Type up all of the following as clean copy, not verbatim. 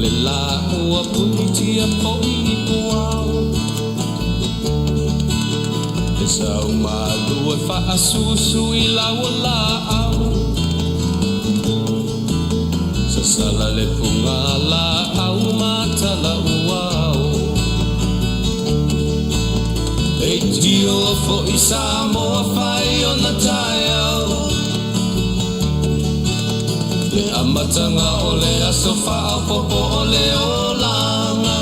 le lā ua punitia foi i puao. Le sau malu e faasusu i lau o laau. Sasala le puga laau ma tala uao. Leitio foi Samoa fai ona taeao. Le amataga o le aso faaopoopo o le olaga.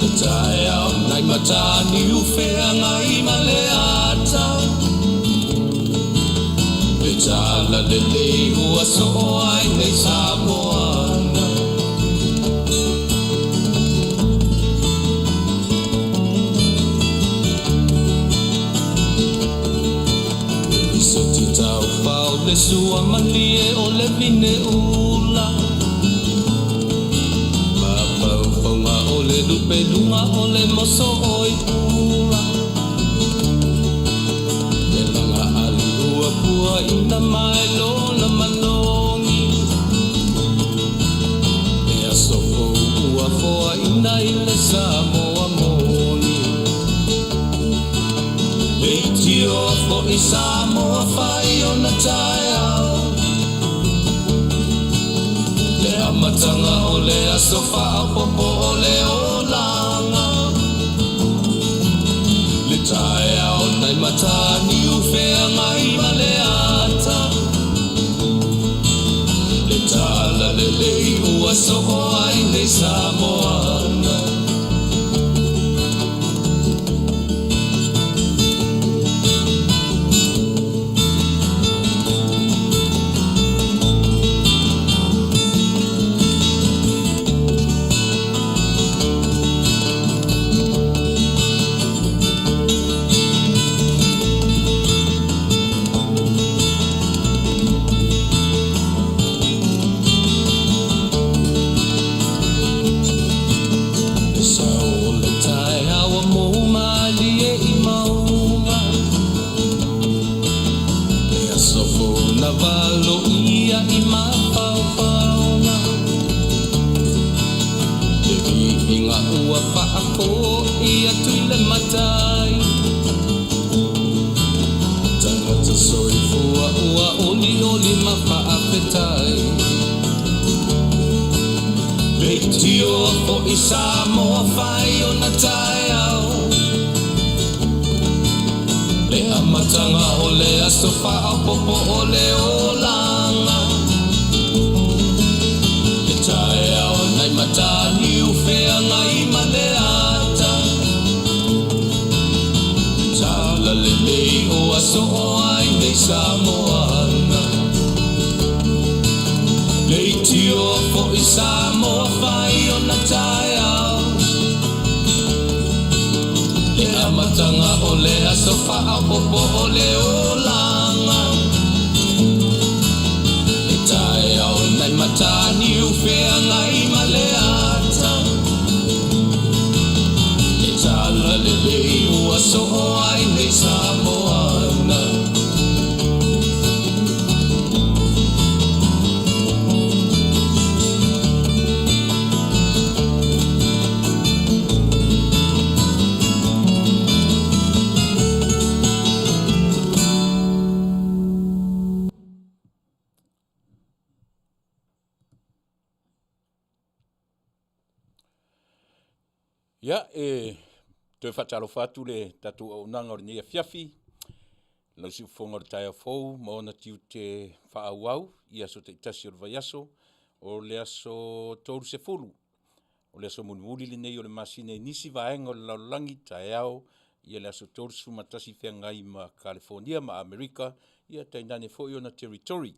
Le taeao nai Mataniu Feagai ma le ata. Le tala lelei ua soo ai nei Samoana. Lisoti taufao le sua malie o le vine ula. Mafaufauga o le lupe luga o le moso oi pula. Le laga ali ua puaina mai lona manogi. Le aso fou ua foaina i le Samoa moni. Leitioa foi Samoa fai ona taeao. Le amataga o le aso faaopoopo o le olaga. Le taeao nai Mataniu Feagai ma le ata. Le tala lelei ua soo ai nei Samoana. Le sao o le taeao ua mou malie i mauga. Le aso fou na valoia i mafaufauga. Le viiga ua faafoi atu i le Matai. Tagata soifua ua olioli ma faafetai. Leitioa foi Samoa fai ona taeao. Le amataga o le aso faaopoopo o le olaga. Le taeao nai Mataniu Feagai ma le ata. Le tala lelei ua soo ai nei Samoana. Leitioa foi Samoa fai ona taeao. Le amataga o le aso faaopoopo o le olaga. Le taeao nai Mataniu Feagai ma le ata. Le tala lelei ua soo ai nei Samoana. Ia, e toe faatalofa atu le tatou auaunaga o lenei afiafi, lau siufofoga o le taeao fou ma ona tiute faaauau i aso taitasi o le vaiaso, o le aso 30, o le aso mulimuli lenei o le masina i nisi vaega o le lalolagi, taeao ia le aso 31 feagai ma Kalifonia ma Amerika, ia tainane foi ona territory.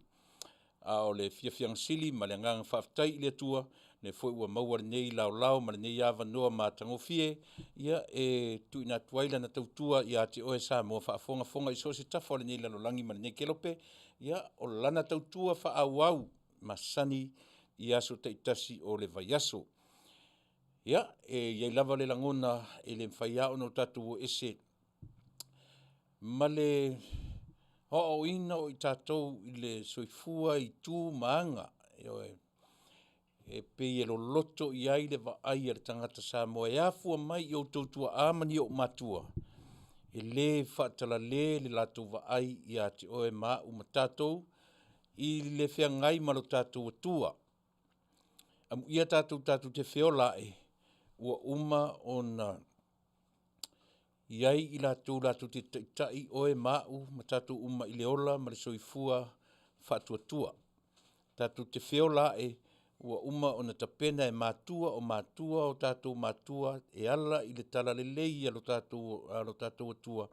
A o le fiafiaga sili ma le agaga faafetai i le Atua, lea foi ua maua lenei laolao ma lenei avanoa matagofie, ia e tuuina atu ai lana tautua ia te oe Samoa faafogafoga i so o se tafa o lenei lalolagi ma lenei kelope, ia o lana tautua faaauau masani i aso taitasi o le vaiaso. Ia, e i ai lava le lagona e le mafai lava ona o tatou o ese ma le aoaoina o i tatou i le soifua i tu ma aga. Ioe. e pei e loloto i ai le vaai a le tagata Samoa e afua mai i outou tuaa ma ni ou matua, e le faatalale le latou vaai ia te oe ma au ma tatou i le feagai ma lo tatou Atua. Amuia tatou tatou te feola ae, ua uma ona i ai i latou latou te taitai oe ma au ma tatou uma i le ola ma le soifua faatuatua. Tatou te feola ae ua uma ona tapena e matua o matua o tatou matua e ala i le talalelei a lo tatou Atua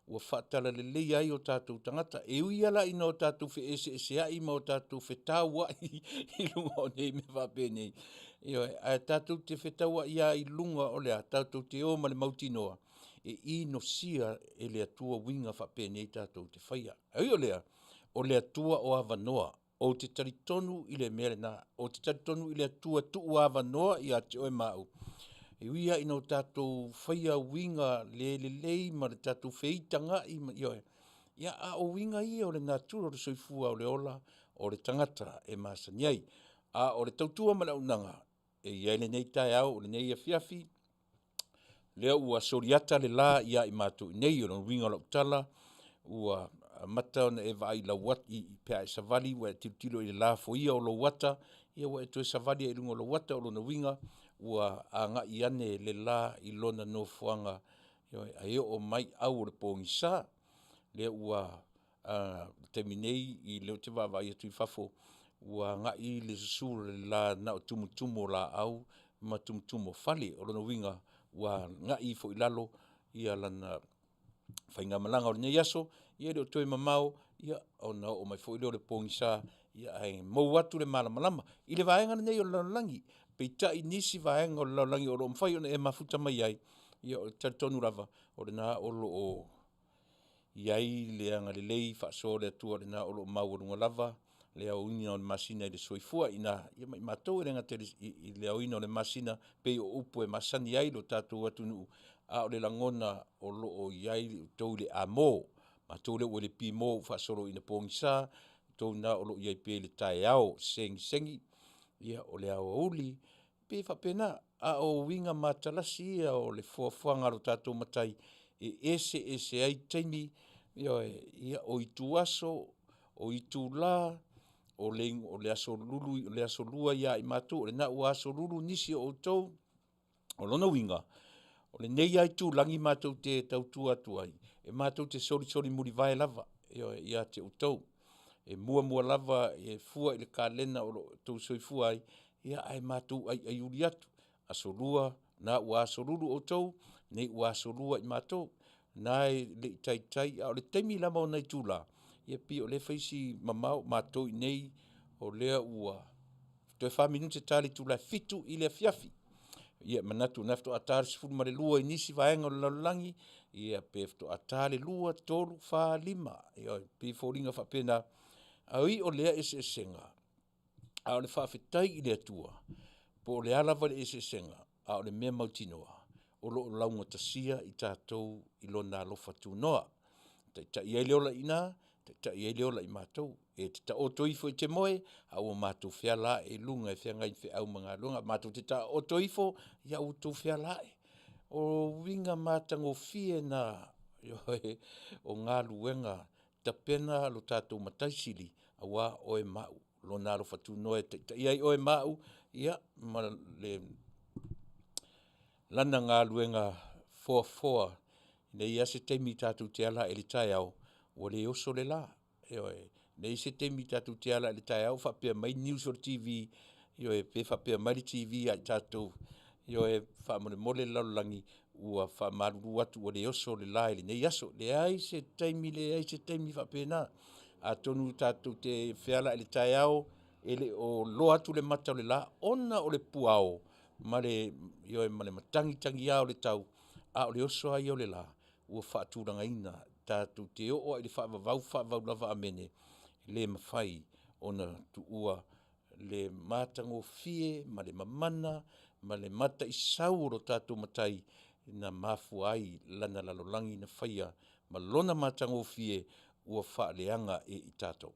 ua faatalaleia ai o tatou tagata. E ui lava la ina o tatou feeseeseai ma o tatou fetauai i luga o nei mea faapenei, ioe, ae tatou te fetauai lava i luga o le a? Tatou te o ma le mautinoa e inosia e le Atua uiga faapenei tatou te faia. Ae ui o lea, o le Atua o avanoa. Ou te talitonu i le mea lena, ou te talitonu i le Atua e tuuavanoa ia te oe ma au, e ui lava ina o tatou faia uiga le lelei ma le tatou feitagai ma, ioe, ia a o uiga ia o le natura o le soifua o le ola o le tagata e masani ai. A o le tautua ma le auaunaga e i ai lenei taeao, o lenei afiafi, lea ua soliata le la ia i matou i inei. O le uiga o lau tala, ua amata ona e vaai i lau ata pe a e savali ua e tilotilo i le lafoia o lou ata, ia ua e toe savali lava i luga o lou ata. O lona uiga, ua agai ane le la i lona nofoaga, ioe, ae oo mai au o le pogisa, lea ua le taimi nei i lea ou te vaavaai atu i fafo, ua agai le susu o le la na o tumutumu o laau ma tumutumu o fale. O lona uiga, ua agai ifo i lalo lana faigamalaga o lenei aso, ia e le o toe mamao ona oo mai foi lea o le pogisa, ae mou atu le malamalama i le vaega lenei o le lalolagi. Peitai i nisi vaega o le lalolagi o lo o mafai ona e mafuta mai ai, ia ou te talitonu lava o lena o lo o i ai le agalelei faasoa o le Atua o lena o lo o maualuga lava le aoina o le masina i le soifua i ina ma i matou. E le gata i le aoina o le masina pei o upu e masani ai lo tatou atunuu, a o le lagona o lo o i ai outou i le amo. Matou lea ua i le pimo ua faasolo ina pogisa, outou na o lo o i ai pea i le taeao segisegi, ia o le aoauli, e pei e faapena. A o uiga matalasi ia o le foafoaga a lo tatou Matai e eseese ai taimi, ioe, ia o ituaso, o itula, o le aso Lulu o le aso Lua ia i matou, o lena ua aso Lulu nisi o outou. O lona uiga, o lenei lava itulagi matou te tautua atu ai, e matou te solisoli mulivae lava, ioe, ia te outou. E muamua lava e fua i le kalena o lo o outou soifua ai, ae matou aiaiuli atu. Aso Lua, na ua aso Lulu outou, nei ua aso Lua i matou. Na e le i taitai, a o le taimi lava o ona itula, ia pei o lea e fai si mamao, matou i inei o lea ua toe fa minute ta le itula e 7:00 i le afiafi. Ia e manatu o lena faatoa ta le 12:00 i nisi vaega o le lalolagi, ia pe faatoa ta le 2, 3, 4, 5. Ioe, e pei e foliga faapena, ae ui o lea eseesega, a o le faafetai i le Atua, po o le a lava le eseesega, a o le mea mautinoa, o lo o laugatasia i tatou i Lona alofa tunoa. E taitai ai le ola i ina, taitai ai le ola i matou. E te taoto ifo e te moe, a ua matou feala ae i luga e feagai ma feau ma galuega. Matou te taooto ifo, a ua outou feala ae. O uiga matagofie na, ioe, o galuega tapena a lo tatou Matai Sili aua oe ma au, Lona alofa tunoa e taitai ai oe ma au, ia ma Lana galuega foafoa. E leai lava se taimi tatou te ala ae ai i le taeao ua le oso le la, ioe. E leai se taimi tatou te ala ae ai i le taeao o faapea mai news o le TV, ioe, pe faapea mai le TV ia i tatou, ioe, faamolemole le lalolagi ua faamalulu atu ua le oso le la i lenei aso. Leai se taimi, leai se taimi faapena. Atonu tatou te feala ae i le taeao e le o loa atu le mata o le la ona o le puao ma le, ioe, ma le matagitagiaina o le tau, a o le oso lava ia o le la, ua faatulagaina tatou te oo lava i le faavavau, faavavau lava. Amene. E le mafai ona tuua le matagofie ma le mamana ma le mataisau o lo tatou Matai na mafua ai lana lalolagi na faia ma lona matagofie ua faaleaga e i tatou.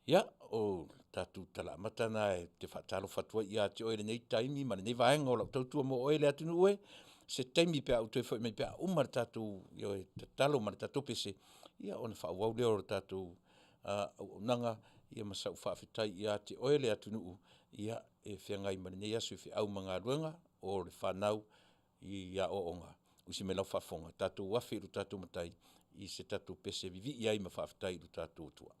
Ia, o le tatou tala amata lena ou te faatalofa atu ai ia te oe i lenei taimi ma lenei vaega o lau tautua mo oe le atunuu e, se taimi pe a ou toe foi mai pe a uma le tatou, ioe, tatalo ma le tatou pese, ia ona faaauau lea o le tatou auaunaga ma sau faafetai ia te oe le atunuu e feagai ma lenei aso i feau ma galuega, o le fanau i aoaoga. Usi mai lau faafofoga, tatou afe i lo tatou Matai i se tatou pese e vivii ai ma faafetai i lo tatou Atua.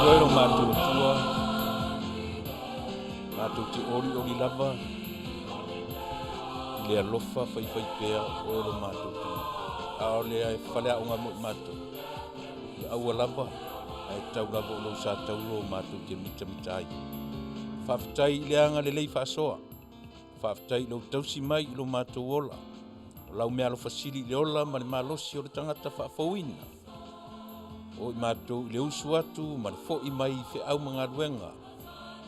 Oe lo matou Atua, matou te olioli lava i le alofa faifaipea o oe lo matou tagata. Aole e faleaoga mo i matou, ia aua lava, ae tau lava o lou sa taulo matou te mitamita ai. Faafetai i le agalelei faasoa, faafetai i lou tausi mai i lo matou ola, o lau meaalofa sili i le ola ma le malosi o le tagata faafouina. O i matou i le usu atu ma le foi mai i feau ma galuega,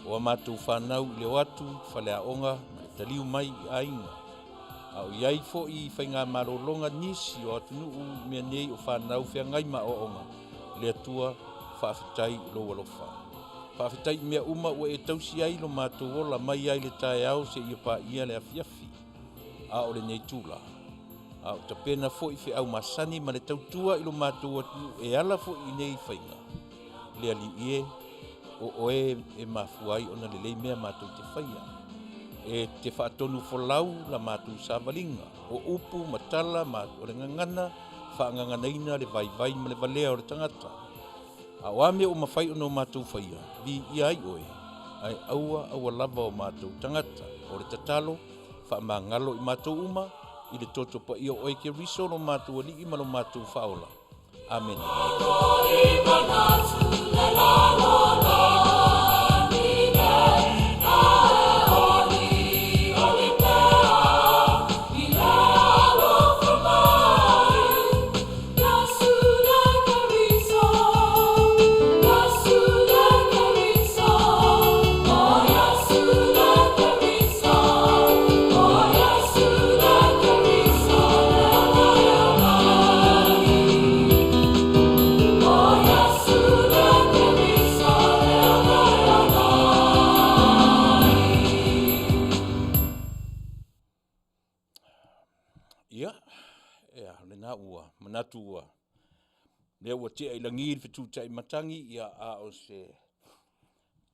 o a matou fanau i le o atu i faleaoga ma le taliu mai i aiga. A o i ai foi i faigamalologa nisi o atunuu i mea nei o fanau feagai ma aoaoga, le Atua, faafetai i lou alofa. Faafetai i mea uma ua e tausi ai lo matou ola mai lava i le taeao seia paia le afiafi. A o lenei itula, a o tapena foi feau masani ma le tautua i lo matou atunuu e ala foi i nei faiga, le Alii e, o oe e mafua ai ona lelei mea matou te faia. E te faatonu folau la matou savaliga, o upu ma tala ma o le gagana, faagaganaina le vaivai ma le valea o le tagata. A o a mea ua mafai ona o matou faia, viia ai oe, ae aua aua lava o matou tagata. O le tatalo, faamagalo i matou uma, i le toto paia o oe Keriso lo matou Alii ma lo matou Faaola. Amene. Ia, ea, lena ua manatu ua lea ua tea i lagi le fetutai matagi, ia a o se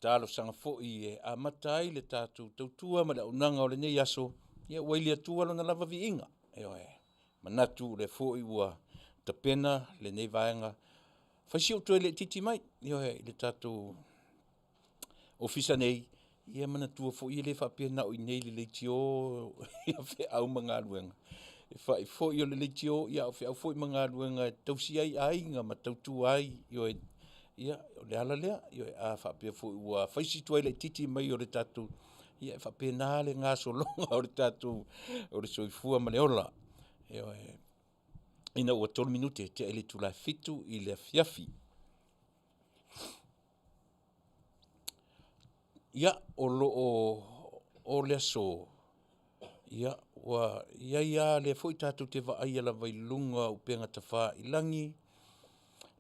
talosaga foi e amata ai le tatou tautua ma le auaunaga o lenei aso, ia ua i le Atua Lona lava viiga. Ioe. Manatu o lea foi ua tapena lenei vaega, fai si ou toe laitiiti mai, ioe, i le tatou Ofisa nei, ia manatua foi e le faapea na o i inei i le leitio feau ma galuega, e fai foi o le leitio, a o feau foi ma galuega e tausi ai aiga ma tautua ai, ioe. Ia, o le ala lea, ioe. A faapea foi ua fai si tuai laitiiti mai o le tatou, ia e faapena le gasologa o le tatou o le soifua ma le ola. Ioe. Ina ua 3 minute tea i le itula e 7 i le afiafi. Ia, o lo o o le aso. Ia, ua i ai lava lea foi tatou te vaaia lava i luga o upega tafailagi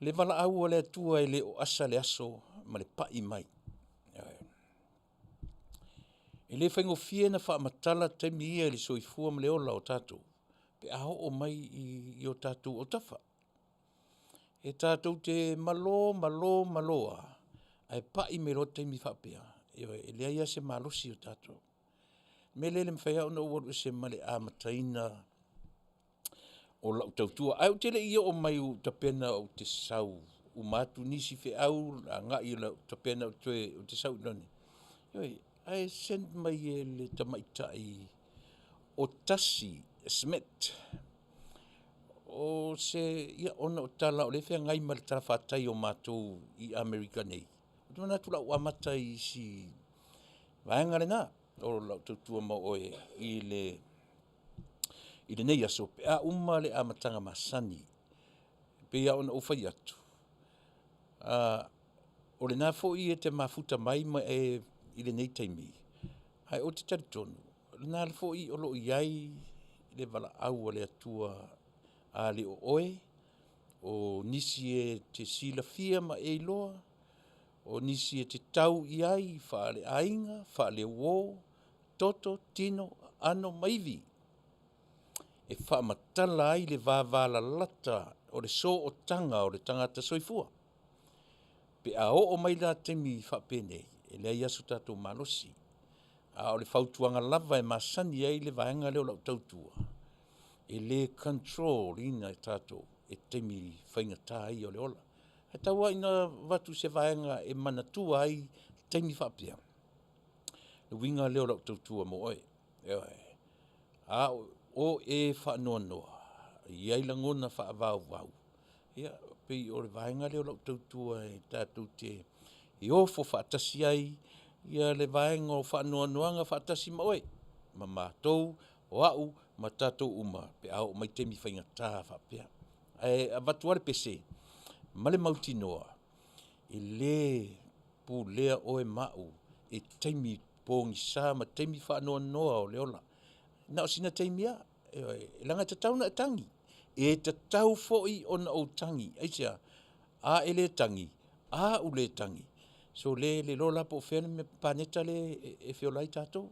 le valaau a le Atua e le o asa le aso ma le pai mai. Ioe. E le faigofie ona faamatala taimi ia i le soifua ma le ola o tatou pe a oo mai i o tatou autafa. E tatou te malo malo malo lava, ae pai mai loa taimi faapea, ioe, e leai lava se malosi o tatou. O le mea lea e le mafai lava ona ou alu ese ma le amataina o lau tautua. Ae ou te le i oo mai ua ou tapena ou te sau, uma atu nisi feau agai i lau tapena ou te sau i London, ioe, ae send mai e le tamaitai o Tasi Smith o se, ia ona o tala o lea e feagai ma le talafatai o matou i Amerika nei, ou te manatu o le a ou amata i si vaega lena o lau tautua mo oe i lenei aso pe a uma le amataga masani. E pei lava ona ou fai atu, o lena foi e te mafuta mai ma e i lenei taimi, ae ou te talitonu, o lena foi o lo o i ai le valaau a le Atua, a le o oe, o nisi e te silafia ma e iloa, o nisi e te tau i ai faaleaiga, faaleuo, toto, tino, aano ma ivi, e faamatala ai le vavalalata o le sootaga o le tagata soifua. Pe a oo mai la taimi faapenei, e leai lava so tatou malosi, a o le fautuaga lava e masani ai le vaega lea o lau tautua, e le control ina e tatou e taimi faigata ia o le ola. Ae tau lava ina avatu se vaega e manatua ai taimi faapea, o le uiga lea o lau tautua mo oe, ioe. A o e faanoanoa, e i ai lagona faavauvau, ia e pei o le vaega lea o lau tautua e tatou te ofo faatasi ai le vaega o faanoanoaga faatasi ma oe ma matou, o au ma tatou uma pe a oo mai taimi faigata faapea. Ae avatu lava le pese ma le mautinoa, e le pulea oe ma au e taimi pogisa ma taimi faanoanoa o le ola. Na o sina taimi lava, ioe, leaga e tatau ona e tagi, e tatau foi ona ou tagi. Aisea? A e le tagi, a ou le tagi, sole le iloa la po o fea le paneta lea e feola ai tatou.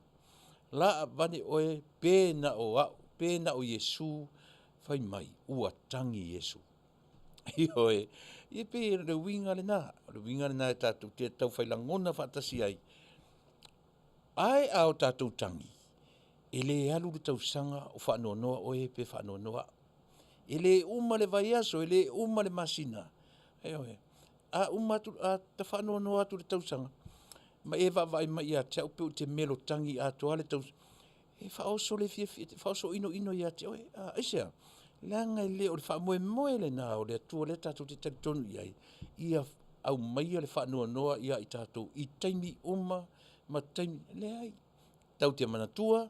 La aveane oe pe na o au, pe na o Iesu, fai mai ua tagi Iesu. Ioe, ia pei o le uiga lena, o le uiga lena e tatou te taufai lagona faatasi ai, ae a o tatou tagi, e le alu le tausaga o faanoanoa oe pe faanoanoa au. E le uma le vaiaso, e le uma le masina, ioe. A uma atu a ta faanoanoa atu i le tausaga ma e vaavaai mai ia te au pe ou te melotagi atoa le tausaga, e faaoso le fiafia, e faaoso inoino ia te oe. Aisea? Leaga e le o le faamoemoe lena o le Atua lea tatou te talitonu i ai, ia aumaia le faanoanoa ia i tatou i taimi uma ma taimi, leai. Tatou te manatua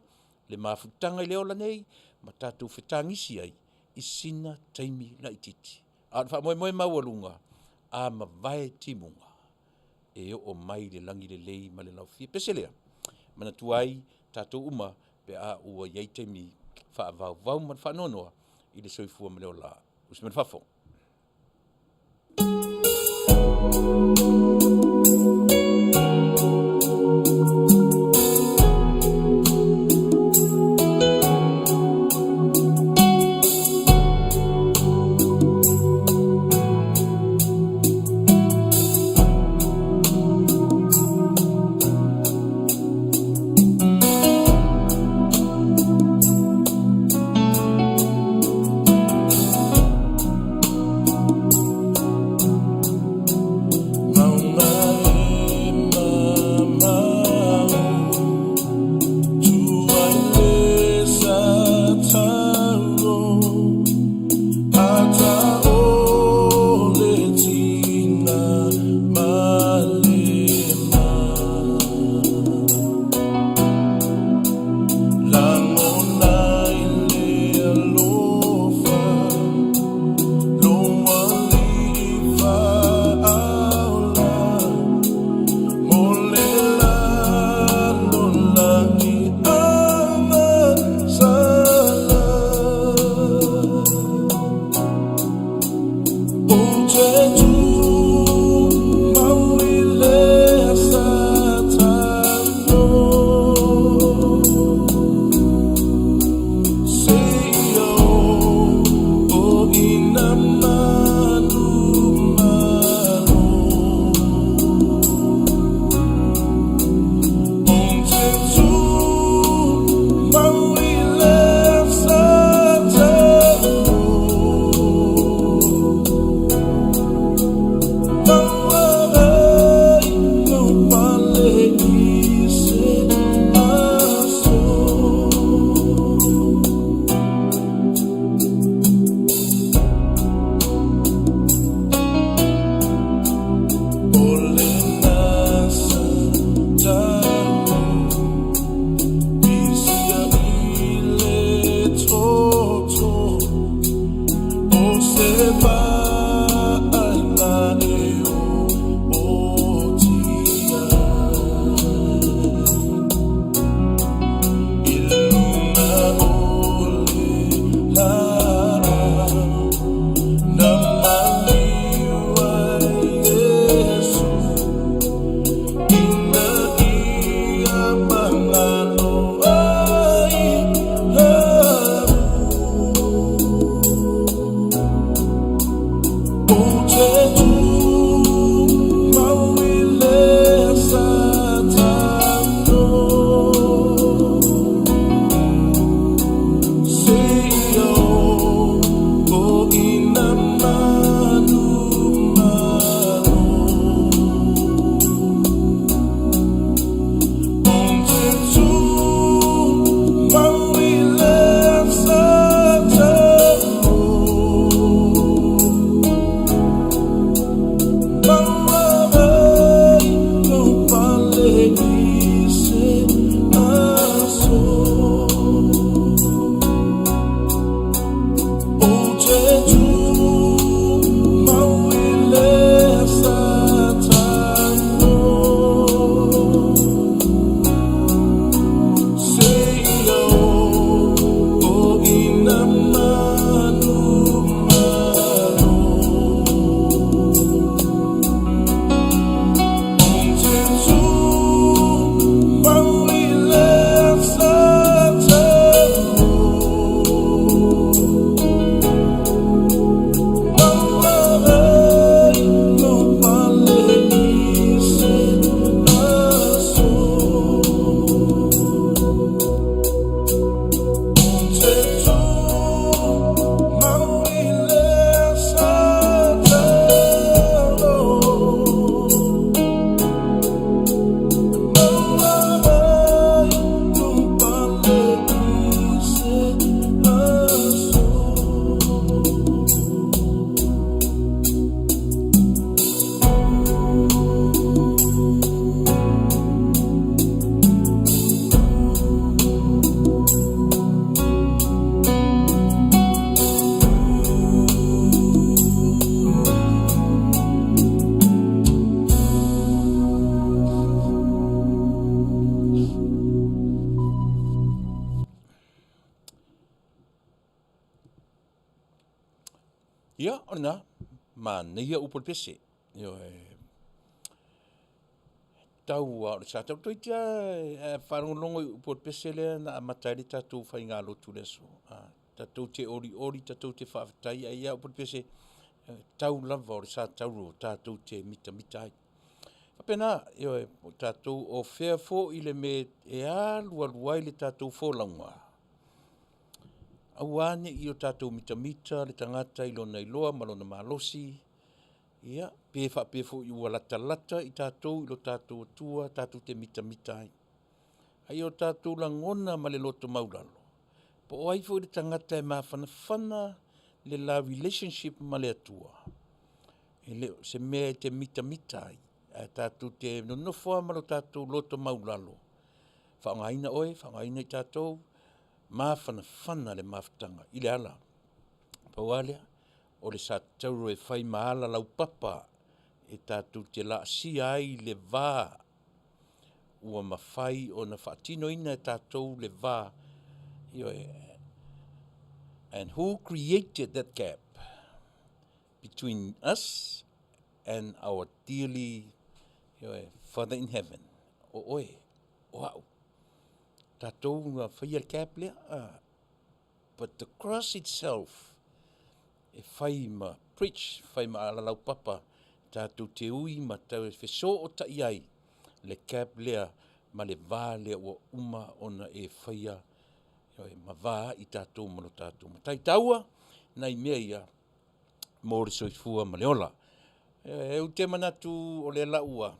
le mafutaga i le ola nei ma tatou fetagisi ai i sina taimi laitiiti. A o le faamoemoe maualuga, a mavae timuga, e oo mai le lagi lelei ma le laufia. Pese lea, manatua ai tatou uma pe a ua i ai taimi faavauvau ma le faanoanoa i le soifua ma le ola. Usi mai le fafo. O lena, manaia upu o le pese. Ioe. Tau lava o le sa taua. Toeitiiti lava a faalogologo i upu o le pese lea na amata ai le tatou faigalotu i le aso, tatou te olioli, tatou te faafetai, ae i ai lava upu o le pese, e tau lava o le sa tauro tatou te mitamita ai. E faapena, ioe, o tatou o fea foi le mea e alu alu ai le tatou folauga, aua ne i o tatou mitamita le tagata i lona iloa ma lona malosi, ia, pe faapea foi ua latalata i tatou i lo tatou Atua tatou te mitamita ai. A ia o tatou lagona ma le loto maualalo, po o ai foi le tagata e mafanafana le la relationship ma le Atua, e le o se mea e te mitamita ai, ae tatou te nonofo lava ma lo tatou loto maualalo, faaaogaina oe, faaaogaina i tatou, mafanafana le mafutaga i le ala. Pau lava lea, o le sa tauro e fai ma alalaupapa e tatou te laasia ai le va ua mafai ona faatinoina e tatou le va, ioe. And who created that gap between us and our dearly, ioe, Father in heaven? O oe, o au, tatou na faia le gap lea. But the cross itself e fai ma bridge, fai ma alalaupapa tatou te ui ma tau fesootai ai le gap lea ma le va lea ua uma ona e faia, ioe, ma va ai tatou ma lo tatou Matai. E taua nai mea ia mo le soifua ma le ola. Ou te manatu o lea la ua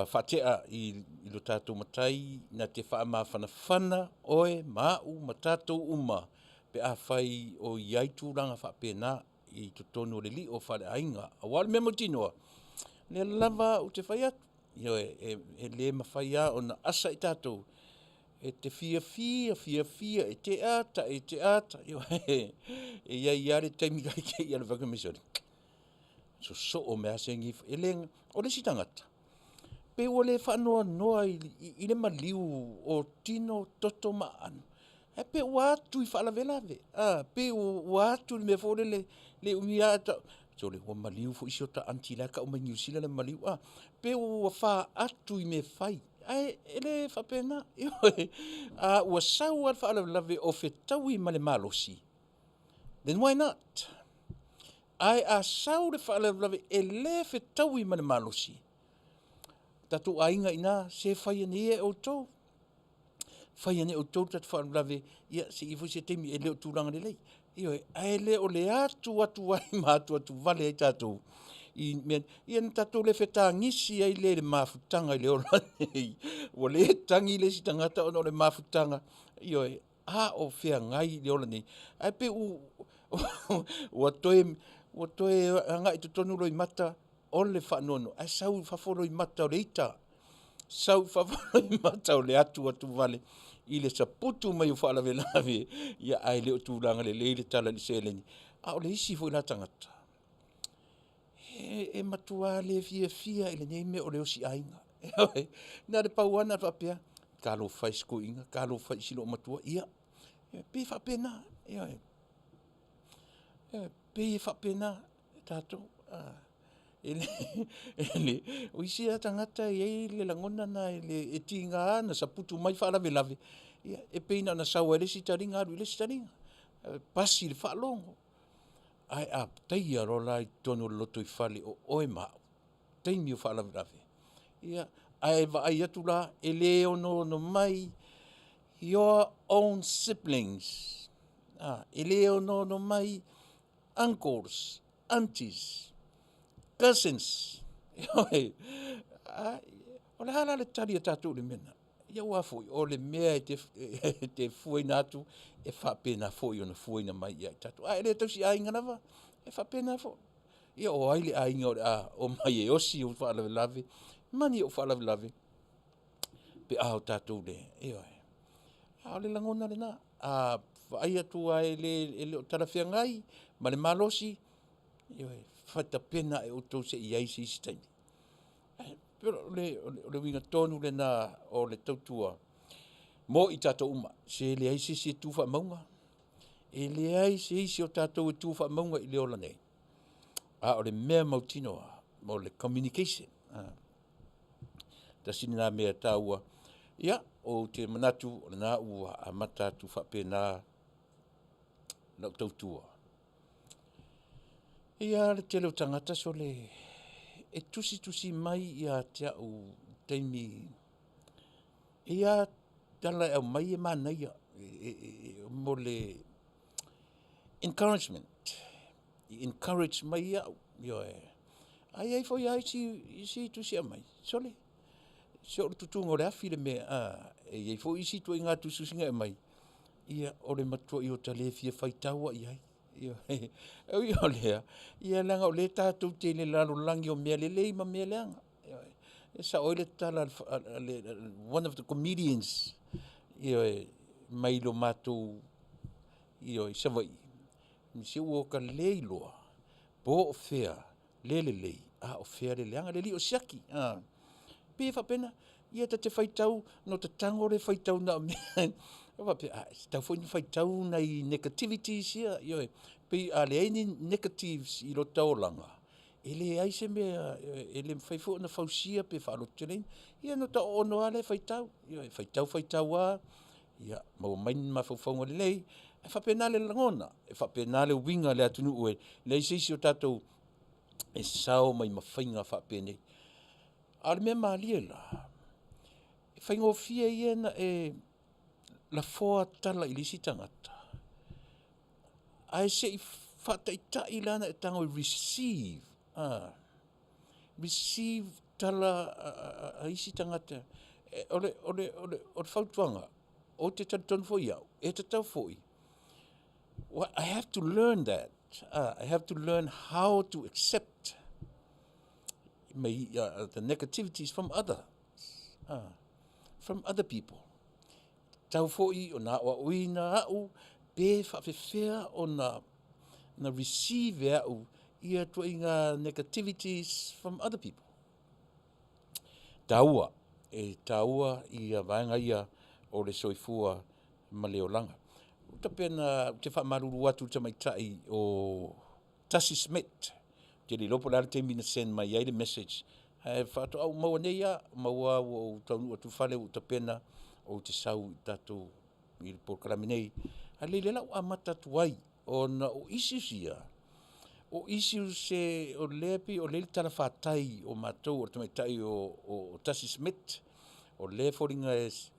faatea i lo tatou Matai na te faamafanafana oe ma au ma tatou uma pe afai o i ai tulaga faapena i totonu o le lio faaleaiga, aua o le mea mautinoa, o lea lava ou te fai atu, ioe, e le mafai lava ona asa i tatou e te fiafia, fiafia, e te ata, e te ata, ioe, e i ai lava le taimi tai te i alu fai mai, sole, sosoo mai lava segi, e le, o le isi tagata, pei ua le faanoanoa i le maliu o tino, toto ma aano, ae pei ua atu i faalavelave, pei ua atu i le mea foi lele, le umi lava ae sole, ua maliu foi si ota aunty la e tau mai Niu Sila le maliu, pei ua faatu i mea fai, ae e le faapena. Ioe, a ua sau lava le faalavelave o fetaui ma le malosi, then why not? Ae a sau le faalavelave e le fetaui ma le malosi, tatou aiga i ina, se fai ane ia e outou, fai ane e outou le tatou faalavelave, ia se i i ai foi se taimi, e le o tulaga lelei. Ioe, ae le o le atu atu ai ma atu atu vale ai tatou i mea, ia na tatou le fetagisi ai lea i le mafutaga i le ola nei, ua le tagi le isi tagata ona o le mafutaga, ioe, a o feagai le ola nei, ae pei ua toe agai i totonu loimata o le faanoanoa, ae sau i fafo loimata o le ita, sau i fafo loimata o le atu atu vale i le saputu mai o faalavelave, ia ae le o tulaga lelei le tala i le seleni. A o le isi foi la tagata, e matua le fiafia i lenei mea o le osi aiga. Na o le pau lava na faapea, talofa e i si toeaina, talofa e i si loomatua, ia, pei e faapena, ioe. Pei e faapena tatou. O isi lava tagata e i ai le lagona lena, e tiga lava ona saputu mai faalavelave, ia e pei na ona sau lava i le isi taliga alu i le isi taliga, pasi i le faalogo. Ae a taia loa la i totonu o le lotoifale o oe ma au, taimi o faalavelave, ia, ae vaai atu la, e le onoono mai your own siblings, e le onoono mai uncles, aunties, cousins, o le a la le tali a tatou i le mea lena? Ia aua foi o le mea e te fuaina atu, e faapena foi ona fuaina mai ia i tatou. A e le tausiaiga lava, e faapena foi. Ia o ai le aiga o le a omai e osi ou faalavelave, mani ou faalavelave, pe a o tatou le, ioe. A o le lagona lena, a vaai atu lava e le o talafeagai ma le malosi, ioe, tapena e outou se i i ai se isi taimi. O le uiga tonu lena o le tautua mo i tatou uma, se leai se isi e tu faamauga. E leai se isi o tatou e tu faamauga i le ola nei, a o le mea mautinoa mo le communication. Tasi lena mea taua. Ia, ou te manatu o lena ua amata atu faapena lau tautua. Ia le tele o tagata sole e tusitusi mai ia te au i taimi e i ai lava tala e aumai e manaia mo le encouragement, e encourage mai au, ioe. Ae i ai foi lava isi tusi e aumai, sole, se o le tutuga o le afi le mea, e i ai foi isi ituaiga tusitusiga e aumai, ia o le matuai ou le fia faitau lava i ai. Ioe. E ui o lea, ia leaga o lea tatou te i le lalolagi o mea lelei ma mea leaga. Ioe. E sao ai le tala a le one of the comedians, ioe, mai lo matou i Savaii, se ua ta le iloa po o fea le lelei a o fea le leaga, le alii o siaki. E pei e faapena, ia ta te faitau ona ota tago lea faitau na o mea ou faapea, a, e tatau foi ona faitau nai negativities ia, ioe. Pei a leai ni negatives i lota olaga, e leai se mea, e le mafai foi ona fausia pe faalototeleina. Ia ona ota oono lava lea e faitau, ioe, faitau faitau lava, ia maua mai ni mafaufauga lelei. E faapena le lagona, e faapena le uiga i le atunuu, e leai se isi o tatou e sao mai ma faiga faapenei. A o le mea malie la, e faigofie ia ona e lafoa tala i le isi tagata, ae se i faataitai la ona e tago e receive, receive tala a isi tagata. O le fautuaga, ou te talitonu foi au, e tatau foi, I have to learn that, I have to learn how to accept the negativities from others, from other people. Tatau foi ona aoaoina au pe faapefea ona receive e au ia ituaiga negativities from other people. Taua, e taua ia vaega ia o le soifua ma le olaga. Ou te faamalulu atu i le tamaitai o Tasi Smith, ou te le iloa po o le a le taimi na send mai ai le message, ae faatoa ou maua nei lava, maua ua ou taunuu atu i le fale ua ou tapena ou te sau i le tatou i le polokalame nei. Ae lelei o lea o le a ou amata atu ai ona o issues ia, o issues o lea e pei o lea e i le talafatai o matou o le tamaitai o Tasi Smith, o lea e foliga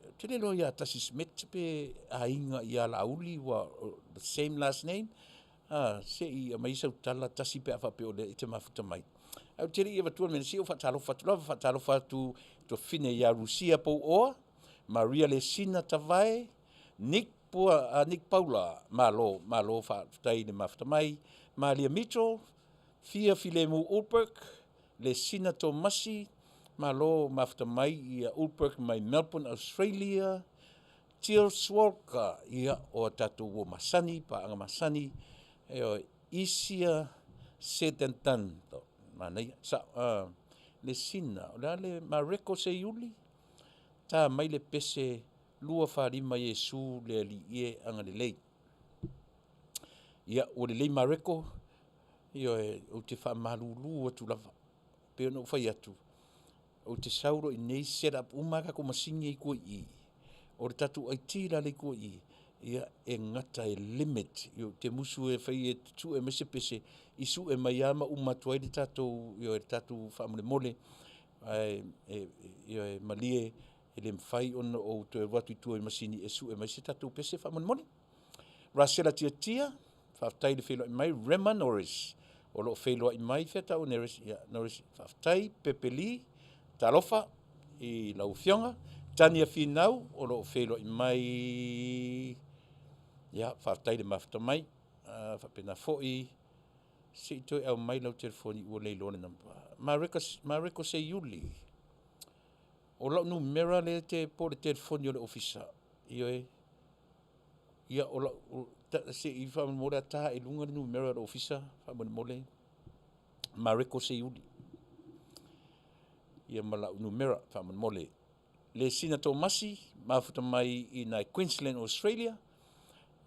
ou te le iloa ia Tasi Smith pe aiga ia Laauli aua the same last name. Se i aumai sau tala Tasi pe a faapea o lea e te mafuta mai. Ae ou te le i avatua le mea, se i ou faatalofa atu lava, faatalofa atu i tuafafine ia Rusia Pouoa, Maria Lesina Tavae, Nick Pua, Nick Paula, malo, malo faafetai i le mafuta mai, Malia Mitchell, Fia Filemu Ulberg, Lesina Tomasi, malo mafuta mai ia Ulberg mai Melbourne, Australia, Jill Swalka, ia o a tatou uo masani, paaga masani, ioe, easier said than done, manaia, Lesina, o le a le Mareko Seiuli, ta mai le pese 245 Iesu le Alii e agalelei. Ia, ua lelei Mareko, ioe, ou te faamalulu atu lava, pei ona ou fai atu, ou te sau loa i inei set up uma lava tatou masini ia i tua i i, o le tatou IT la lea i tua i i, ia e gata e limit, ou te musu e fai e sue mai se pese, i sue mai lava ma uma atu ai le tatou, ioe, le tatou faamolemole, ae, ioe, malie, e le mafai ona ou toe alu atu i tua i masini e sue mai se tatou pese faamolemole. Rasela Tiatia, faafetai i le feiloai mai. Rema Norris, o lo o feiloai mai. Fea taua Norris? Ia, Norris, faafetai. Pepe Lee, talofa i lau afioga. Tania Finau, o lo o feiloai mai. Ia, faafetai i le mafuta mai. Faapena foi, se i toe aumai lau telefoni ua le iloa le number. Mareko, Mareko Seiuli, o lau numera lea te po o le telefoni o le ofisa. Ioe. Ia, o lau, se i faamolemole a ta i luga le numera o le ofisa, faamolemole. Mareko Seiuli. Ia ma lau numera, faamolemole. Lesina Tomasi, mafuta mai i nai Queensland, Australia.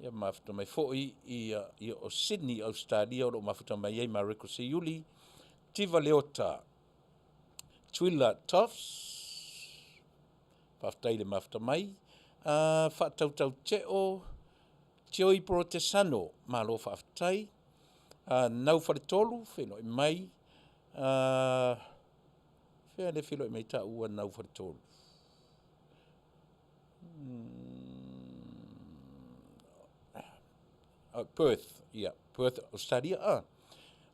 Ia mafuta mai foi ia ia o Sydney, Australia o lo o mafuta mai ai Mareko Seiuli, Tiva Leota, Tuila Toffs, faafetai le mafuta mai. Faatautau Teo, Tioi Porotesano, malo faafetai. Naufaletolu, feiloai mai. Fea le feiloai mai taua Naufaletolu? Perth, ia Perth, Australia.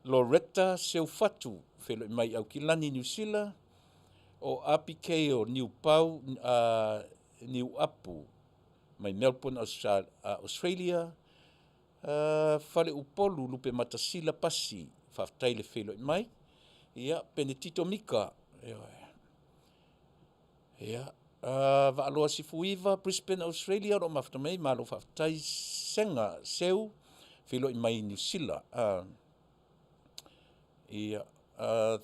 Loretta Seufatu, feiloai mai i Aukilani, Niu Sila. O Apikeo Niupau, Niuapu mai Melbourne, Australia. Faleupolu Lupematasila Pasi, faafetai le feiloai mai. Ia, Penetito Mika, ioe. Ia, Vaaloa Sifuiva, Brisbane, Australia o lo o mafuta mai, malo faafetai. Sega Seu, feiloai mai Niu Sila. Ia,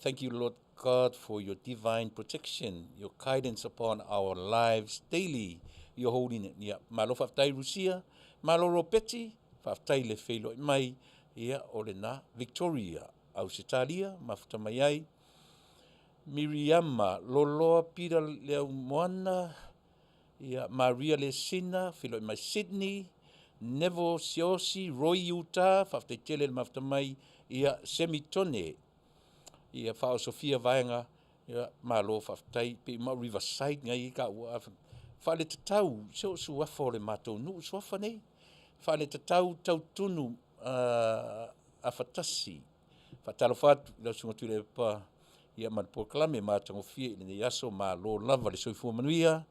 thank you Lord God for your divine protection, your guidance upon our lives daily, your holy name. Ia, malo faafetai Rusia, malo Ropeti, faafetai le feiloai mai. Ia, o lena Victoria, Ausetalia, mafuta mai ai. Miriama, Loloa Peter Leaumoana, ia Maria Lesina, feiloai mai Sydney, Neville Siosi, Roy Utah, faafetai tele le mafuta mai, ia Semitone, ia Faaosofia Vaega, ia malo faafetai, pei ma Riverside ngai ka ua faaletatau se o suafa o le matou nuu suafa nei, faaletatau Tautunu Afatasi. Faatalofa atu i lau Susuga Tuilaepa ia ma le polokalame matagofie i lenei aso, malo lava le soifua manuia,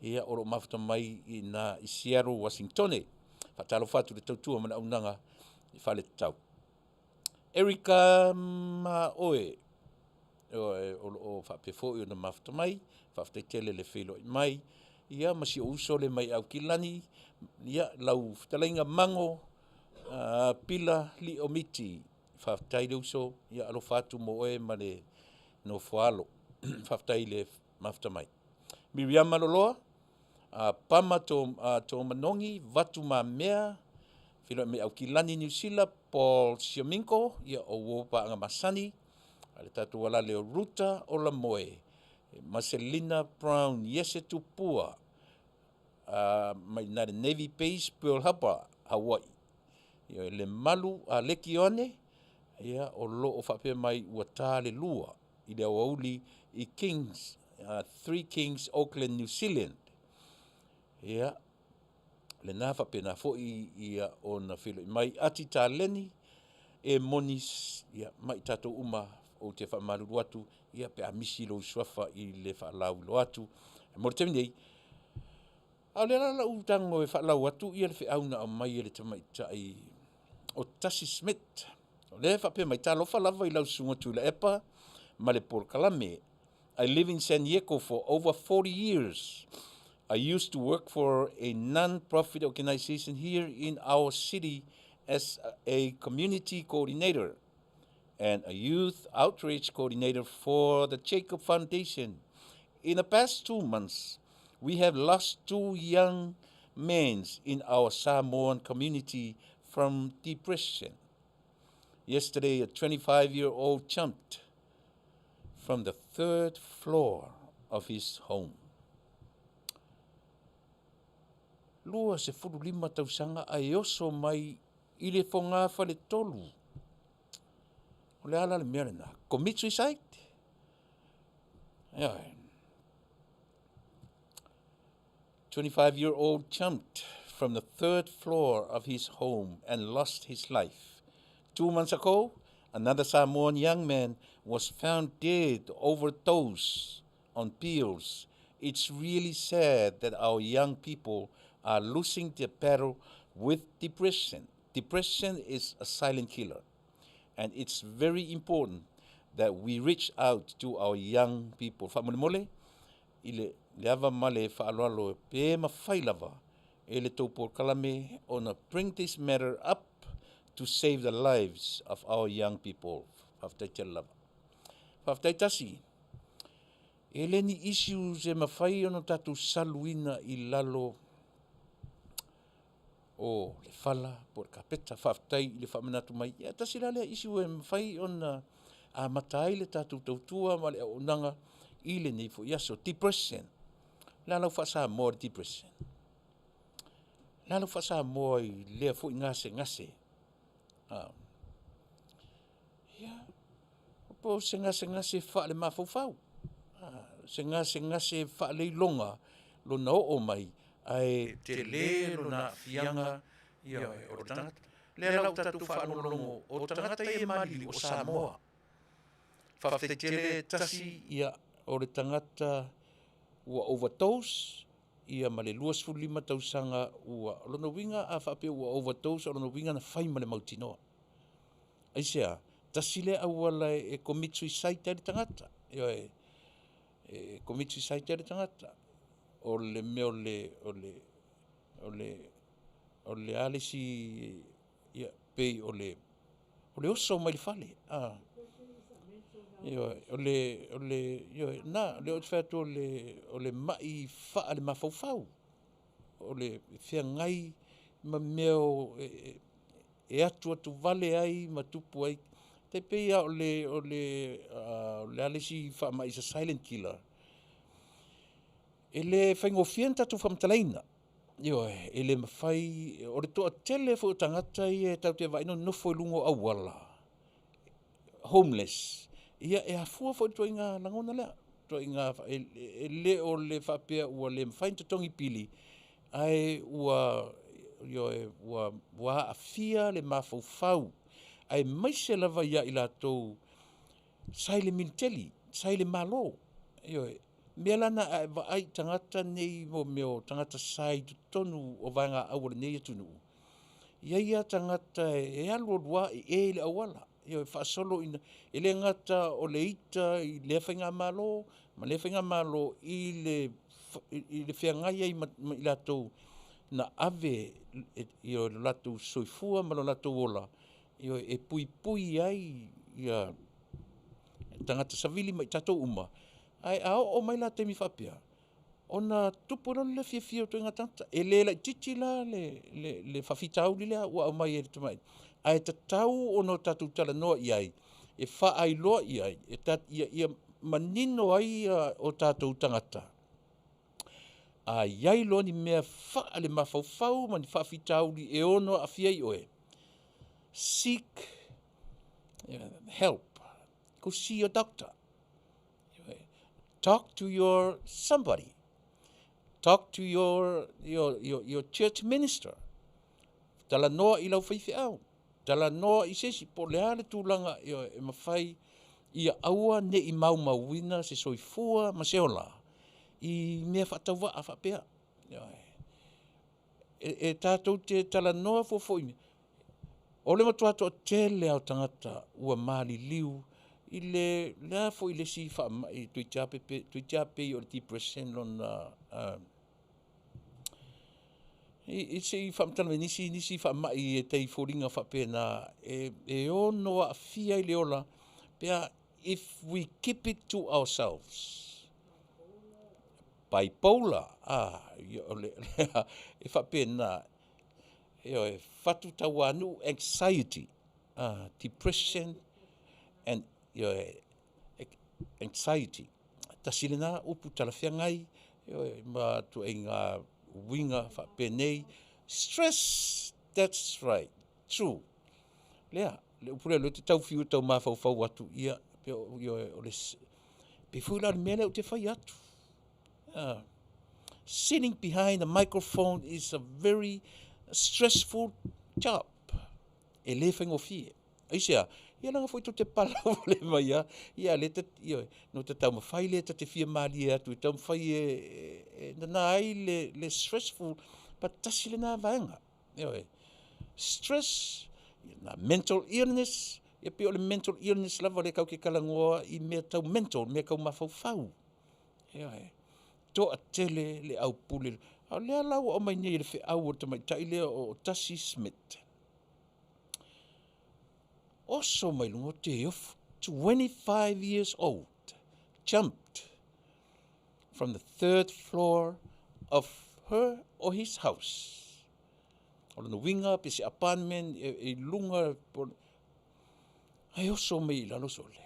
ia o lo o mafuta mai i ina i Seattle, Uasinitone. Faatalofa atu i le tautua ma le auaunaga i Faletatau. Erika ma oe, o lo o faapea foi ona mafuta mai, faafetai tele le feiloai mai, ia ma si ou uso lea mai Aukilani, ia lau fetalaiga Mago Pila Lio Miti, faafetai le uso, ia alofa atu mo oe ma le nofo a alo. Faafetai le mafuta mai. Miriama Loloa, Pama Tomanogi, Vatu Mamea, feiloai mai Aukilani, Niu Sila, Paul Siominko, ia o uo paaga masani, a le tatou alale o Ruta Olamoe, Maselina Brown, Iese Tupua, mai i ina le Navy Base, Pearl Harbor, Hawaii. Ia, le Malu a Leki Ioane, ia o lo o faapea mai ua ta le 2 i le aoauli i Kings, Three Kings, Auckland, New Zealand. Ia, lena faapena foi ia ona feiloai mai Ati Taleni e moni ia ma i tatou uma ou te faamalulu atu ia pe a misi lou suafa i le faalauiloa atu. Mo le taimi nei, a o lea la ua ou tago e faalau atu ia le feau na aumai e le tamaitai o Tasi Smith. O lea e faapea mai, talofa lava i lau susuga Tuilaepa ma le polokalame. I live in San Diego for over 40 years. I used to work for a non-profit organization here in our city as a community coordinator and a youth outreach coordinator for the Jacob Foundation. In the past 2 months, we have lost 2 young men in our Samoan community from depression. Yesterday, a 25-year-old jumped from the 3rd floor of his home. 25 tausaga ae oso mai i le fogafale 3. O le a la le mea lena? Commit suicide? Ioe. 25-year-old jumped from the 3rd floor of his home and lost his life. 2 months ago, another Samoan young man was found dead overdose on pills. It's really sad that our young people are losing their battle with depression. Depression is a silent killer, and it's very important that we reach out to our young people. Faamolemole, i le le ava ma le faaaloalo pe mafai lava e le tou polokalame ona bring this matter up to save the lives of our young people. Faafetai tele lava. Faafetai Tasi. E le ni issues e mafai ona tatou saluina i lalo. o le fala po o le kapeta. Faafetai i le faamanatu mai. Ia tasi la lea issue e mafai ona amata ai le tatou tautua ma le auaunaga i lenei foi aso. Depression. O le a lau faa-Samoa i le depression? O le a lau faa-Samoa i lea foi gasegase? Ia, po o se gasegase faalemafaufau, se gasegase faaleiloga lona oo mai ae tele lona aafiaga o le tagata. O lea la ua tatou faalogologo o tagata ia e maliliu o Samoa. Faafetai tele, tasi o le tagata ua overdose ma le 25 tausaga ua… O lona uiga a faapea ua overdose, o lona uiga na fai ma le mautinoa. Aisea? Tasi lea auala e commit suicide ai le tagata, ioe, e commit suicide ai le tagata. O le mea o le o le a le isi, ia pei o le oso mai le fale. Ioe, ioe lena, o lea ou te fai atu o le mai faalemafaufau, o le feagai ma mea e atuatuvale ai ma tupu ai. E tai pei lava o le a le isi faamai is a silent killer? E le faigofie ona tatou faamatalaina, ioe, e le mafai. O le toatele foi o tagata ia tatou te vaai e nonofo i luga o auala, homeless, ia e afua foi i le ituaiga lagona lea, ituaiga e le o le faapea ua le mafai ona totogi pili, ae ua, ioe, ua aafia le mafaufau, aemaise lava ia i latou sa i le militeli, sa i le Malo. Ioe. O le mea la lena a e vaai i tagata nei mo mea o tagata sa i totonu o vaega aau a lenei atunuu, e i ai lava tagata e alu alu lava e e i le auala, ioe, faasolo ina… E le gata o le ita i lea faigamalo ma lea faigamalo i le feagai ai ma i latou na ave lo latou soifua ma lo latou ola, ioe, e puipui ai tagata savili ma i tatou uma. Ae a oo mai la i taimi faapea, ona tupu loa lea o le fiafia o ituaiga tagata. E le laitiiti la le faafitauli lea ua aumai e le tamaitai, ae tatau ona tatou talanoa i ai e faailoa i ai ia manino ai o tatou tagata, a i ai loa ni mea faalemafaufau ma ni faafitauli e ono aafia ai oe, seek help, go see your doctor, talk to your somebody, talk to your church minister, talanoa i lau faifeau, talanoa i se isi, po o le a le tulaga e mafai ia aua ne i maumauina se soifua ma se ola i mea faatauvaa faapea. Ioe. E tatou te talanoa fuafua, o le matua toatele lava o tagata ua maliliu i le a foi le isi faamai toeitiiti lava pei o le depression lona se i faamatala mai nisi faamai e tai foliga faapena e ono aafia ai le ola pe a, if we keep it to ourselves. Bipolar, e faapena. Ioe, fatu tauanuu, anxiety, depression and ioe, anxiety. Tasi lena upu talafeagai, ioe, ma ituaiga uiga faapenei. Stress, that's right, true. Lea, le upu lea o lea ou te tau fiu e tau mafaufau atu, ia, ioe, pei foi la o le mea lea ou te fai atu. Sitting behind a microphone is a very stressful job. E le faigofie. Aisea? Ia leaga foi tou te palau wale mai a, ia le ta, ioe, no te taumafai lea ta te fia malie atu e taumafai e nana ai le stressful, but tasi lena vaega. Ioe. Stress, na mental illness, ia pei o le mental illness lava lea tatou te talanoa i mea tau mental, mea tau mafaufau. Ioe. Toatele le aupule. A o lea la ua aumai nei e le feau a le tamaitai lea o Tasi Smith. Oso mai luga o te ofu, 25 years old, jumped from the third floor of her or his house. O lona uiga pe se apartment e i luga ae oso mai ai i lalo sole.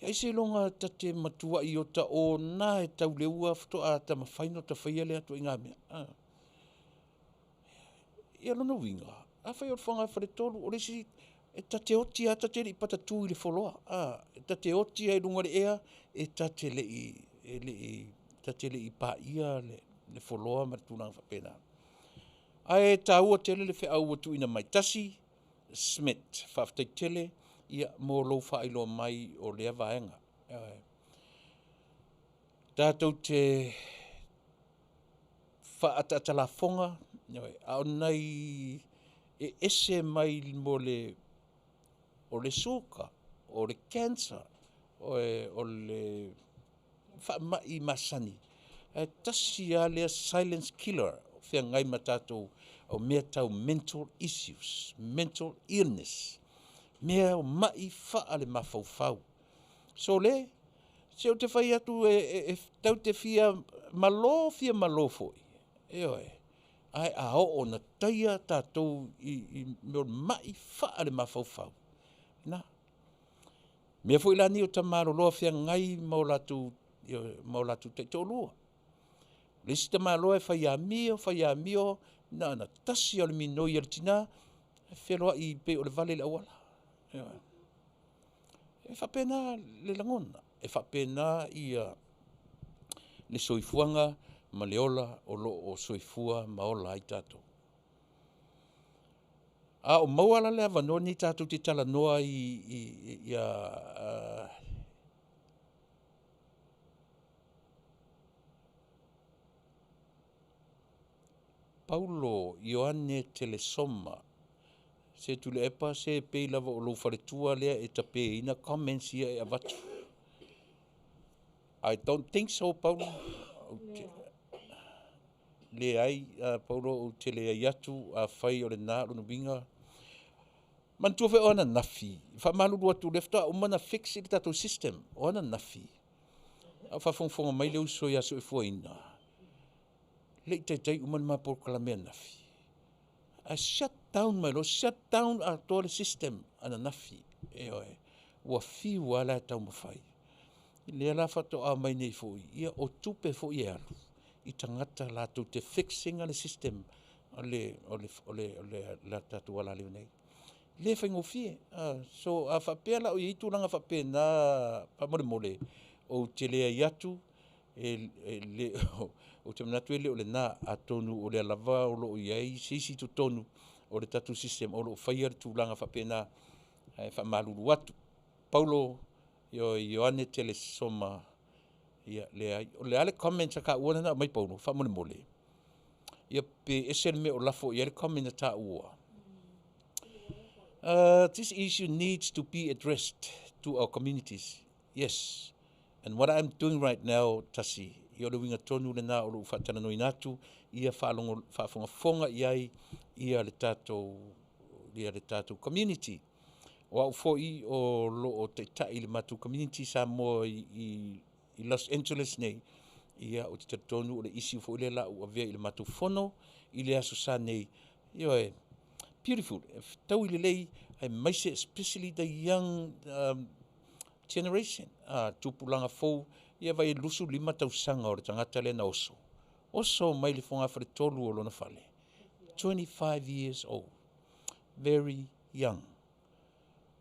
Ai seiloga ta te matuai ota ona e tau le ua faatoa mafai ona ota faia lea ituaiga mea. Ia o lona uiga, afai o le fogafale-tolu, o le isi e ta te oti lava ta te le i patatu i le floor, ta te oti lava i luga o le ea, e ta te le i paia le floor ma tulaga faapena. Ae taua tele le feau ua tuuina mai. Tasi, Smith, faafetai tele mo lou faailoa mai o lea vaega. Ioe. Tatou te faaataata lafoga, ioe, a o nai e ese mai mo le o le suka, o le cancer, o le faamai masani, ae tasi lava lea silent killer o feagai ma tatou, o mea tau mental issues, mental illness, mea o mai faalemafaufau. Sole, se ou te fai atu tatou te fia malo fia malo foi, ioe, ae a oo ina taia tatou i mea o mai faalemafaufau, na. O mea foi la nei o tamaloloa feagai ma o latou taitoalua. O le isi tamaloa e fai amio fai amio, na ona tasi lava o le minoi a le tina, feloai pei o le vale i le auala. Ioe. E faapena le lagona, e faapena le soifuaga ma le ola o lo o soifua ma ola ai tatou. A o maua la le avanoa lenei tatou te talanoa ai ia Paulo Ioane Telesoma, se Tuilaepa se pei lava o lou faletua lea e tapeina comments ia e avatu. I don't think so Paulo. Leai, Paulo, ou te leai atu, afai o lena lona uiga. Manatua foi o ananafi, faamalulu atu o lea faatoa uma ona fix le tatou system. O ananafi, a o faafogafoga mai le uso ia Soifuaina, e le i taitai uma le ma polokalame ananafi, ae shut down mai loa, shut down atoa le system ananafi. Ioe, ua fiu lava la e taumafai. Lea la faatoa mai nei foi, ia o tupe foi e alu i tagata latou te fix ina le system o le tatou alaleo nei. E le faigofie. So a faapea la o i ai tulaga faapena faamolemole, ou te leai atu, ou te manatu e le o lena, atonu o lea lava o lo o i ai se isi i totonu o le tatou system o lo o faia le tulaga faapena, ae faamalulu atu. Paulo Ioane Telesoma, ia leai. O le a le comment a taua lea na aumai Paulo faamolemole? Ia pe ese le mea o lafo i ai le comment na taua. This issue needs to be addressed to our communities. Yes. And what I'm doing right now, Tasi, ia o le uiga tonu lena o lou faatalanoaina atu, ia faafogafoga i ai ia le tatou community. O au foi o lo o taitai i le matou community Samoa i Los Angeles nei, ia ou te talitonu o le issue foi lea o le a ou avea i le matou fono i le Aso Sa nei. Ioe, beautiful, e fetaui lelei, aemaise especially the young generation, tupulaga fou, ia vai 25 tausaga o le tagata lea na oso. Oso mai le fogafale-tolu o lona fale. 25 years old. Very young.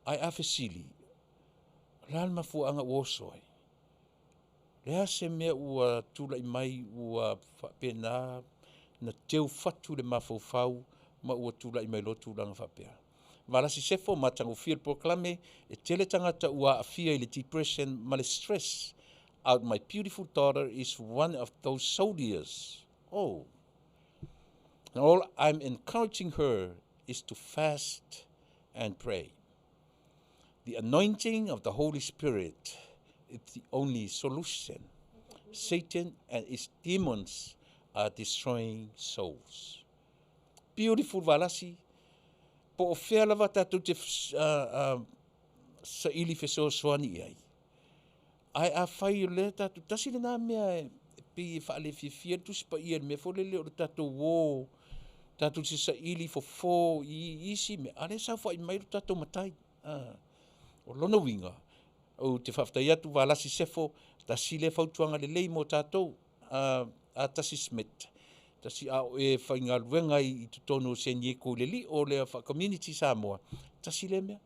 Ae a fesili, o le a le mafuaaga ua oso ai? O le a se mea ua tulai mai ua faapena na teufatu le mafaufau ma ua tulai mai loa tulaga faapea? Valasi Sefo, matagofie le polokalame, e tele tagata ua aafia i le depression ma le stress. Out my beautiful daughter is one of those soldiers. Oh. And all I'm encouraging her is to fast and pray. The anointing of the Holy Spirit is the only solution. Satan and his demons are destroying souls. Beautiful Valasi. Po o fea lava tatou te saili fesoasoani i ai. Ae afai o lea tatou, tasi lena mea e pei e faalefiafia le Tusi Paia i le mea foi lele o le tatou o tatou te saili fofo i isi mea, a o lea e saofai mai lo tatou Matai. O lona uiga, ou te faafetai atu Valasi Sefo, tasi lea fautuaga lelei mo tatou. Atasi Smith, tasi a o e faigaluega ai i totonu o San Diego i le lio lea faa-community Samoa, tasi lea mea.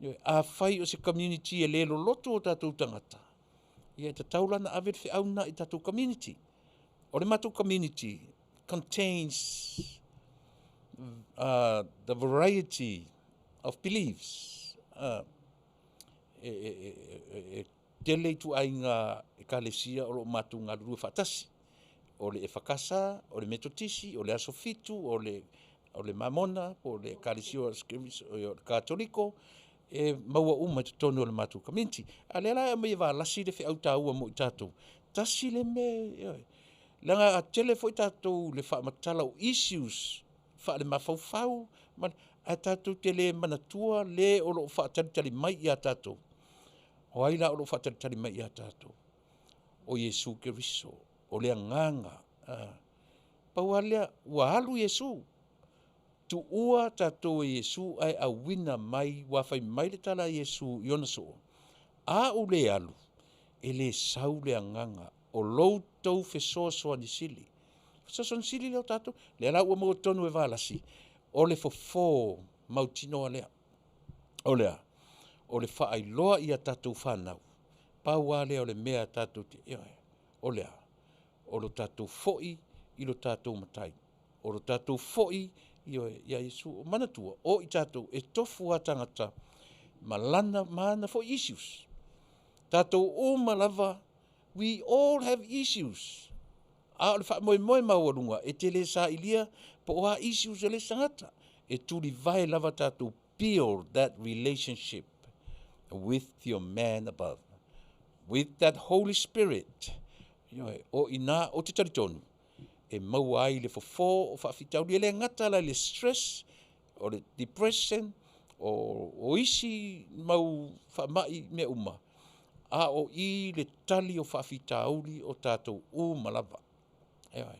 Ioe, afai o se community e le loloto o tatou tagata, ia e tatau la ona ave le feau lena i tatou community. O le matou community contains the variety of beliefs. E tele ituaiga ekalesia o lo o matou galulue faatasi. O le EFKS, o le Metotisi, o le Aso Fitu, o le Mamona po o le Ekalesia o le Katoliko, e maua uma i totonu o le matou community. A o lea la e aumai e Valasi le feau taua mo i tatou, tasi le mea, ioe, leaga a tele foi tatou i le faamatala o issues faalemafaufau ae tatou te le manatua le o lo o faatalitali mai ia tatou. O ai la o lo o faatalitali mai ia tatou? O Iesu Keriso, o le Agaga. Pau lava lea, ua alu Iesu, tuua tatou e Iesu ae auina mai, aua fai mai le tala a Iesu i ona soo, a ou le alu, e le sau le Agaga o lo outou fesoasoani sili. Fesoasoani sili lea o tatou, lea la ua maua tonu e Valasi, o le fofo mautinoa lea. O le a? O le faailoa i a tatou fanau, pau lava lea o le mea tatou te, ioe, o le a? O lo tatou foi i lo tatou Matai, o lo tatou foi, ioe, ia Iesu. Manatua, o i tatou e tofu lava tagata ma lana ma ana foi issues. Tatou uma lava, we all have issues. A o le faamoemoe maualuga, e te le sailia po o a issues a le isi tagata. E tulivae lava tatou, build that relationship with your man above, with that Holy Spirit. Ioe, o i ina ou te talitonu e maua ai le fofo o faafitauli. E le gata la i le stress, o le depression, o isi mau faamai mea uma, a o i le tali o faafitauli o tatou uma lava. Ioe.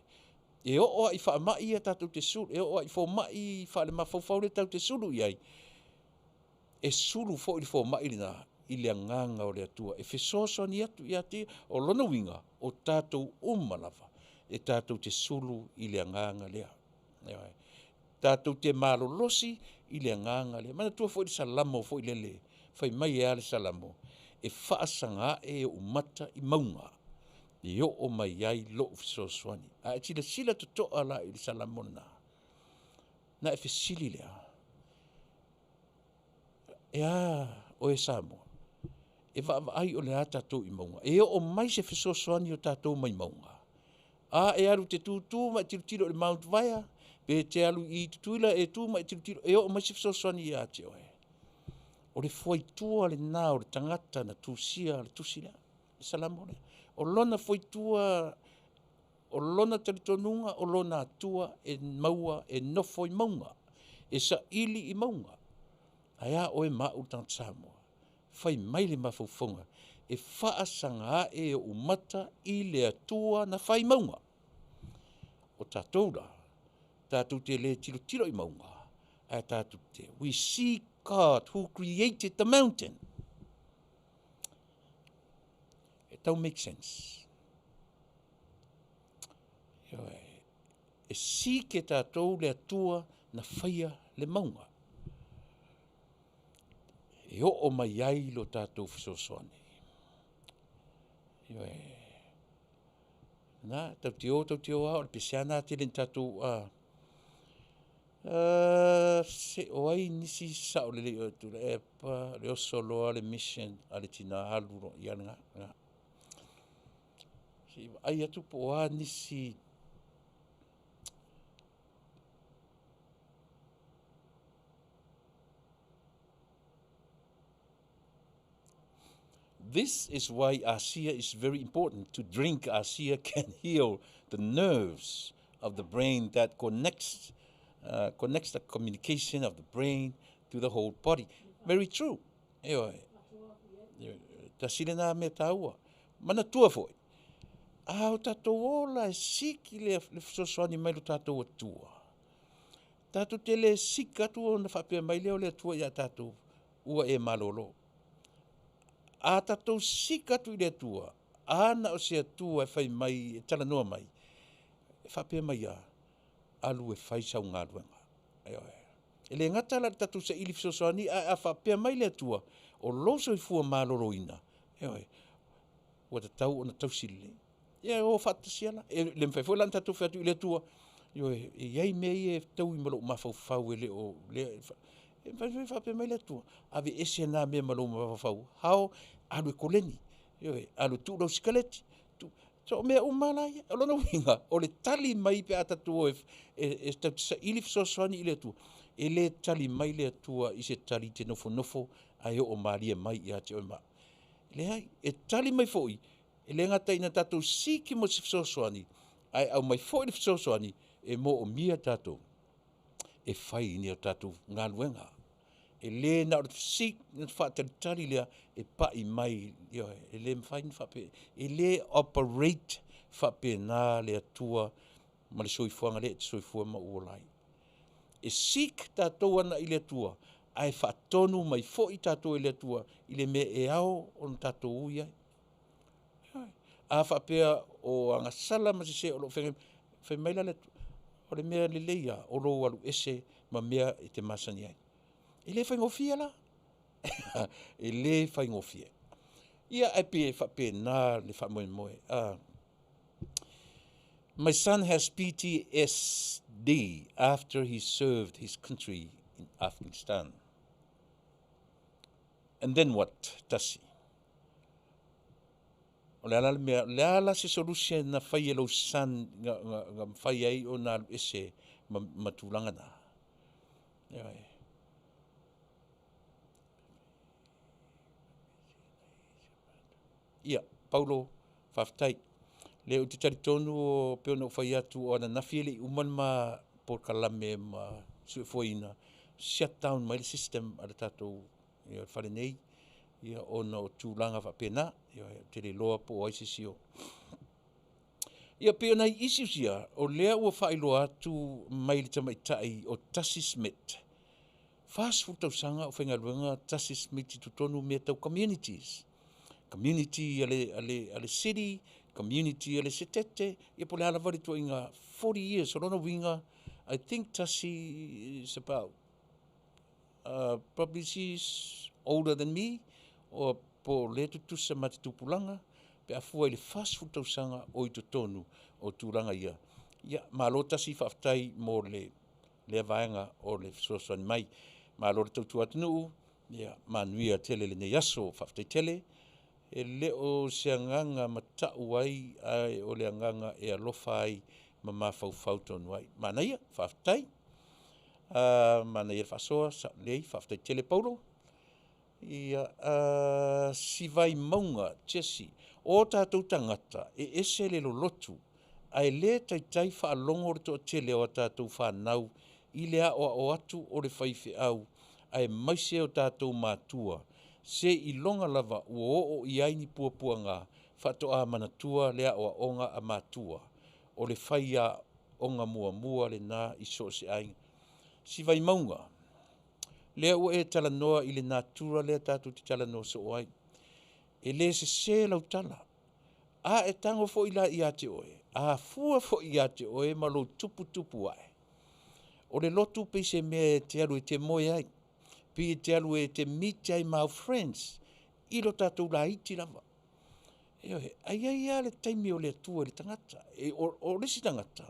E oo lava i faamai ia tatou te sulu, e oo lava i fomai faalemafaufau lea tatou te sulu i ai, e sulu foi le fomai lena i le agaga o le Atua e fesoasoani atu ia te ia. O lona uiga, o tatou uma lava e tatou te sulu i le agaga lea. Ioe. Tatou te malolosi i le agaga lea. Manatua foi le Salamo foi lele, fai mai e a le Salamo, e faasaga ae ou mata i mauga e oo mai ai lou fesoasoani. A e silasila totoa la i le Salamo lena, na e fesili lea, e a oe Samoa, e vaavaai o le a tatou i mauga, e oo mai se fesoasoani o tatou mai mauga? A e alu e te tutu ma e tilotilo i le Mount Vaea, pe te alu i Tutuila e tu ma e tilotilo, e oo mai se fesoasoani ia te oe? O le fuaitua lena o le tagata na tusia le tusi lea, le Salamo lea. O lona fuaitua, o lona talitonuga, o lona Atua e maua e nofo i mauga, e saili i mauga. Ae a oe ma au le tagata Samoa? Fai mai le mafaufauga, e faasaga ae ou mata i le Atua na fai mauga. O tatou la, tatou te le tilotilo i mauga, ae tatou te, we seek God who created the mountain. E tau make sense. Ioe, e seek e tatou le Atua na faia le mauga, e oo mai ai lo tatou fesoasoani. Ioe, na, tatou te o lava, o le pese lava lena tele ina tatou se o ai nisi sao lelei o Tuilaepa, le oso loa le mission a le tina alu loa, ia lena, lena. Se i vaai atu po o a nisi. This is why ASEA is very important. To drink ASEA can heal the nerves of the brain that connects the communication of the brain to the whole body. Very true. Ioe. Tasi lena mea taua. Manatua foi, A o tatou o la e seek le fesoasoani mai lo tatou Atua, tatou te le seek atu ona faapea mai lea o le Atua ia tatou, ua e malolo. A tatou seek atu i le Atua, a na o se Atua e fai mai, e talanoa mai, e faapea mai a, alu e fai sau galuega. Ioe. E le gata la i le tatou saili fesoasoani, ae a faapea mai le Atua, o lou soifua maloloina, ioe, ua tatau ona tausi lelei. Ia o faatasi lava la. E le mafai foi la ona tatou fai atu i le Atua, ioe, e i ai mea ia e fetaui ma lou mafaufau e le o lea e… E mafai foi ona faapea mai le Atua, aveese na mea ma lou mafaufau, ao alu e koleni, ioe, alu e tuu lau sikaleti, so o mea uma lava la ia. O lona uiga, o le tali mai pe a tatou o e tatou te saili fesoasoani i le Atua, e le tali mai le Atua i se tali e te nofonofo ae oo malie mai ia te oe ma au. Leai, e tali mai foi, e le gata ina tatou seek mo se fesoasoani, ae aumai foi le fesoasoani e moomia tatou e fai ni a tatou galuega. E le na o le seek ona faatalitali lea e pai mai, ioe, e le mafai ona faapea, e le operate faapena le Atua ma le soifuaga lea e te soifua ma ou ola ai. E seek tatou agai i le Atua, ae faatonu mai foi tatou e le Atua i le mea e ao ona tatou ui ai. Ioe. A faapea o agasala ma sese o lo o feagai, fai mai la le Atua, o le mea lelei lava o lou alu ese ma mea e te masani ai. E le faigofie la, e le faigofie. Ia ae pei e faapena le faamoemoe. My son has PTSD after he served his country in Afghanistan. And then what? Tasi. O le a la le mea, o le a la se solution na fai e lou son na mafai ai ona alu ese ma tulaga na? Ioe. Ia, Paulo, faafetai. Lea ou te talitonu pei ona ou fai atu o ananafi e le i uma le ma polokalame ma soifuaina, shut down mai le system a le tatou fale nei, ia ona o tulaga faapena. Ioe, ou te le iloa po o ai se isi o… Ia pei o nai issues ia o lea ua faailoa atu mai le tamaitai o Tasi Smith, 40 tausaga o faigaluega Tasi Smith i totonu o mea tau communities, community a le city, community a le Setete, ia po o le a lava le ituaiga 40 years. O lona uiga, I think Tasi is about probably she's older than me, or po o lea e tutusa ma te tupulaga pe a fua i le 40 tausaga o i totonu o tulaga ia. Ia, malo Tasi, faafetai mo lea vaega o le fesoasoani mai. Malo le tautua atunuu, ia manuia tele lenei aso. Faafetai tele. E le o se agaga matau ai, ae o le agaga e alofa ai ma mafaufau tonu ai. Manaia, faafetai. Manaia le faasoa, sao lelei, faafetai tele Paulo. Ia, si Vaimauga Jesse, o tatou tagata e ese le lolotu, ae le taitai faalogo le toatele o a tatou fanau i le aoao atu o le faifeau, aemaise o tatou matua, seiloga lava ua oo i ai ni puapuaga faatoa manatua le aoaoga a matua. O le faiaoga muamua lena i so o se aiga. Si Vaimauga, lea ua e talanoa i le natura lea tatou te talanoa soo ai. E le sese lau tala. A e tago foi la ia te oe, a fua foi ia te oe ma lou tuputupu ae, o le lotu pei se mea e te alu e te moe ai, pei e te alu e te meet ai ma au friends i lo tatou laiti lava. Ioe, ae i ai lava le taimi o le Atua i le tagata. O le isi tagata,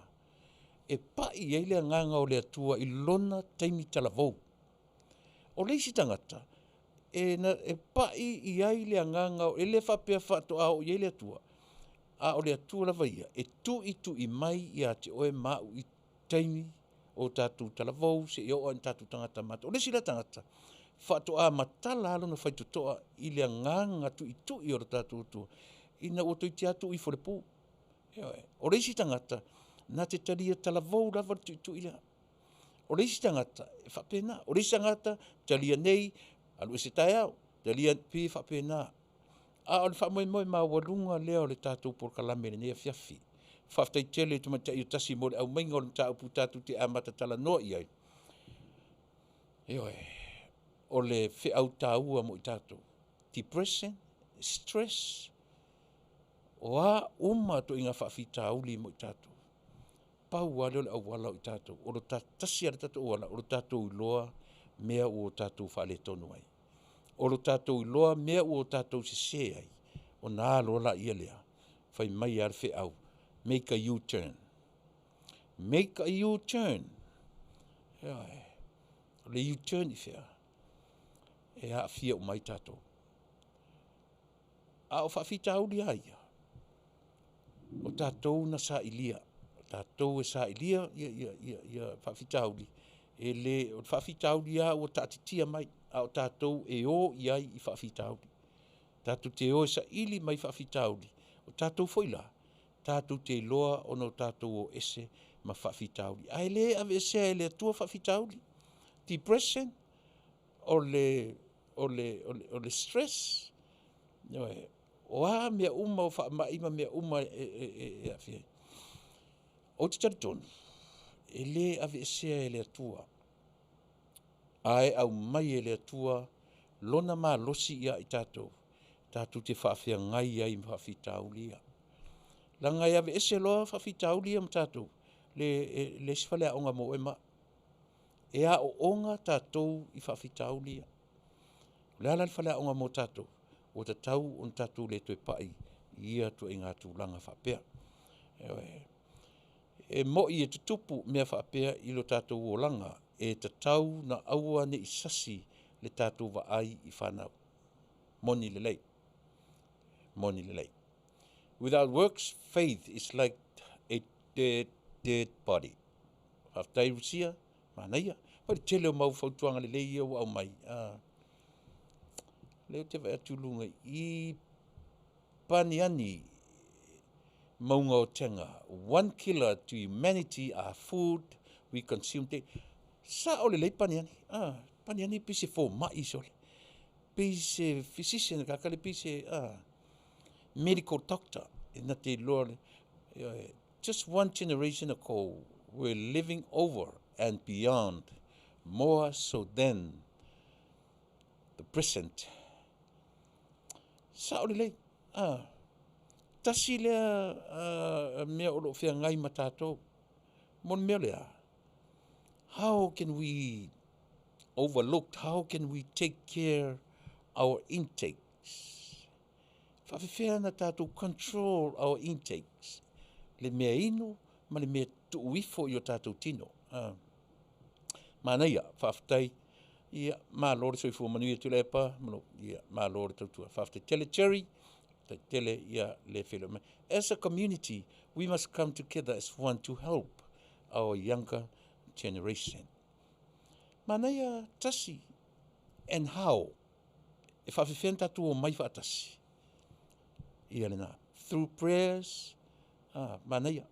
e pai i ai le agaga o le Atua i lona taimi talavou. O le isi tagata, e pai i ai le agaga, e le faapea faatoa oo i ai le Atua, a o le Atua lava ia e tuitui mai ia te oe ma au i taimi o tatou talavou seia oo lava ina tatou tagata matutua. O le isi la tagata, faatoa matala lava lona faitotoa i le agaga tuitui o le tatou Atua ina ua toeitiiti lava tuu ifo i le pu. Ioe. O le isi tagata, na te talia talavou lava le tuitui lea. O le isi tagata, e faapena. O le isi tagata, talia nei, alu ese taeao, talia, pei e faapena. A o le faamoemoe maualuga lea o le tatou polokalame i lenei afiafi. Faafetai tele i le Tamaitai o Tasi mo le aumaiga o le mataupu tatou te amata talanoa i ai. Ioe, o le feau taua mo i tatou, depression, stress, o a uma ituaiga faafitauli mo i tatou, pau lava lea o le auala o i tatou, o le tasi lava le tatou auala, o le tatou iloa mea ua tatou faaletonu ai. O lo tatou iloa mea ua tatou sese ai, ona a loa lea, fai mai lava le feau, make a U-turn, make a U-turn. Ioe, o le U-turn i fea? E aafia uma ai tatou. A o faafitauli lava ia, o tatou na sailia, o tatou e sailia faafitauli, e le o le faafitauli lava ua taatitia mai, a o tatou e o i ai i faafitauli. Tatou te o e saili mai faafitauli, o tatou foi la, tatou te iloa ona tatou o ese ma faafitauli, ae le aveesea e le Atua faafitauli. Depression, o le stress, ioe, o a mea uma, o faamai ma mea uma e aafia ai. Ou te talitonu, e le aveesea e le Atua, ae aumai e le Atua lona malosi ia i tatou tatou te faafeagai ai ma faafitauli ia. Leaga e aveese loa faafitauli ia ma tatou, e leai se faleaoga mo oe ma au. E aooga tatou i faafitauli ia. O le a la le faleaoga mo tatou? Ua tatau ona tatou le toe pai i ia ituaiga tulaga faapea. Ioe. E moi e tutupu mea faapea i lo tatou olaga, e tatau ona aua ne i sasi le tatou vaai i fanau. Moni lelei, moni lelei. Without works, faith is like a dead, dead body. Faafetai Rusia, manaia. Foi le tele o mau fautuaga lelei ia ua aumai. Lea ou te vaai atu i luga i i, Paniani, Mauga o Tega, one killer to humanity are food we consume daily. Sao lelei Paniani, Paniani pei se fomai sole, pei se physician ka kale pei se medical doctor e na te iloa le, ioe, just one generation ago we're living over and beyond more so than the present. Sao lelei, tasi lea mea o lo o feagai ma tatou. Mo le mea o le a? How can we overlook, how can we take care our intakes? Faafefea ona tatou control our intakes, le mea inu ma le mea tuu ifo i o tatou tino. Manaia, faafetai. Ia, malo le soifua manuia Tuilaepa, ia, malo le tautua. Faafetai tele Jerry, faafetai tele ia le feiloai mai. As a community, we must come together as one to help our younger generation. Manaia tasi, and how? E faafefea ona tatou omai faatasi? Ia lena. Through prayers, manaia.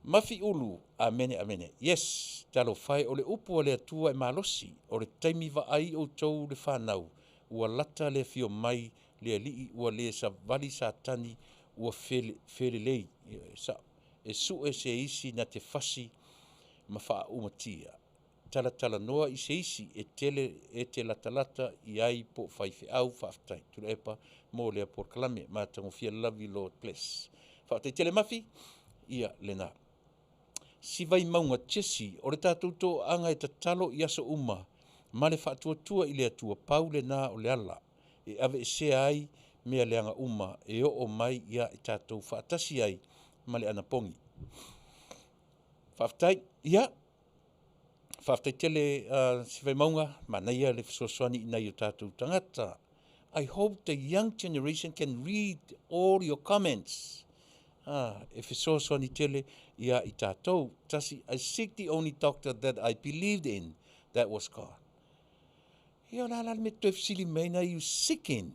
Mafiulu, amene, amene. Yes, talofa e, o le upu a le Atua e malosi, o le taimi vaai outou le fanau, ua lata le afio mai le Alii, ua le savali Satani, ua felelei, e sue se isi na te fasi ma faaumatia. Talatalanoa i se isi e tele e te latalata i ai po o faifeau. Faafetai Tuilaepa mo lea polokalame matagofie. Love you, Lord bless. Faafetai tele Mafi, ia lena. Si Vaimauga Jesse, o le tatou toaga e tatalo i aso uma ma le faatuatua i le Atua, pau lena o le ala e aveesea ai mea leaga uma e oo mai ia i tatou faatasi ai ma le anapogi. Faafetai, ia, faafetai tele si Vaimauga, manaia le fesoasoani i nai o tatou tagata. I hope the young generation can read all your comments. E fesoasoani tele ia i tatou. Tasi, I seek the only doctor that I believed in, that was God. Ia o la la le mea toe fesili mai na, you seeking.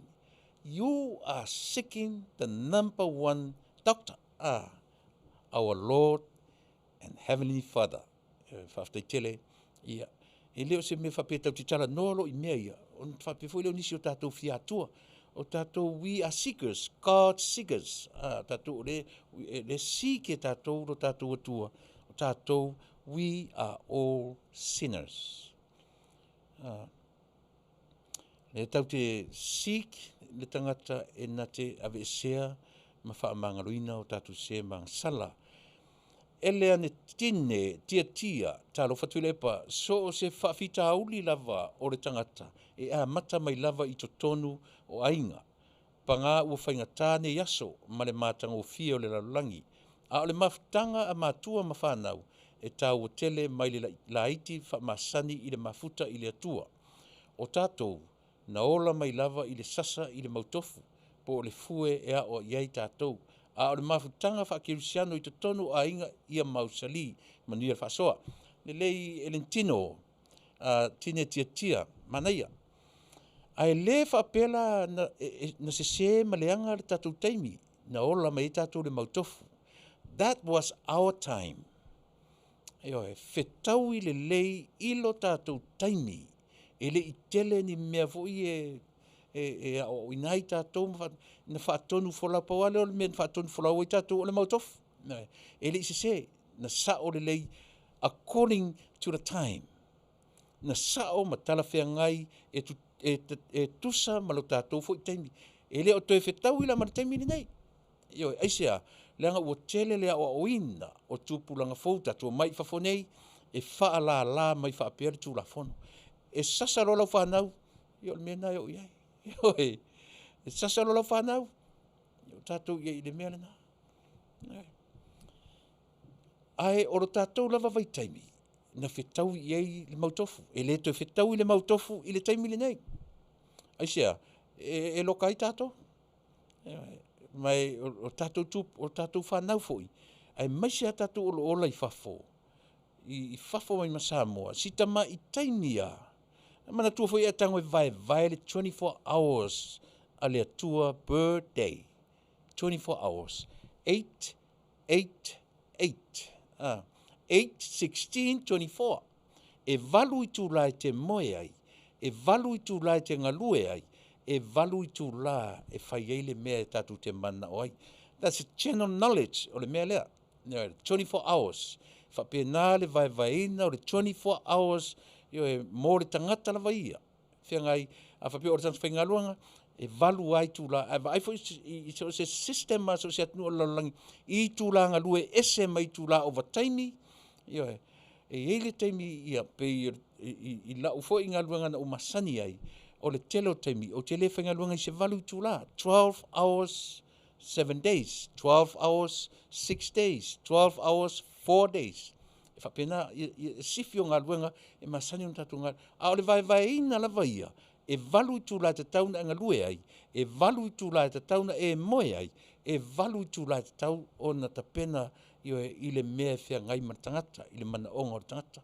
You are seeking the number one doctor. Our Lord and Heavenly Father. Faafetai tele. Ia, e le o se mea faapea tatou te talanoa loa i mea ia, ona faapea foi lea o nisi o tatou fia Atua. O tatou, we are seekers, God seekers. A, tatou o le, le seek e tatou lo tatou Atua. O tatou, we are all sinners. A, le tau te seek le tagata e na te aveesea ma faamagaloina o tatou se magasala. Ele ane tine tiatia talofa Tuilaepa, so o se faafitauli lava o le tagata e amata mai lava i totonu o aiga. Paga ua faigata nei aso ma le matagofie o le lalolagi, a o le mafutaga a matua ma fanau e taua tele mai le laiti faamasani i le mafuta i le Atua. O tatou na ola mai lava i le sasa i le mautofu po o le fue e aoai i ai tatou, a o le mafutaga faakerisiano i totonu o aiga ia mausali. Manuia le faasoa. Lelei Elentino, tine tiatia, manaia. Ae le faapea la na, na sese ma leaga le tatou taimi na ola mai ai tatou le mautofu. That was our time. Ioe, fetaui lelei i lo tatou taimi, e le i tele ni mea foi e aoaoina ai tatou ma na faatonu folau. Pau lava lea o le mea na faatonu folau ai tatou o le mautofu. E le i sese, na sao lelei according to the time. Na sao ma talafeagai e tusa ma lo tatou foi taimi. E le o toe fetaui la ma le taimi lenei. Ioe, aisea? Leaga ua tele le aoaoina o tupulaga fou tatou mai i fafo nei e faalala mai faapea le Tulafono. E sasa loa lau fanau, ia o le mea lena e oo i ai. Ioe, e sasa loa lau fanau, o tatou i ai i le mea lena. Ae o lo tatou lava vaitaimi na fetaui i ai le mautofu, e le toe fetaui le mautofu i le taimi lenei. Aisea? E loka ai tatou. Ma o tatou o tatou fanau foi, aemaise lava tatou o lo o ola i fafo, i fafo mai ma Samoa, si tamai taimi lava. Manatua foi e tago e vaevae le 24 hours a le Atua per day. 24 hours. 8, 8, 8. 8, 16, 24. E 8 itula e te moe ai, e 8 itula e te galue ai, e 8 itula e fai ai le mea e tatou te manao ai. That's a general knowledge o le mea lea. 24 hours. Faapena le vaevaeina o le 24 hours, ioe, mo le tagata lava ia. Feagai, a faapea o le tagata faigaluega, e 8 lava itula. Ae vaai foi i so o se system a so o se atunuu o le lalolagi, i itula galue ese ma itula ovataimi, ioe, e i ai le taimi, ia, pei i lau foi galuega na ou masani ai, o le tele o taimi, ou te le faigaluega i se 8 itula, 12 hours, 7 days, 12 hours, 6 days, 12 hours, 4 days. E faapena i sifi o galuega e masani ona tatou galuega. A o le vaevaeina lava ia, e 8 itula e tatau ona e galue ai, e 8 itula e tatau ona e moe ai, e 8 itula e tatau ona tapena, ioe, i le mea e feagai ma le tagata, i le manaoga o le tagata.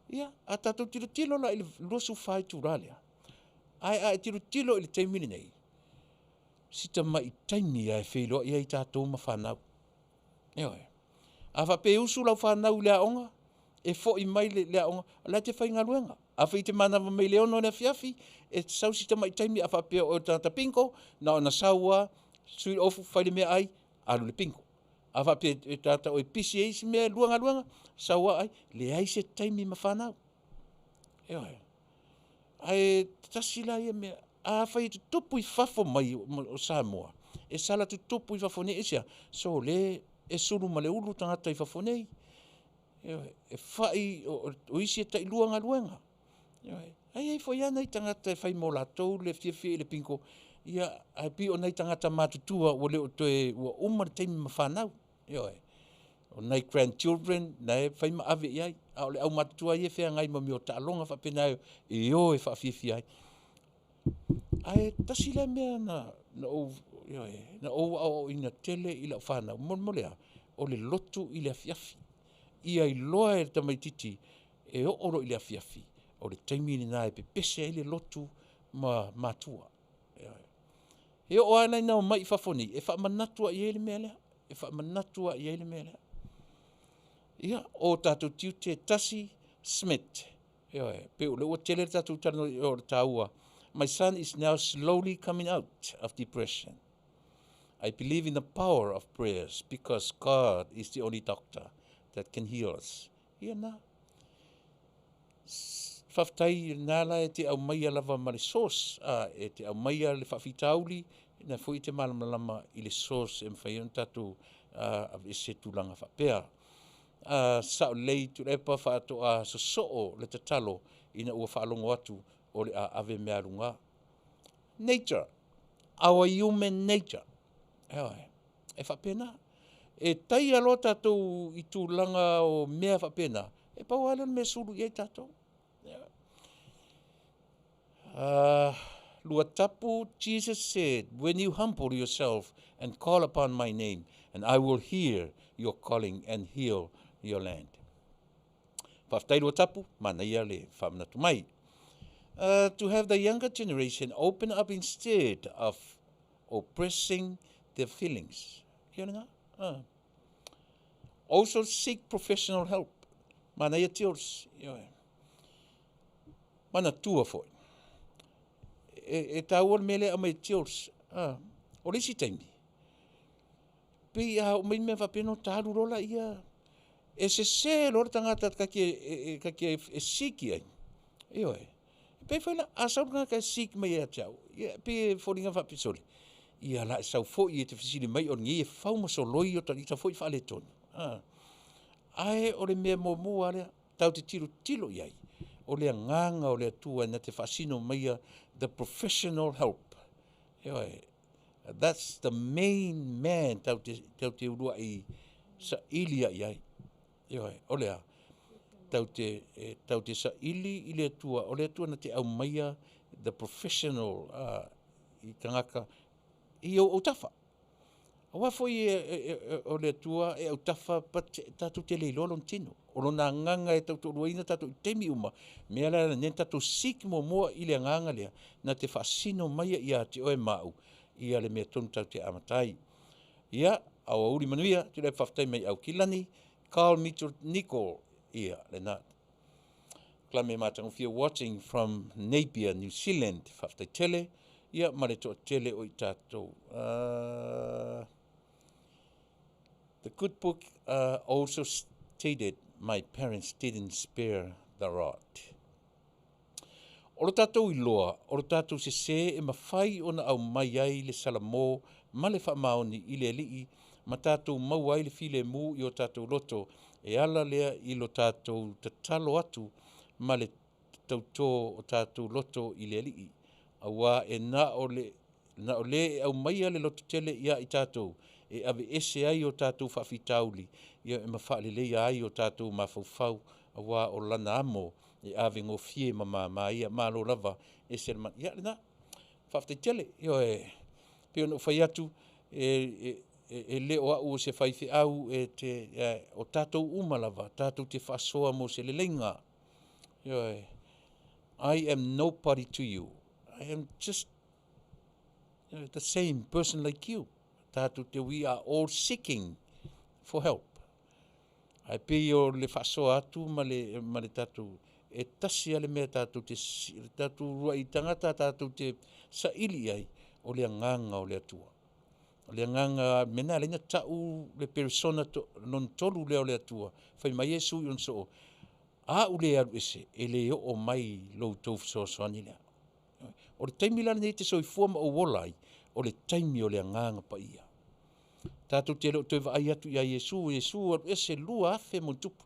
Ia, a tatou tilotilo la i le 24 itula lea, ae a e tilotilo i le taimi lenei, si tamai taimi lava e feiloai ai tatou ma fanau. Ioe. A faapea e usu lau fanau i le aoga, e foi mai le aoga, o la e te faigaluega. Afai e te manava mai i le 6 i le afiafi, e sau si tamai taimi, a faapea o le tagata bingo, na ona sau lava, sui le ofu, fai le meaai, alu i le bingo. A faapea e tagata o e pisi ai isi mea, e lua galuega, sau lava ai, leai se taimi ma fanau. Ioe. Ae tasi la ia mea, afai e tutupu i fafo mai o Samoa, e sala tutupu i fafo nei, aisea? So le e sulu ma le ulu tagata i fafo nei. Ioe, e fai o isi e tailua galuega. Ioe, ai ai foi lava nai tagata e fai mo latou le fiafia i le bingo, ia, ae pei o nai tagata matutua ua le o toe, ua uma le taimi ma fanau. Ioe, o nai grandchildren na e fai ma ave i ai, a o le aumatutua ia e feagai ma mea o taaloga faapena e o e faafiafia ai. Ae tasi lea mea na ou, ioe, na ou aoaoina tele i lau fanau, molemole a, o le lotu i le afiafi. Ia iloa e le tamaitiiti e oo loa i le afiafi, o le taimi lena e pepese ai le lotu ma matua. E oo lava la ina omai i fafo nei, e faamanatu lava i ai le mea lea, e faamanatu lava i ai le mea lea. Ia, o tatou tiute, tasi, SMIT. Ioe, pei o lea ua tele le tatou talanoa o le taua. My son is now slowly coming out of depression. I believe in the power of prayers because God is the only doctor that can heal us. Ia na. Faafetai na la e te aumaia lava ma le source, e te aumaia le faafitauli, na foi te malamalama i le source e mafai ai ona tatou aveese tulaga faapea. Sao lelei Tuilaepa faatoa sosoo le tatalo ina ua faalogo atu o le a ave mea aluga. Nature, our human nature. Ioe, e faapena. E taia loa tatou i tulaga o mea faapena, e pau lava lea o le mea e sulu i ai tatou. Luatapu, Jesus said, when you humble yourself and call upon my name, and I will hear your calling and heal your land. Faafetai Luatapu, manaia le faamanatu mai. To have the younger generation open up instead of oppressing their feelings. Ia lena. Also seek professional help. Manaia Tils. Ioe. Manatua foi. E taua le mea lea aumai e Tils. O le isi taimi, pei a oo mai mea faapena ona ta alu loa laia, e sese loa le tagata ta te e seek i ai. Ioe. E pei foi la, a sau le tagata e seek mai ia te au, ia, pei e foliga faapea, sole, ia la e sau foi e te fesili mai o lenei e fau ma soloi o ta foi faaletonu. Ae o le mea muamua lava lea, tatou te tilotilo i ai, o le agaga o le Atua na te faasino maia the professional help. Ioe. That's the main man tau te uluai saili ai ai. Ioe, o lea, tau te saili i le Atua, o le Atua na te aumaia the professional i tagata i ou autafa. Aua foi o le Atua e autafa, but tatou te le iloa lona tino. O lona agaga e tautoaluaina tatou i taimi uma, mea la nei tatou seek muamua i le agaga lea, na te faasino maia ia te oe ma au, ia le mea tonu tatou te amata ai. Ia, aoauli manuia, tula e faafetai mai au kilani, Carl Mitchell Nicol, ia, lena. Kalame matagofie watching from Napier, New Zealand, faafetai tele, ia ma le toatele o i tatou. The good book also stated, my parents didn't spare the rod. O lo tatou iloa, o lo tatou sesē e mafai ona aumai ai le salamo ma le faamaoni i le Alii ma tatou maua ai le filemu i o tatou loto e ala lea i lo tatou tatalo atu ma le tautō o tatou loto i le Alii. Auā e na o le na o lē e aumaia le lototele ia i tatou e aveese ai o tatou faafitauli ia ma faaleleia ai o tatou mafaufau auā o lana amo e avegofie ma māmā ia. Malo lava ese le ia lena. Faafetai tele. Ioe, pei ona ou fai atu, e le o au o se faifeau e te o tatou uma lava tatou te faasoa mo se leleiga. Ioe, I am nobody to you. I am just the same person like you. Tatou te, we are all seeking for help. Ae pei o le faasoa atu ma le tatou e tasi lava le mea tatou te tatou uluai tagata tatou te saili i ai, o le agaga o le Atua. O le agaga mea lena e ala ai ona tau le persona lona tolu lea o le Atua. Fai mai Iesu i ona soo, a au le alu ese, e le oo mai lo outou fesoasoani lea. O le taimi la lenei e te soifua ma ou ola ai, o le taimi o le agaga paia. Tatou te le o toe vaai atu ia Iesu, Iesu alu ese 2000 ma tupu,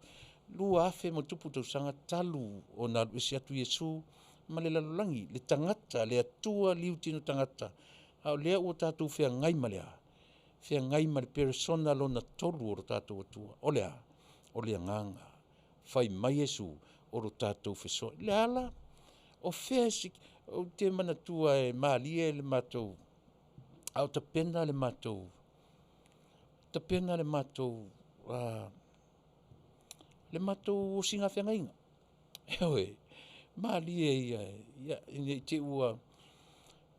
2000 ma tupu tausaga talu ona alu ese atu Iesu ma le lalolagi, le tagata, le Atua liutino tagata. A o lea ua tatou feagai ma le a? Feagai ma le persona lona tolu o lo tatou Atua. O le a? O le agaga. Fai mai Iesu, o lo tatou fesoa. Le ala, o fea e ou te manatua e malie le matou, a o tapena le matou, tapena le matou, le matou osiga feagaiga. Ioe, malie ia, ia, nei te ua,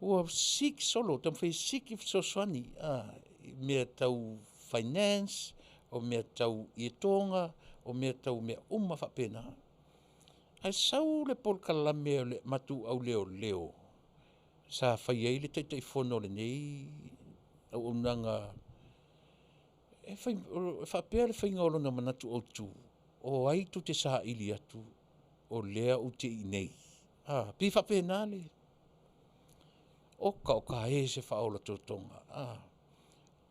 ua seek solo, taumafai e seek i fesoasoani, i mea tau finance, o mea tau ietoga, o mea tau mea uma faapena. Ae sau le polokalame o le matou auleoleo. sa fai ai le Taitaifono o lenei auaunaga, e faapea le faiga o lona manatu autu, o ai tou te saili atu o lea ou te i inei? A, pei e faapena le… Oka oka e se faaola totoga.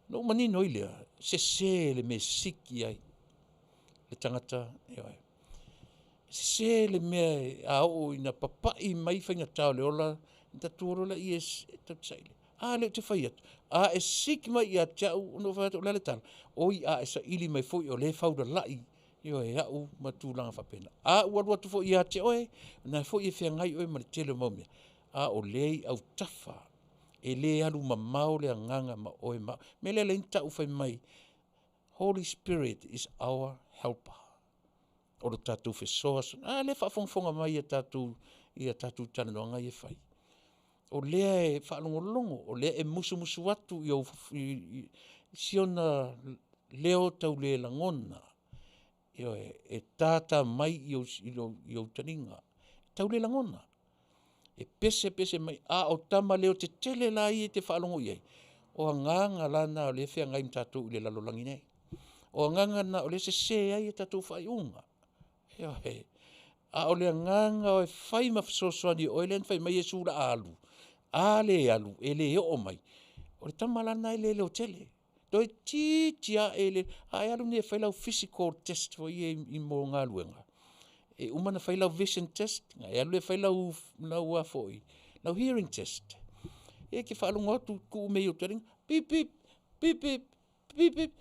Ona ou manino ai lea, sese le mea e siki ai le tagata, ioe, sese le mea a oo ina papai mai faigata o le ola ona tatou o loa lea e tatou te saili. A lea ou te fai atu, a e siki mai ia te au, ona ou fai atu, o le a le tala? Oi a e saili mai foi o lea e faulalai, ioe, au ma tulaga faapena. A ou alu atu foi ia te oe, o lena foi e feagai oe ma le tele o mau mea, a o lea e i autafa, e le alu mamao le agaga ma oe ma au. O le mea lea e ala ai ona tau fai mai, Holy Spirit is our helper, o le tatou fesoasoani. A lea e faafogafoga mai i a tatou talanoaga ia e fai. O lea e faalogologo, o lea e musumusu atu i si ona leo taulelagona, ioe, e tata mai i ou taliga, e tau le lagona. E pese pese mai, a o tama leotetele la ia e te faalogo i ai, o agaga la na o lea e feagai ma tatou i le lalolagi nei. O agaga na o lea e sese ai a tatou faaiuga, ioe. A o le agaga e fai ma fesoasoani o oe lea na fai mai Iesu o le a alu, a le alu, e le oo mai. O le tama la lena e le leotele, toeitiiti lava e le… A e alu nei e fai lau physical test foi ia mo galuega, e uma ona fai lau vision test ona e alu lea e fai lau hearing test. Ia e te faalogo atu tuu mea i ou taliga, pip, pip, pip pip, pip pip.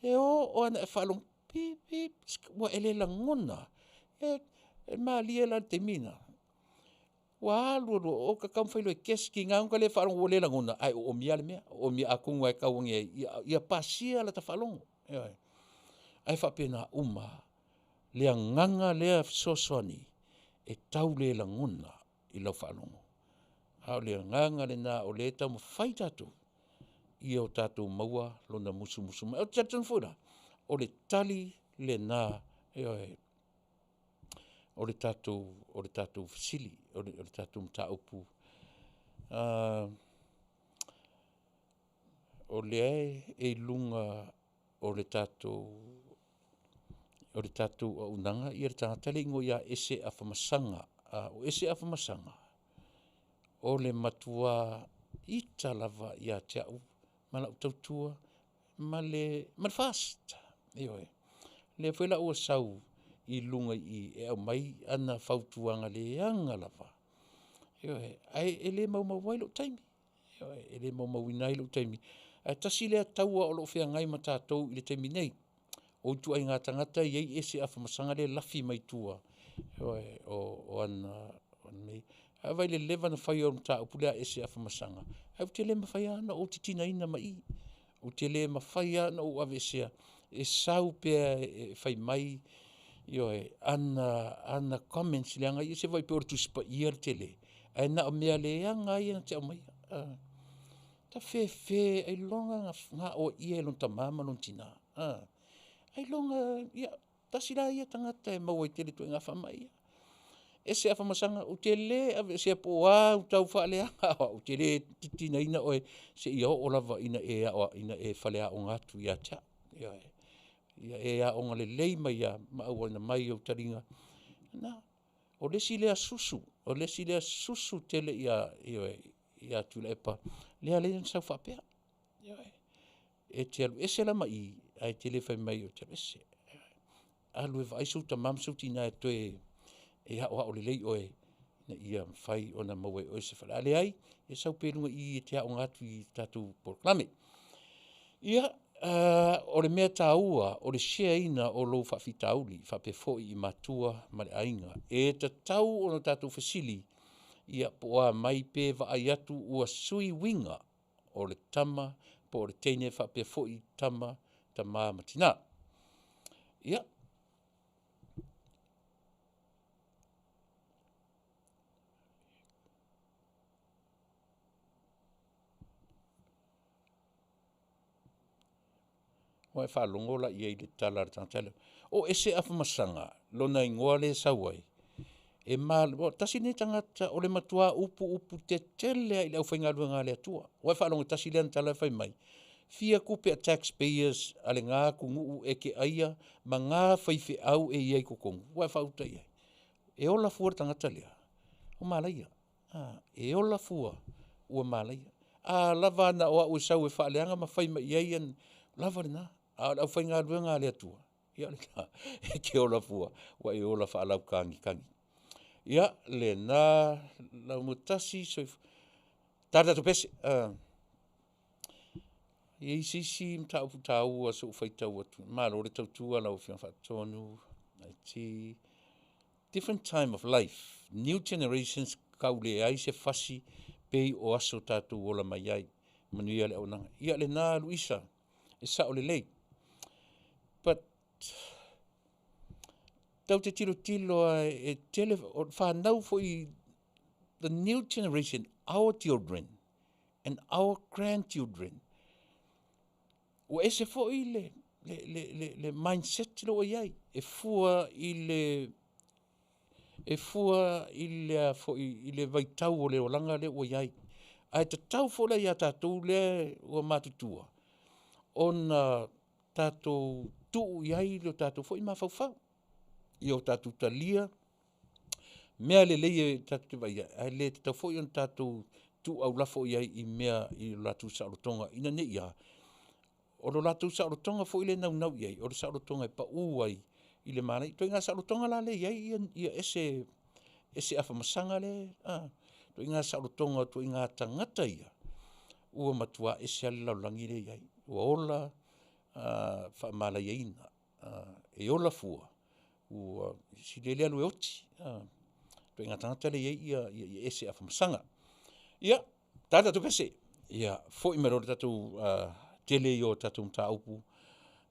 E oo lava ina e faalogo, pip pip, ua e le lagona lava. E malie la i le taimi lena, ua alu alu o ta taumafai loa e test, tiga lava ona ta le faalogo ua le lagona, ae oomi lava le mea, oomi atonu lava e tau ane ai, ia pasia lata faalogo, ioe. Ae faapena uma lava le agaga lea fesoasoani e tau le lagona i lau faalogo, a o le agaga lena o lea e taumafai tatou ia o tatou maua lona musumusu mai. Ou te talitonu foi la, o le tali lena, ioe, o le tatou fesili, o le tatou mataupu. O lea e i luga o le tatou auaunaga le tagata lea e igoa ia Ese Afamasaga. O Ese Afamasaga, o le matua ita lava ia te au ma lau tautua ma le FAST. Ioe. O lea foi la ua sau i luga i i e aumai ana fautuaga leaga lava, ioe, ae e le maumau ai lou taimi, ioe, e le maumauina ai lou taimi. Ae tasi lea taua o lo o feagai ma tatou i le taimi nei, o ituaiga tagata e i ai ese Afamasaga lea e lafi mai tua, ioe, o ana mea ia. Ae vaai i le leva ona fai o le mataupu lea a ese Afamasaga, ae ou te le mafai lava ona ou titinaina mai i i, ou te le mafai lava ona ou aveesea, e sau pea e fai mai, ioe, ana comments leaga ia, se i vaai pei o le Tusi Paia le tele, ae na o mea leaga lava ia na te aumaia. Tafefe ailoga na gaoia e lona tama ma lona tina, ailoga… Ia, tasi la ia tagata e maua ai tele i ituaiga faamai ia. Ese Afamasaga, ou te le aveesea po o a au tau faaleaga, ou te le titinaina oe seia oo lava ina e faleaoga atu ia te au. Ioe. Ia e aoga lelei mai lava ma auauna mai ou taliga. Na. O le isi lea susu, o le isi lea susu tele ia Tuilaepa lea e ala ai ona sau faapea, ioe. E te alu ese la ma i, ae e te le fai mai ou te alu ese. Alu e vaai sou tama ma sou tina e toe aoao lelei oe ina ia mafai ona maua e oe se fale, a leai, ia sau pea i luga i i e te aoga atu i le tatou polokalame. Ia, o le mea taua o le share ina o lou faafitauli faapea foi i matua ma le aiga. E tatau ona tatou fesili, ia po o a mai pe vaai atu ua sui uiga o le tama po o le teine faapea foi tama, tama ma tina. Ia, ua e faalogo la i ai i le tala a le tagata lea, o ese Afamasaga lona igoa lea e sau ai. E tasi lenei tagata o le matua upuupu tetele lava i le aufaigaluega a le Atua. Ua e faalogo tasi lea ana tala fai mai, fia tupe a tax payers a lena atunuu e te aia ma na faifeau e i ai i totonu? Ua e faauta i ai? E ola fua le tagata lea? Ua malaia, e ola fua ua malaia. A lava na o au e sau e faaleaga ma fai mai i ai ia, lava lena, a o le aufaigaluega a le Atua, ia o lena, e te ola fua ua e ola faalautagitagi. Ia lena laugatasia, soifua. Ta le tatou pese. E i ai se isi mataupu taua se i ou faitau atu, malo le tautua lau Afioga Faatonu, different time of life, new generations tau leai se fasi pei o aso tatou ola mai ai. Manuia le auaunaga. Ia lena Luisa, e sao lelei. But tatou te tilotilo lava e tele, o fanau foi, the new generation, our children and our grandchildren, ua ese foi le mindset lea ua i ai, e fua i le e fua i le foi i le vaitau o le olaga lea ua i ai. Ae tatau foi la ia tatou lea ua matutua ona tatou tuu i ai lo tatou foi mafaufau, ia o tatou talia mea lelei e tatou te vaai i ai, ae le tatau foi ona tatou tuu aulafo i ai i mea i lo latou saolotoga ina ne i a, o lo latou saolotoga foi lea e naunau i ai, o le saolotoga e pau ai i le manaia. O ituaiga saolotoga la lea e i ai ia ese ese afamasaga lea e ituaiga saolotoga o ituaiga tagata ia, ua matua ese lava le lalolagi lea e i ai, ua ola faamalaiaina. E ola fua ua sili ai le alu e oti, ituaiga tagata lea e i ai ia ese afamasaga. Ia, ta le tatou pese, ia foi mai loa le tatou tele ia o tatou mataupu,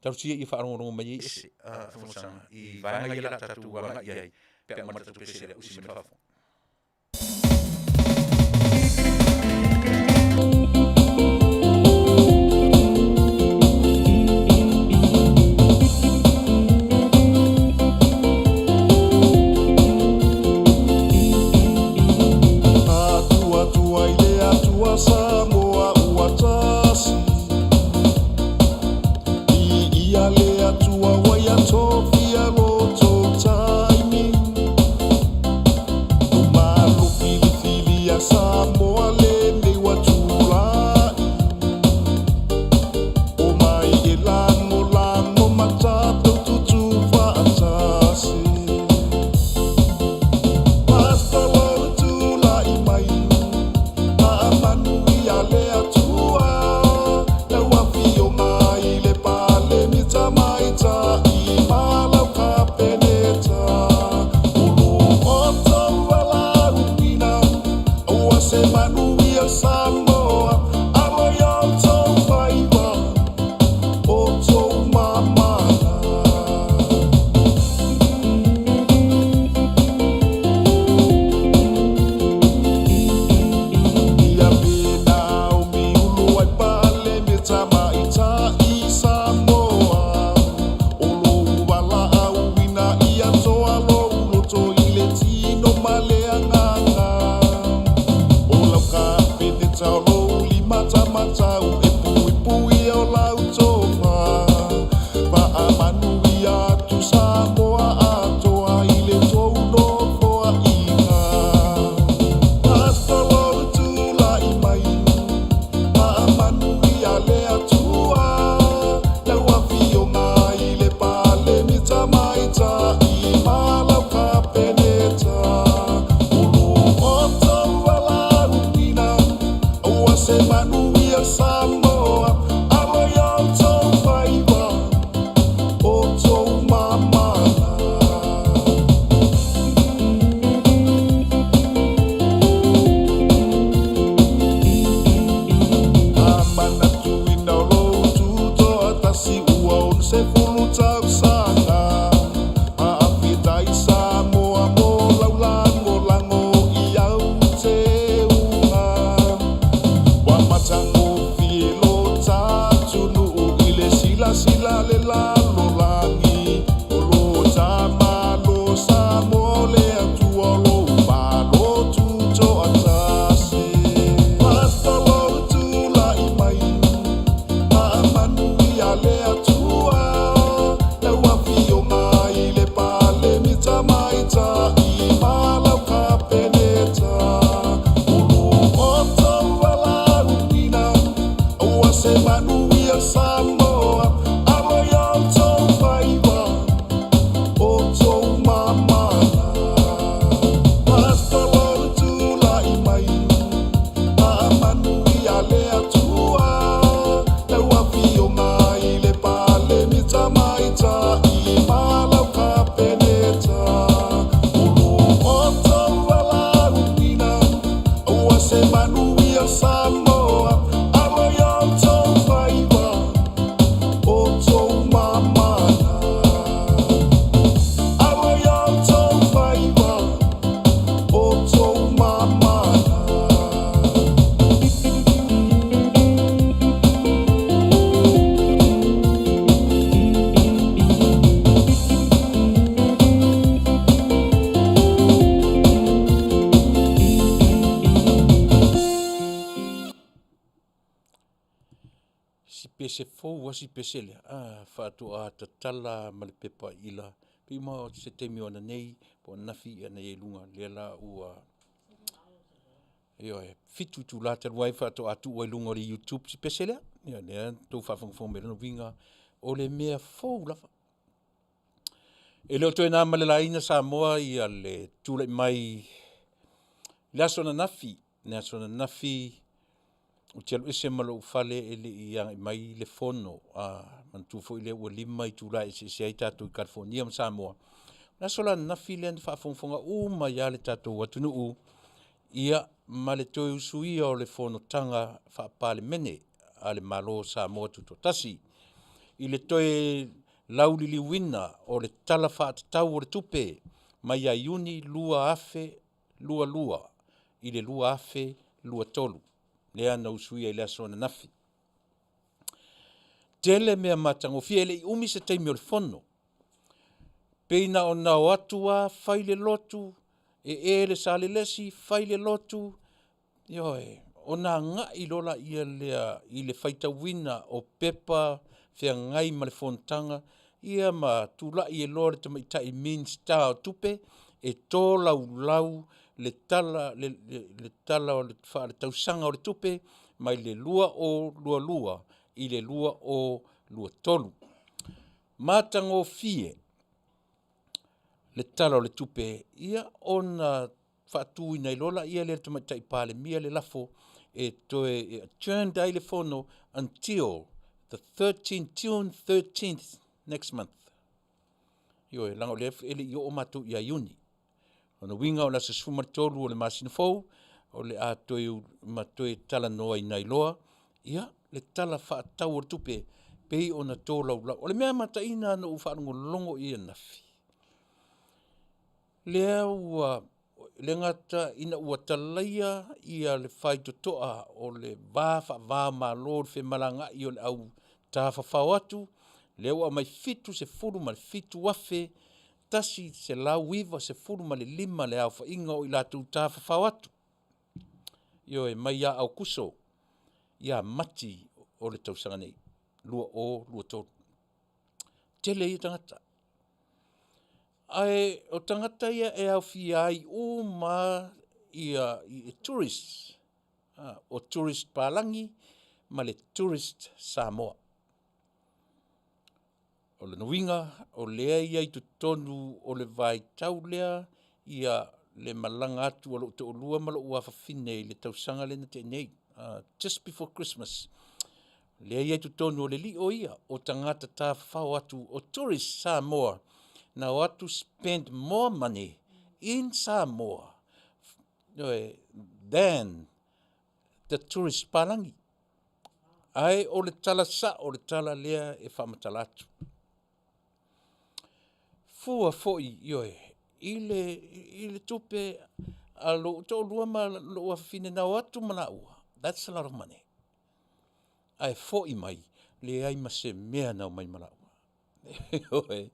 talosia ia faalogologo mai ai ese afamasaga i vaega ia o le a tatou agai i ai pe a uma le tatou pese a le auusi mai fafo. Atuatua i le Atua Samoa ua tasi Viia le Atua ua ia tofia lo outou taimi Malo filifilia Samoa lenei ua tulai Omai e lagolago ma tatou tutu faatasi Pastor lou tulai mai Faamanuia le Atua Lau afioga i le Palemia Tamaitai ma lau Kapeneta O lo outou valaauina Aua se manuia Samoa Alo i outou faiva Outou mamana. Ia pena o miulu ai pale me tamaitai Samoa O lou valaauina ia toa lou loto i le tino ma le agaga O lau Kapeneta o lou limatamatau e puipui o lau tofa Faamanuia atu Samoa atoa i le tou nofoaiga Pastor lou tulai mai Faamanuia le Atua Lau afioga i le Palemia Tamaitai ma lau Kapeneta O lo outou valaauina Aua se manuia Samoa Alo i outou faiva Outou mamana. A manatuina o lou tutoatasi ua 60 tausaga Faafetai Samoa mo lau lagolago i au teuga Ua matagofie lo tatunuu i le silasila le lalolagi O lo tamalo Samoa o le Atua o lo Si pese fou lava si pese lea, faatoa tatala ma le pepaila pei uma o se taimi o ananei po o ananafi na i ai i luga, lea la ua, ioe, 7 itula talu ai faatoa tuu ai i luga o le YouTube si pese lea. Ia lea na outou faafogafoga mai, o lona uiga o le mea fou lava. E le o toe na ma le laina Samoa le tulai mai i le aso ananafi, le aso ananafi ou te alu ese ma lou fale e le i agai mai le fono. Manatua foi lea ua 5 itula e eseese ai tatou i Kalifonia ma Samoa. O le aso la ananafi lea na faafogafoga uma ai lava le tatou atunuu ia ma le toe usuia o le fonotaga Faa-Palemene a le Malo o Samoa Tutoatasi, i le toe lauliliuina o le Tala Faatatau o le Tupe mai ia Iuni 2022 i le 2023, lea na usuia i le aso ananafi. Tele mea matagofie, e le i umi se taimi o le fono, pei na ona o atu lava fai le lotu, ee le Salelesi fai le lotu, ioe, ona agai loa lea i le faitauina o pepa feagai ma le fonotaga, ia ma tulai ai loa le tamaitai Minisita o Tupe e tolaulau le Tala Faaletausaga o le Tupe mai le 2022 i le 2023. Matagofie le Tala o le Tupe, ia ona faatuina ai loa lea e le Tamaitai Palemia le lafo e toe adjourn ai le fono until the 13 June 13th next month. Ioe, leaga o lea e le i oo matou ia Iuni. O lona uiga o le aso 13 o le masina fou o le a toe ma toe talanoaina ai loa le Tala Faatatau o le Tupe pei ona tolaulau. O le mea mataina na ou faalogologo i ai ananafi, lea ua le gata ina ua talaia le faitotoa o le va faava-o-Malo i le femalagaai o le au tafafao atu, lea ua aumai e 77,195 le aofaiga o i latou tafafao atu, ioe, mai ia Aokuso ia Mati o le tausaga nei 2023. Tele ia tagata, ae o tagata ia e aofia ai uma lava tourists, o tourist palagi ma le tourist Samoa. O lona uiga o lea e i ai i totonu o le vaitau lea le malaga atu a lou toalua ma lou afafine i le tausaga lea na tea nei, just before Christmas. Lea e i ai i totonu o le lio ia o tagata tafafao atu o tourist Samoa na o atu spend more money in Samoa than the tourist palagi. Ae o le tala sao o le tala lea e faamatala atu. Fua foi, ioe, i le tupe a lou toalua ma lou afafine na o atu ma laua, that's a lot of money. Ae foi mai, leai ma se mea na omai ma laua. Ioe.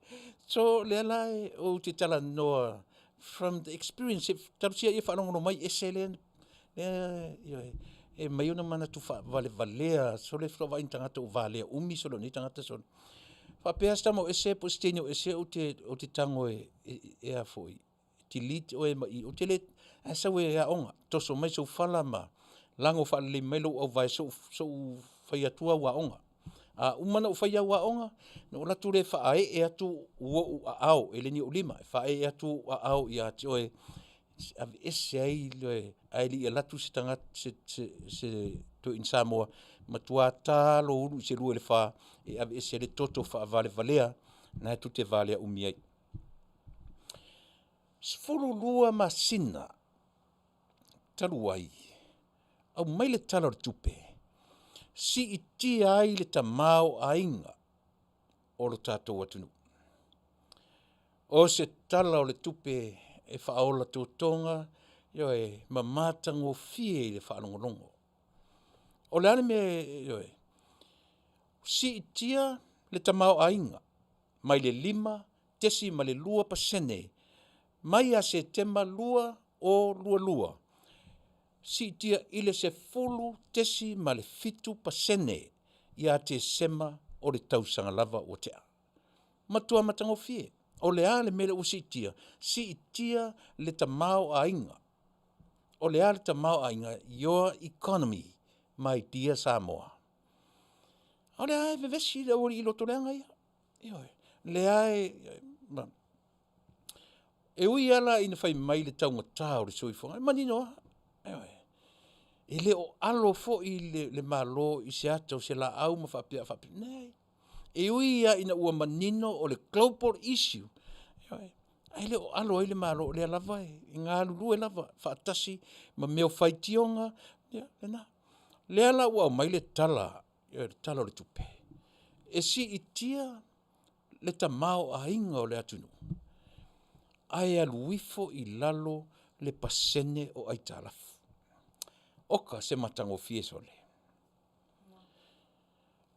So o lea la ou te talanoa from the experience, talosia ia faalogologo mai ese lea, ioe, e aumai ona manatu faavalevalea, sole faatoa vaai i ni tagata ua valea umi, sole o nei tagata sole. Faapea si tama o ese po o si teine o ese ou te tago e delete oe mai i i, ou te le, ae sau e aoga, toso mai sou fala ma lago faalelei mai lou auvae se i ou faia atu au aoga. A uma ona ou faia au aoga, ona ou alu atu lea e faaee atu ou aao, e le ni ou lima, e faaee atu ou aao ia te oe, e aveese ai le, ae le i alu atu se tagata se toeaina Samoa, matua ta lou ulu i se 2 i le 4 e aveese ai le toto faavalevalea lena tou te valea umi ai. 12 masina talu ai, aumai le Tala o le Tupe, siitia ai le tamaoaiga o lo tatou atunuu. O se Tala o le Tupe e faaola totoga, ioe, ma matagofie i le faalogologo. O le a le mea, ioe, siitia le tamaoaiga mai le 5.2% mai ia Setema 2022, siitia i le 10.7% ia Tesema o le tausaga lava ua tea. Matua matagofie. O le a le mea lea ua siitia? Siitia le tamaoaiga. O le a le tamaoaiga? Your economy, my dear Samoa. O lea e vevesi le aualii lotoleaga ia. Ioe. Lea e, e ui lava la ina fai mai le taugata o le soifuaga, e manino lava, ioe. E le o alo foi le, le Malo i se ata o se laau ma faapea, faapea, leai. E ui lava ina ua manino o le global issue, ioe, ae le o alo ai le Malo, o lea lava e galulue lava faatasi ma mea o faitioga, ia lena. Lea la ua aumai le Tala, le Tala o le Tupe, e siitia le tamaoaiga o le atunuu, ae alu ifo i lalo le pasene o aitalafu. Oka se matagofie sole.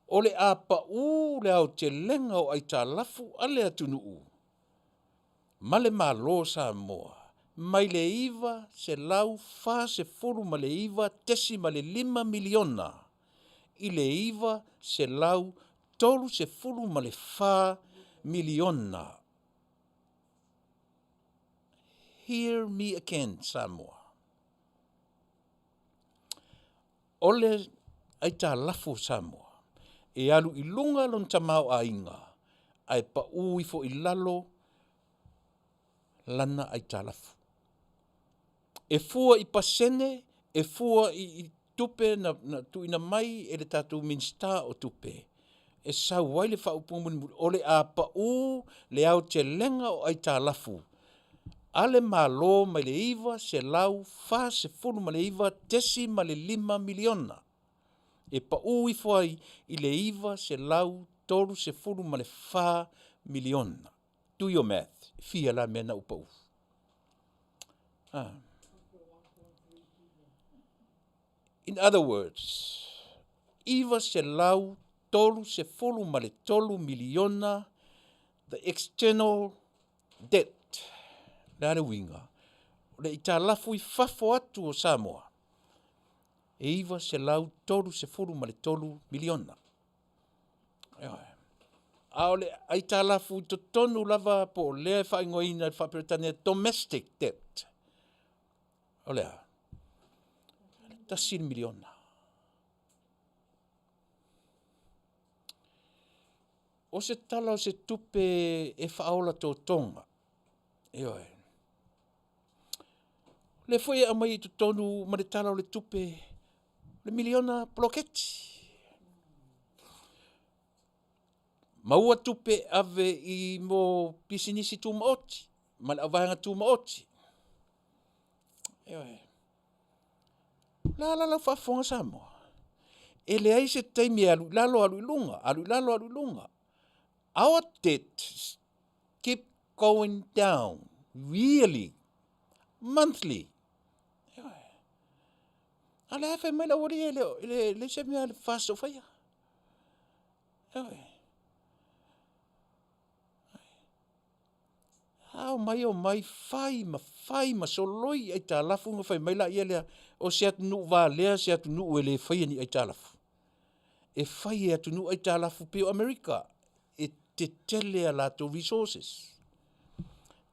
O le a pau le aotelega o aitalafu a le atunuu ma le Malo o Samoa mai le $949.5 miliona i le $934 miliona. Hear me again, Samoa. O le aitalafu o Samoa, e alu i luga lona tamaoaiga, ae pau ifo i lalo lana aitalafu. E fua i pasene, e fua i tupe na tuuina mai e le tatou Minisita o Tupe, e sau ai le faaupuga mulimuli, o le a pau le aotelega o aitalafu a le Malo mai le $949.5 miliona e pau ifo ai i le $934 miliona. Do your math. E fia la mea na ua pau? Ah. In other words, $933 miliona the external debt. Le a le uiga? O le aitalafu i fafo atu o Samoa, e $933 miliona. Ioe. A o le aitalafu i totonu lava po o lea e faaigoaina i le faa-Peretania domestic debt, o le a? $1 miliona. O se Tala o se Tupe e faaola totoga, ioe. O lea foi e aumai i totonu ma le Tala o le Tupe le miliona poloketi. Maua tupe e ave i mo pisinisi tumaoti ma le auvaega tumaoti. Ioe. O le a la lau faafofoga Samoa? E leai se taimi e alu i lalo alu i luga, alu i lalo alu i luga. Our debt keep going down yearly, monthly. A lea fai mai le aualii e le, le, le se mea le FAST o faia. Ioe. A omai omai fai ma fai ma soloi aitalafu ona fai mai laia lea, o se atunuu valea se atunuu e le faia ni aitalafu. E fai e atunuu aitalafu pei o Amerika, e tetele a latou resources,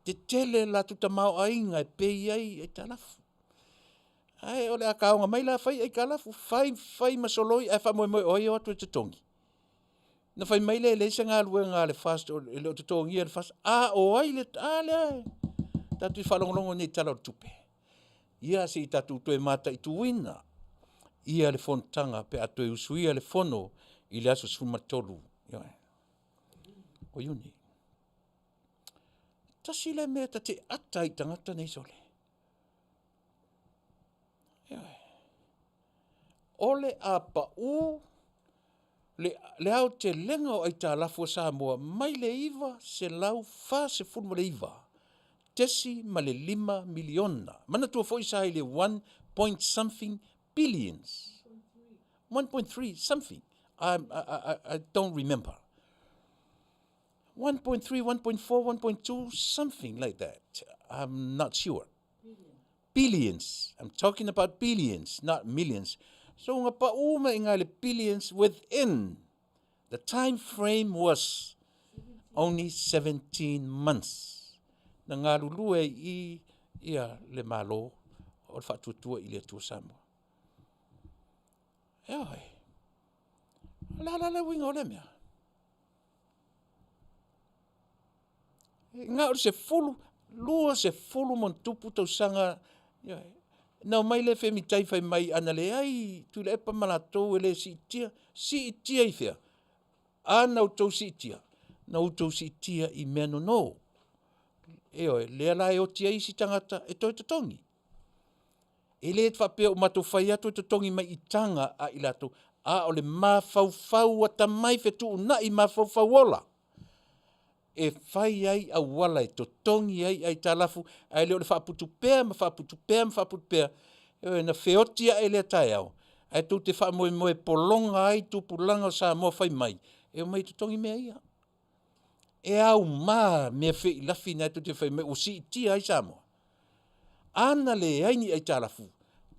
tetele le latou tamaoaiga e pay ai aitalafu. Ae o le a taoga mai la fai aitalafu, fai fai ma soloi ae faamoemoe o ai e o atu e totogi? Na fai mai lea e leai se galuega a le FAST e le o totogia e le FAST, a o ai le, a lea e tatou te faalogologo nei i Tala o le Tupe. Ia se i tatou toe mataituina ia le fonotaga pe a toe usuia le fono i le aso 13, ioe, o Iuni. Tasi lea mea ta te ata ai i tagata nei sole. Ioe. O le a pau le, le aotelega o aitalafu a Samoa mai le $949.5 miliona. Manatua foi sa i le 1 point something billions. 1.3 something. I, I, I, I don't remember. 1.3, 1.4, 1.2, something like that. I'm not sure. Billions. I'm talking about billions, not millions. So na pau mai i le billions within the time frame was only 17 months. Na galulue i ia le Malo o le Faatuatua i le Atua Samoa. E oe, o le a la le uiga o lea mea? Na o le 10, 20 ma ona tupu tausaga, ioe. Na omai le FMI fai mai ana leai Tuilaepa ma latou e le siitia, siitia i fea? A na outou siitia, na outou siitia i mea nono. Ioe, lea la e oti ai isi tagata e toe totogi. E le faapea ua matou fai atu e totogi mai i taga a i latou, a o le mafaufau atamai fetuunai mafaufau ola e fai ai auala e totogi ai aitalafu, ae le o le faaputu pea ma faaputu pea ma faaputu pea. Ioe, na feoti ae lea taeao ae tou te faamoemoe e pologa ai tupulaga o Samoa fai mai e omai e totogi mea ia. E auma mea feilafi na tou te fai mai ua siitia ai Samoa? A na leai ni aitalafu,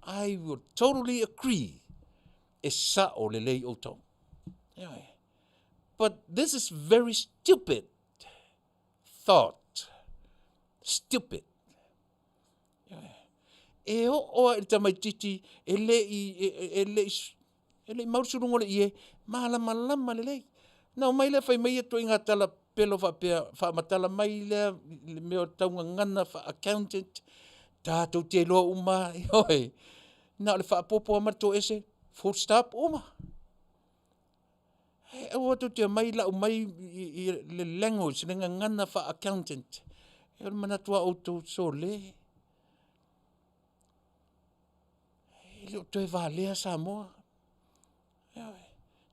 I will totally agree e sao lelei outou. Ioe. But this is very stupid thought. Stupid. Ioe. E oo lava i le tamaitiiti e le i e le i e le i mau le suluga o le ie, malamalama lelei. Na omai lea fai mai ia ituaiga tala pepelo faapea, faamatala mai lea le mea o le tau gagana faa-accountant, tatou te iloa uma lava, ioe, na o le faaopoopo lava ma le toese, full stop, uma. Ae aua tou te omai lau mai le language, le gagana faa-accountant. O le manatu lava o outou, sole, e le o toe valea Samoa. Ioe.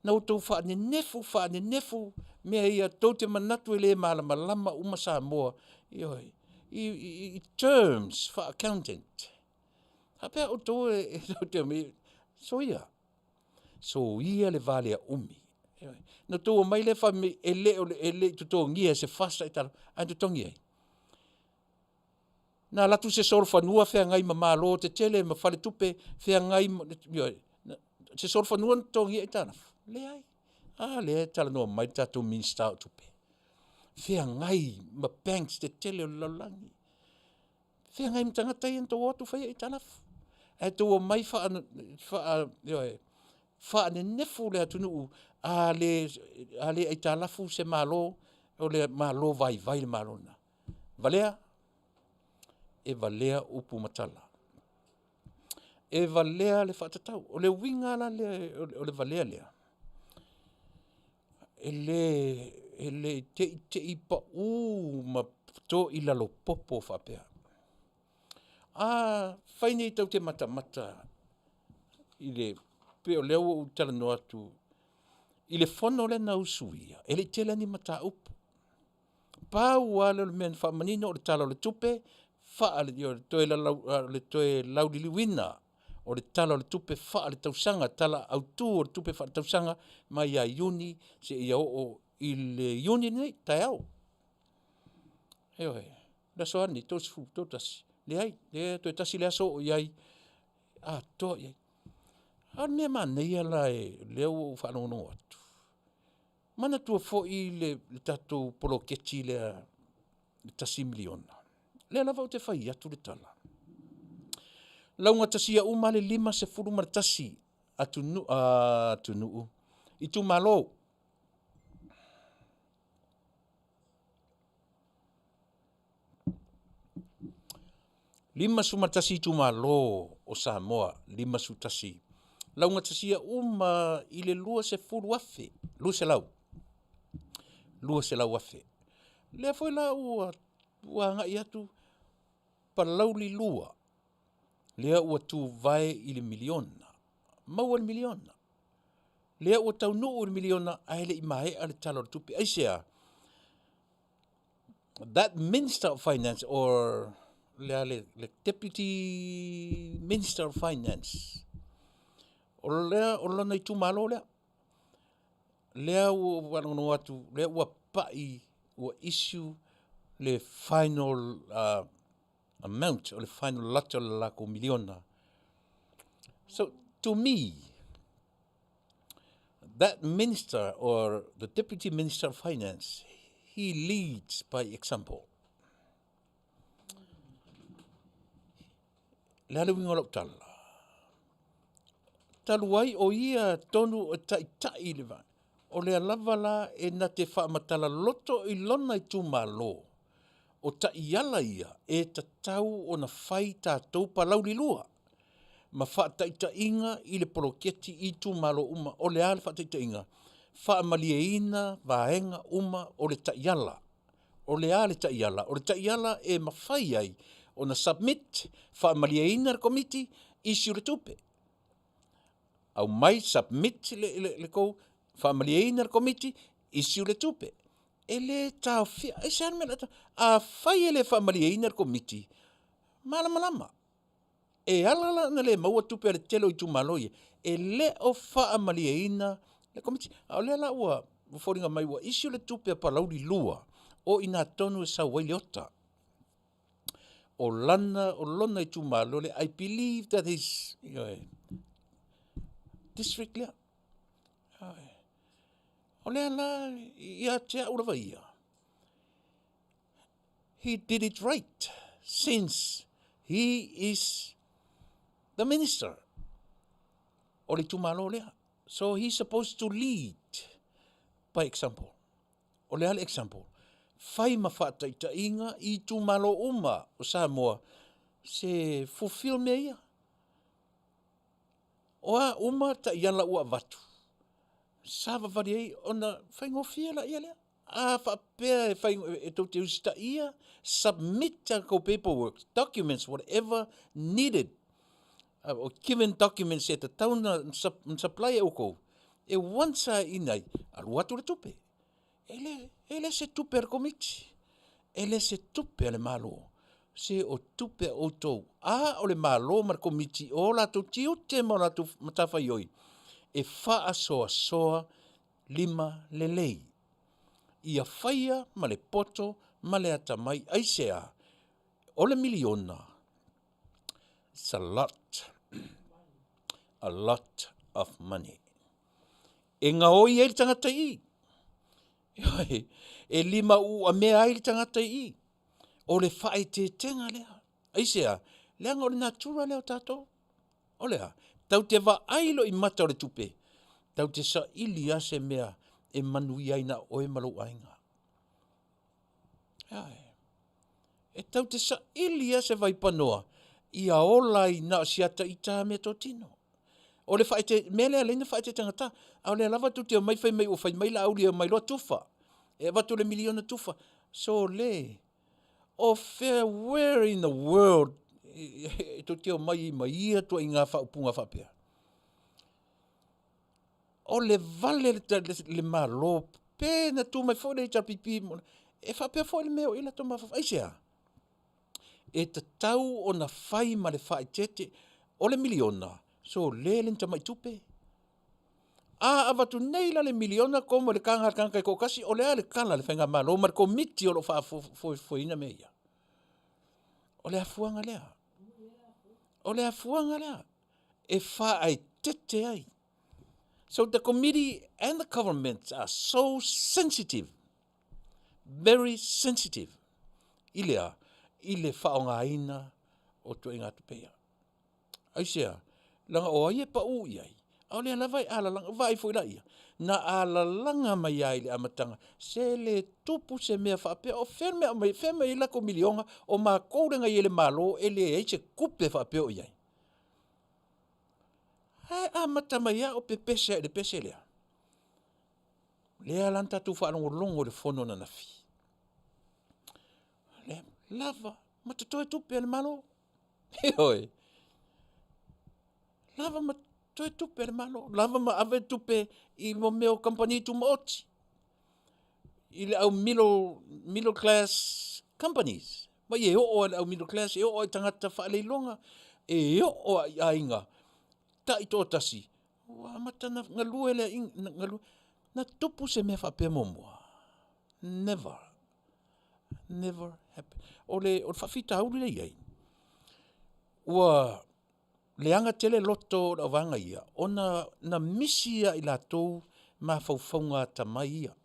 Na outou faanenefu, faanenefu mea ia tou te manatu e le malamalama uma Samoa, ioe, i terms faa-accountant. Faapea outou e tou te omai, soia, soia le valea umi. Ioe. Na outou omai lea fai mai e le i totogia e se FAST aitalafu, a na totogi e ai? Na alu atu se solofanua feagai ma malo tetele ma faletupe feagai ma, ioe, se solofanua na totogia aitalafu? Leai. A lea e talanoa mai le tatou Minisita o Tupe, feagai ma banks tetele o le lalolagi, feagai ma tagata ia na outou o atu fai aitalafu, ae outou omai ioe, faanenefu le atunuu, a le aitalafu se Malo, o le Malo vaivai le Malo lena. Valea, e valea upu ma tala, e valea le faatatau. O le uiga la lea o le valea lea, e le te i te i pau ma toilalo popo faapea. Afai nei tou te matamata i le pei o lea ua ou talanoa atu i le fono lea na usuia, e le i tele lava ni mataupu. Pau lava lea o le mea na faamanino o le Tala o le Tupe le toe lauliliuina o le Tala o le Tupe Faaletausaga, Tala Autu o le Tupe Faaletausaga mai ia Iuni seia oo i le Iuni lenei, taeao. Ioe. O le aso a lenei? 30, 31, leai, lea toe tasi le aso oo i ai, atoa i ai. A o le mea manaia la lea ua ou faalogologo atu, manatua foi le tatou poloketi lea le $1 miliona, lea lava ou te fai atu le tala, laugatasia uma lava le 51 atunuu, itumalo. 51 itumalo o Samoa, 51, laugatasia uma i le 20,000, 200, 200,000. Lea foi la ua agai atu Palauli 2, lea ua tuvae i le miliona, maua le miliona. Lea ua taunuu i le miliona ae le i maea le Tala o le Tupe. Aisea? That Minister of Finance or le Deputy Minister of Finance, o lea o lona itumalo lea. Lea ua ou faalogologo atu, lea ua pai, ua issue le final amount, o le final latou miliona. So to me, That minister or the deputy minister of finance, he leads by example. Le a le uiga o lau tala? Talu ai o ia tonu o taitai le va. O lea lava la e na te faamatala loto i lona itumalo, o taiala ia e tatau ona fai tatou palauli lua ma faataitaiga i le poloketi i itumalo uma. O le a le faataitaiga? Faamalieina vaega uma o le taiala. O le a le taiala? O le taiala e mafai ai ona submit, faamalieina le Komiti, issue le tupe. Aumai submit le tou, faamalieina le Komiti, issue le tupe. E le taofia, aisea le mea o le a Afai e le faamalieina le Komiti, malamalama. E ala la ona le maua tupe a le tele o itumalo ia, e le o faamalieina le Komiti. A o lea la ua foliga mai ua issue le tupe a Palauli 2, o i ina tonu e sau ai le ota. O lana, o lona itumalo lea, I believe that is, ioe, district lea. Ioe. O lea la ia te au lava ia, he did it right since he is the minister o le itumalo lea. So he supposed to lead by example. O le a le example? Fai ma faataitaiga i itumalo uma o Samoa se fulfill mea ia. O a uma taiala ua avatu, savavali ai ona faigofie laia lea. A faapea e fai e tou te usitaia, submit a outou paperwork, documents, whatever needed, or given documents e tatau ona supply e outou, e once lava ina ai, alu atu le tupe. E le, e le se tupe a le Komiti, e le se tupe a le Malo, se o tupe a outou. A o le Malo ma le Komiti o latou tiute ma o latou matafaioi e faasoasoa lima lelei. Ia faia ma le poto ma le atamai. Aisea? O le miliona, it's a lot, a lot of money. E gaoi ai le tagata i i. Ioe, e lima uamea ai le tagata i i. O le faaeteetega lea. Aisea? Leaga o le natura lea o tatou. O le a? Tatou te vaai loa i mata o le tupe, tatou te saili lava se mea e manuia ai na o oe ma lou aiga. Ioe. E tatou te saili lava se vaipanoa ia ola ai na o si ata ita lava meatotino. O le faaete, mea lea e ala ai ona faaeteete gata, a o lea lava tou te omai fai mai ua fai mai Laauli e omai loa tufa, e avatu le miliona tufa. Sole! O fea, where in the world e tou te omai ai ma ia ituaiga faaupuga faapea? O le vale le Malo, pe na tu mai foi le HRPP, e faapea foi le mea o i ai latou mafaufau. Aisea? E tatau ona fai ma le faaeteete. O le miliona, sole le ni tamai tupe. A avatu nei la le miliona komo i le taga a le tagata e toatasi, o le a le tala a le faigamalo ma le Komiti o lo o faafoefoeina mea ia? O le afuaga lea. O le afuaga lea e faaeteete ai. So the committee and the government are so sensitive, very sensitive i le a? I le faaaogaina o ituaiga tupe ia. Aisea? Leaga o ai e pau i ai? A o lea lava e alalaga, vaai foi laia, na alalaga mai lava i le amataga, se le tupu se mea faapea, o fea le mea e aumai, fea e aumai ai le latou miliona, o matou lea na i ai i le Malo e leai se tupe faapea o i ai. Ae amata mai lava o pepese lava i le pese lea. Lea la na tatou faalogologo i le fono ananafi. Lea lava ma totoe tupe a le Malo. Ioe. Lava ma totoe tupe a le Malo. Lava ma ave tupe i mo mea o kamupani tumaoti. I le au middle, middle class companies. Ma i e oo lava i le au middle class, e oo lava i tagata faaleiloga, e oo lava i aiga taitoatasi, ua amata ona galue le galue. Na tupu se mea faapea muamua? Never. Never happen. O le faafitauli lea e i ai, ua leaga tele loto o le auvaega ia, ona na misi ia i latou. mafaufauga atamai ia.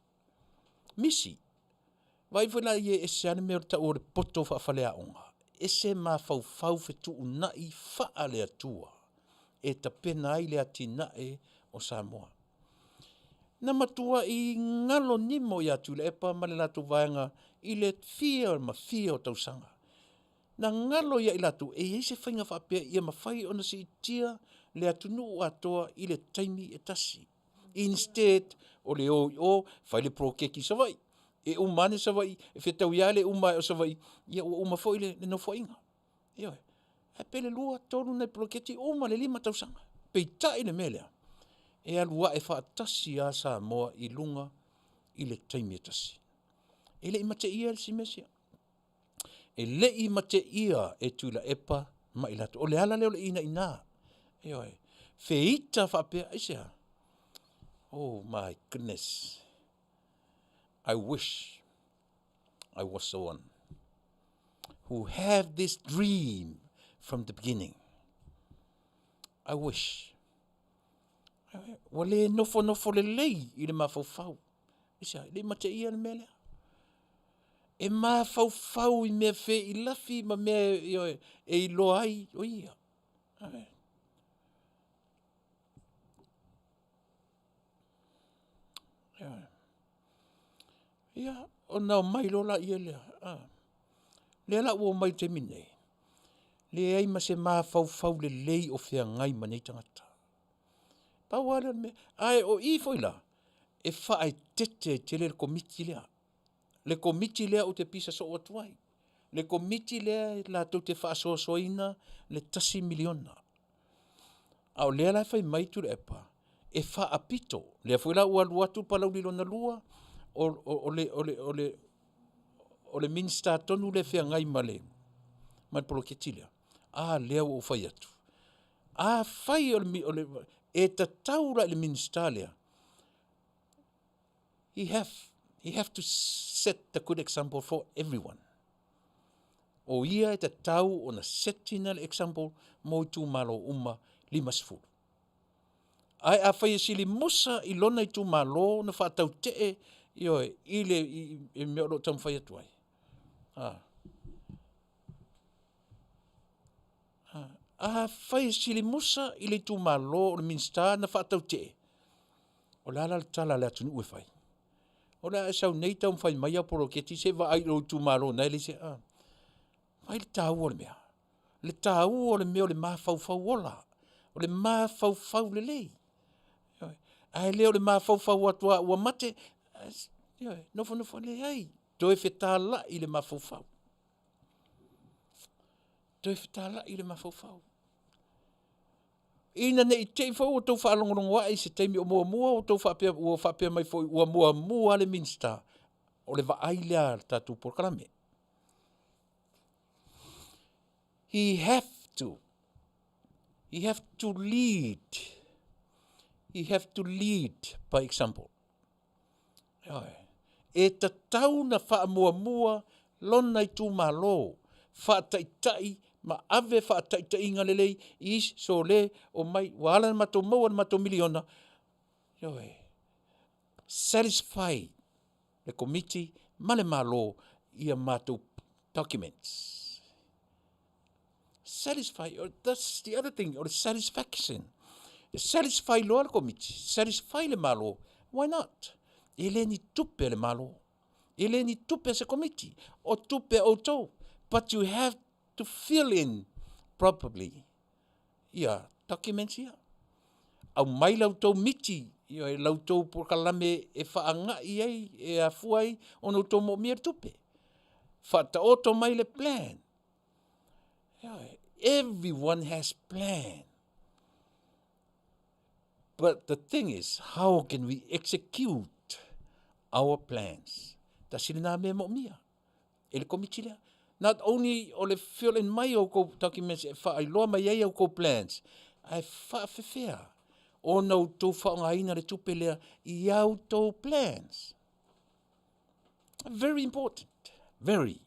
Misi, vaai foi la i e ese lava le mea o le tau o le poto faafaleaoga, ese mafaufau fetuunai faale-Atua e tapena ai le atinae o Samoa. Na matuai galo nimo ia Tuilaepa ma le latou vaega i le fia ma fia o tausaga. Na galo ia i latou e i ai se faiga faapea ia mafai ona siitia le atunuu atoa i le taimi e tasi. Instead o le o i o fai le poloketi i Savaii, e uma ane Savaii, e fetaui lava le uma ae o Savaii, ia ua uma foi le nofoaiga. Ioe, ae pe 2, 3 nai poloketi uma le 5 tausaga. Peitai o le mea lea, e alu ae faatasi lava Samoa i luga i le taimi e tasi. E le i mateia le isi mea sia. E le i mateia e Tuilaepa ma i latou, o le ala lea o le inaina, ioe, feita faapea, aisea? Oh my goodness, I wish I was the one who have this dream from the beginning. I wish. Ua le nofonofo lelei i le mafaufau. Aisea? E le i mateia le mea lea. E mafaufau i mea feilafi ma mea ioe, e iloa ai o ia. Ia, ona omai loa lea, a, lea la ua omai i le taimi lenei, leai ma se mafaufau lelei o feagai ma nei tagata. Pau lava lea o le mea, ae o i foi la, e faaeteete ai tele le Komiti lea, le Komiti lea ou te pisa soo atu ai, le Komiti lea latou te faasoasoaina le $1 miliona. A o lea la e fai mai Tuilaepa e faapito, lea foi la ua alu atu Palauli lona lua, o le Minisita tonu lea e feagai ma le poloketi lea, a lea ua ou fai atu, afai e tatau la i le Minisita lea, he have to set the good example for everyone. O ia e tatau ona set ina le example mo itumalo uma 50. Ae afai e sili musa i lona itumalo ona faatautee, ioe, i le mea o lo o taumafai atu ai, afai e sili musa i le itumalo o le Minisita na faatautee, o le a la le tala a le atunuu e fai? O le a e sau nei taumafai mai au poloketi, se i vaai i lou itumalo o lena e leai se… Vaai i le taua o le mea? Le taua o le mea o le mafaufau ola, o le mafaufau lelei, ioe. Ae le o le mafaufau atu lava ua mate, ioe, nofonofo, leai, toe fetalai le mafaufau, toe fetalai le mafaufau. Ina ne i te i foi ua outou faalogologo ae i se taimi o muamua outou faapea ua faapea mai foi ua muamua lava le Minisita, o le vaai lea a le tatou polokalame. He have to, he have to lead, he have to lead by example. Ioe. E tatau ona faamuamua lona itumalo, faataitai ma ave faataitaiga lelei i isi, sole, omai, ua ala ona matou maua i le matou miliona, ioe, satisfy le Komiti ma le Malo i a matou documents. Satisfy, that's the other thing, o le satisfaction. E satisfy loa le Komiti, satisfy le Malo, why not? E le ni tupe a le Malo, e le ni tupe a se Komiti, o tupe a outou, but you have to fill in properly ia documents ia. Aumai la outou miti, ioe, la outou polokalame e faagai ai, e afua ai ona outou moomia le tupe. Faataoto mai le plan. Ioe, everyone has plan. But the thing is, how can we execute our plans? Tasi lena mea e moomia e le Komiti lea. Not only o le fill in mai o outou documents e faailoa mai ai outou plans, ae faafefea ona outou faaaogaina le tupe lea i a outou plans. Very important, very,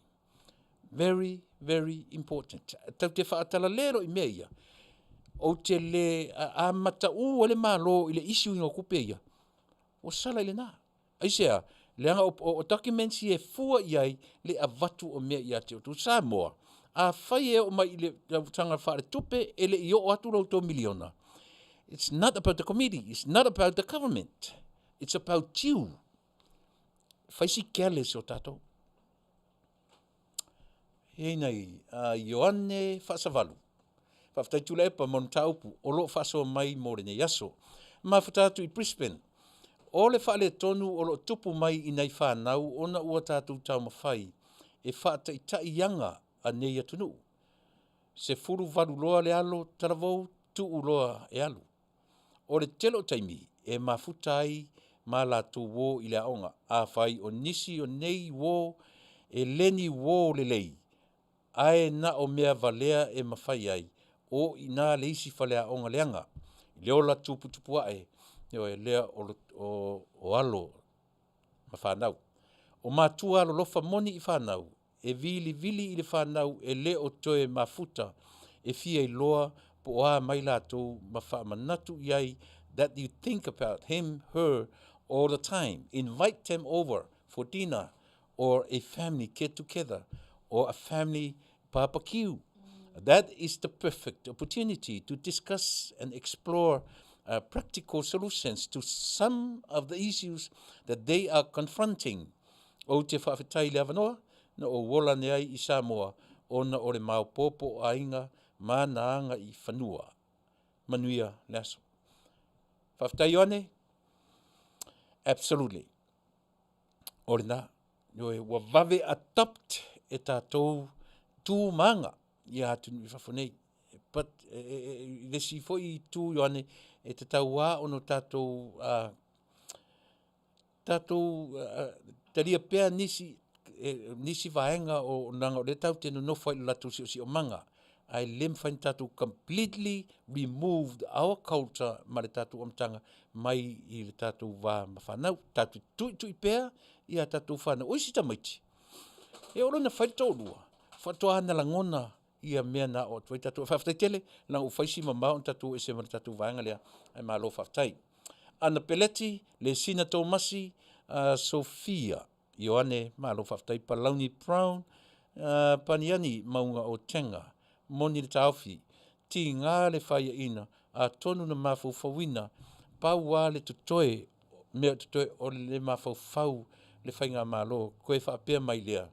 very, very important. Tatou te faatalalelo i mea ia, ou te le, a mataū ai le Malo i le issue ina o tupe ia, Ua sala i lena. Aisea? Leaga o, o, o documents ia e fua i ai le avatu o mea ia te outou. Samoa, afai e oo mai i le tausaga faaletupe e le i oo atu la outou miliona, it's not about the committee, it's not about the government, it's about you. Fai si careless o tatou. E i ai nai Ioane Faasavalu. Faafetai Tuilaepa mo le mataupu o lo o faasoa mai mo lenei aso. Mafuta atu i Brisbane. O le faaletonu o lo o tupu mai i nai fanau ona ua tatou taumafai e faataitai aga a nei atunuu. 18 loa le alo, talavou, tuu loa e alu. O le tele o taimi e mafuta ai ma latou uo i le aoga. Afai o nisi o nei uo e le ni uo lelei, ae na o mea valea e mafai ai, o i ina le isi faleaoga leaga i le ola tuputupu ae, ioe, lea o, o, o alo ma fanau. O matua alolofa moni i fanau, e vilivili i le fanau e le o toe mafuta e fia iloa po o a mai latou ma faamanatu i ai that you think about him, her all the time. Invite them over for dinner or a family get together or a family barbecue. That is the perfect opportunity to discuss and explore practical solutions to some of the issues that they are confronting. Ou te faafetai i le avanoa na ou ola ane ai i Samoa ona o le maopoopo o aiga ma ana aga i fanua. Manuia le aso. Faafetai Ioane. Absolutely. O lena. Ioe, ua vave adopt e tatou tu ma aga ia atunuu i fafo nei. But e, e, e, i le isi foi itu Ioane, e tatau lava ona tatou tatou talia pea nisi nisi vaega o leaga o lea tatou te nonofo ai i le latou siosiomaga ae le mafai ona tatou completely removed our culture ma le tatou amataga mai i le tatou va ma fanau. Tatou te tuitui pea ia tatou fanau. O isi tamaiti, e oo loa ina fai le toalua, faatoa na lagona ia mea na oo atu ai tatou. Faafetai tele, leaga ua fai si mamao ona tatou o ese ma le tatou vaega lea, ae malo faafetai. Ana Peleti, Lesina Tomasi, Sofia Ioane, malo faafetai. Palauni Brown, Paniani Mauga o Tega, moni le taofi, tiga le faiaina, atonu na mafaufauina, pau lava le totoe, mea o totoe o le le mafaufau le faigamalo toe faapea mai lea,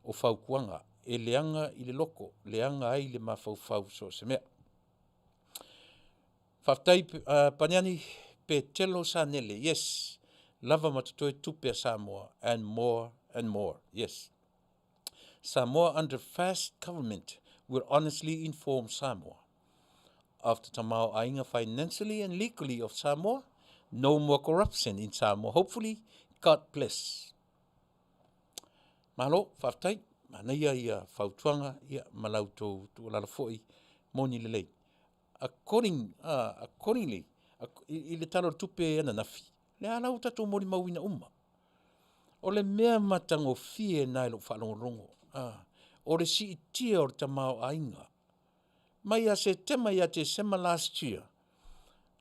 o fautuaga, e leaga i le loto, leaga ai le mafaufau i so o se mea. Faafetai Paniani, Petelo Sanele, yes, lava ma totoe tupe a Samoa and more and more, yes. Samoa under fast government will honestly inform Samoa of the tamaoaiga financially and legally of Samoa. No more corruption in Samoa. Hopefully, God bless. Malo, faafetai, manaia ia fautuaga ia ma la outou tuualalo foi moni lelei. According, accordingly, i, i le Tala o le Tupe ananafi, lea la ua tatou molimauina uma. O le mea matagofie na i lou faalogologo, o le siitia o le tamaoaiga. Mai ia Setema ia Tesema last year,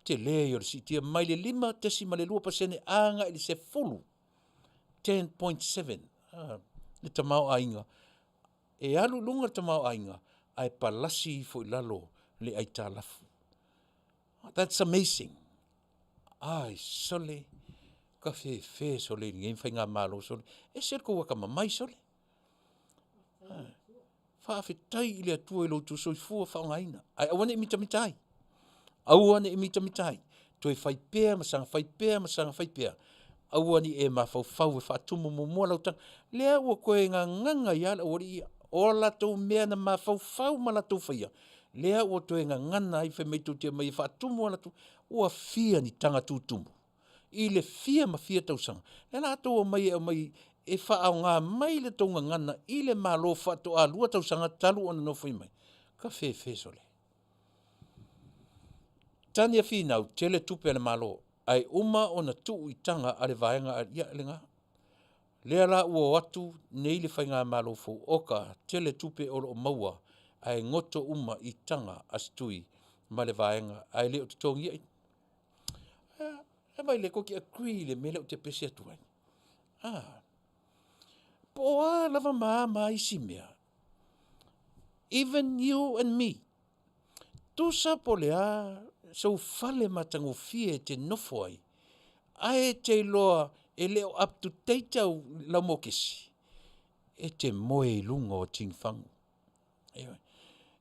tele ia o le siitia mai le 5.2% agai i le 10, 10.7 le tamaoaiga. E alu i luga le tamaoaiga ae palasi ifo i lalo le aitalafu. That's amazing. Ai sole, ka fefe sole i lenei faigamalo sole. Ese le tou atamamai sole. Faafetai i le Atua i lo outou soifua faaaogaina, ae aua ne i mitamita ai. Aua ne i mitamita ai. Toe fai pea ma saga fai pea ma saga fai pea. Aua ne i e mafaufau e faatumu muamua lau taga. Lea ua toe gagaga ai lava le aualii ia. O a latou mea na mafaufau ma latou faia, lea ua toe gagana ai fai mai tou te omai e faatumu a latou. Ua fia ni taga tutumu i le fia ma fia tausaga. Lea la tou omai e aumai e faaaoga mai le tou gagana i le Malo faatoa 2 tausaga talu ona nofoi mai. Ka fefe sole. Tani a Finau, tele tupe a le Malo, ae uma ona tuu i taga a le vaega ia lena. Lea la ua o atu nei le faigamalo fou, oka, tele tupe o lo o maua ae goto uma i taga a Setui ma le vaega ae le o totogia i. E vai le tou te agree i le mea lea ou te pese atu ai. Ah. Po o a lava ma a ma a isi mea, even you and me, tusa po o le a sou fale matagofie e te nofo ai, ae e te iloa e le o up to date au lau mokesi, e te moe i luga o tigifagu. Ioe.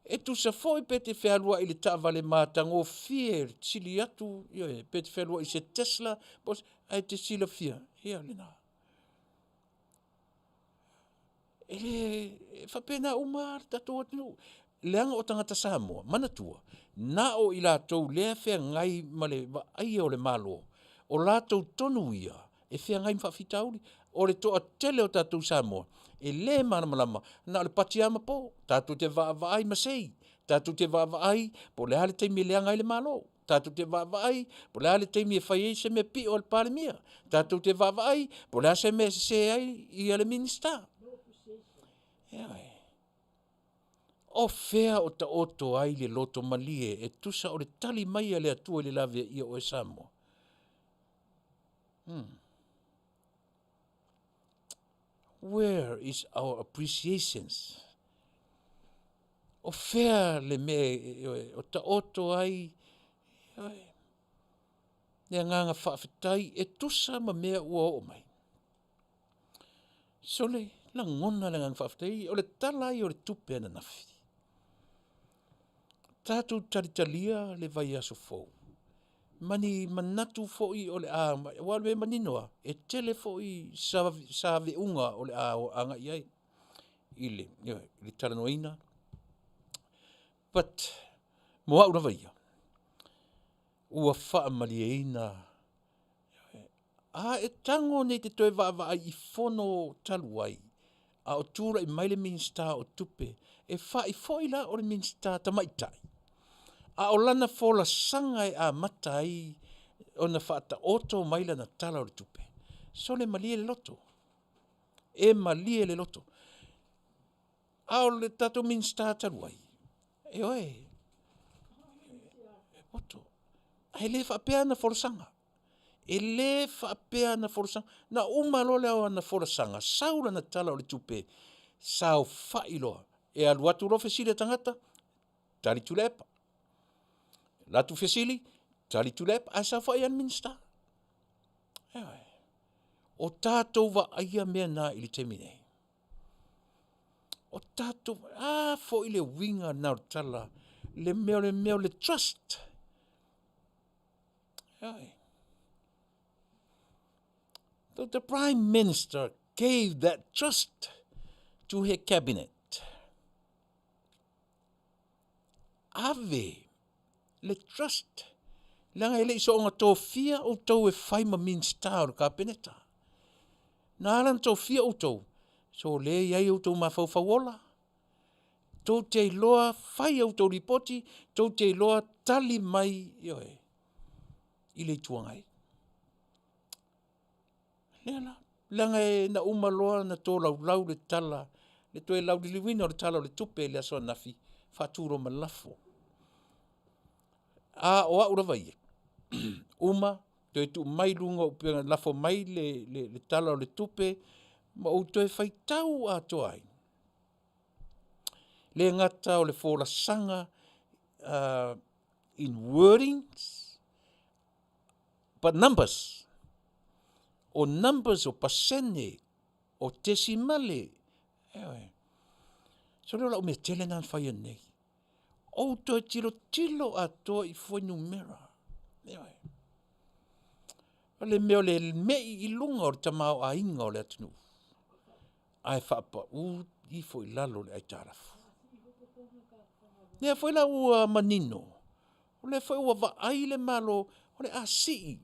E tusa foi pe te fealuai i le taavale matagofie sili atu, ioe, pe te fealuai i se Tesla, po o se, ae e te silafia, ia o lena. E le, e faapena uma lava le tatou atunuu, leaga o tagata Samoa, manatua, na o i latou lea e feagai ma le vaaia o le Malo, o latou tonu ia e feagai ma faafitauli. O le toatele o tatou Samoa, e le malamalama, na o le pati lava ma po. Tatou te vaavaai ma sei, tatou te vaavaai po o le a le taimi e leaga ai le Malo, tatou te vaavaai po o le a le taimi e fai ai se mea pio a le Palemia, tatou te vaavaai po o le a se mea e sese ai le Minisita. Ioe. O fea o taoto ai le loto malie e tusa o le tali mai a le Atua i le laveaia o oe Samoa? Where is our appreciations? O fea le mea o taoto ai le agaga faafetai e tusa ma mea ua oo mai? Sole, lagona le agaga faafetai, o le Tala lava ia o le Tupe ananafi, tatou talitalia le vaiaso fou ma ni manatu foi o le a aua o le mea manino lava, e tele foi saveuga o le a agai i ai i le talanoaina. But mo au lava ia, ua faamalieina, a e tago nei e te toe vaavaai i fono talu ai a o tulai mai le Minisita o Tupe, e fai foi la o le Minisita Tamaitai, a o lana folasaga e amata ai ona faataoto mai lana Tala o le Tupe, sole malie le loto, e malie le loto. A o le tatou Minisita talu ai, ioe, e poto, ae le faapea ana folasaga, e le faapea ana folasaga. Na uma loa lea o ana folasaga, sau lana Tala o le Tupe, saofai loa, e alu atu loa fesili a tagata, tali Tuilaepa, alu atu fesili, tali Tuilaepa, ae saofai lava le Minisita. Ioe. O tatou vaaia mea na i le taimi nei. O tatou, a foi le uiga lena o le tala, le mea o le trust. Ioe. The Prime Minister gave that trust to her cabinet. Ave le trust leaga e le i soonga tofia outou e fai ma Minisita o le Kapeneta. Na ala ona tofia outou, so lea e i ai outou mafaufau ola, tou te iloa fai a outou lipoti, tou te iloa tali mai, ioe, i le Itu Agai. Lea la, leaga na uma loa ona tolaulau le tala, le toe lauliliuina o le Tala o le Tupe i le aso ananafi, faatu loa ma le lafo. A o au lava ia, uma toe tuu mai i luga o upega, lafo mai le, le, le Tala o le Tupe ma ou toe faitau atoa ai. Le gata o le folasaga in wordings, but numbers. O numbers, o pasene, o tesimale. Ioe. So lea o lau mea tele lena na fai anei. Ou toe tilotilo atoa i fuainumera. Ioe. O le mea o le mei i luga o le tamaoaiga o le atunuu, ae faapau ifo i lalo le aitalafu. Lea foi la ua manino, o lea foi ua vaai le Malo o le a sii,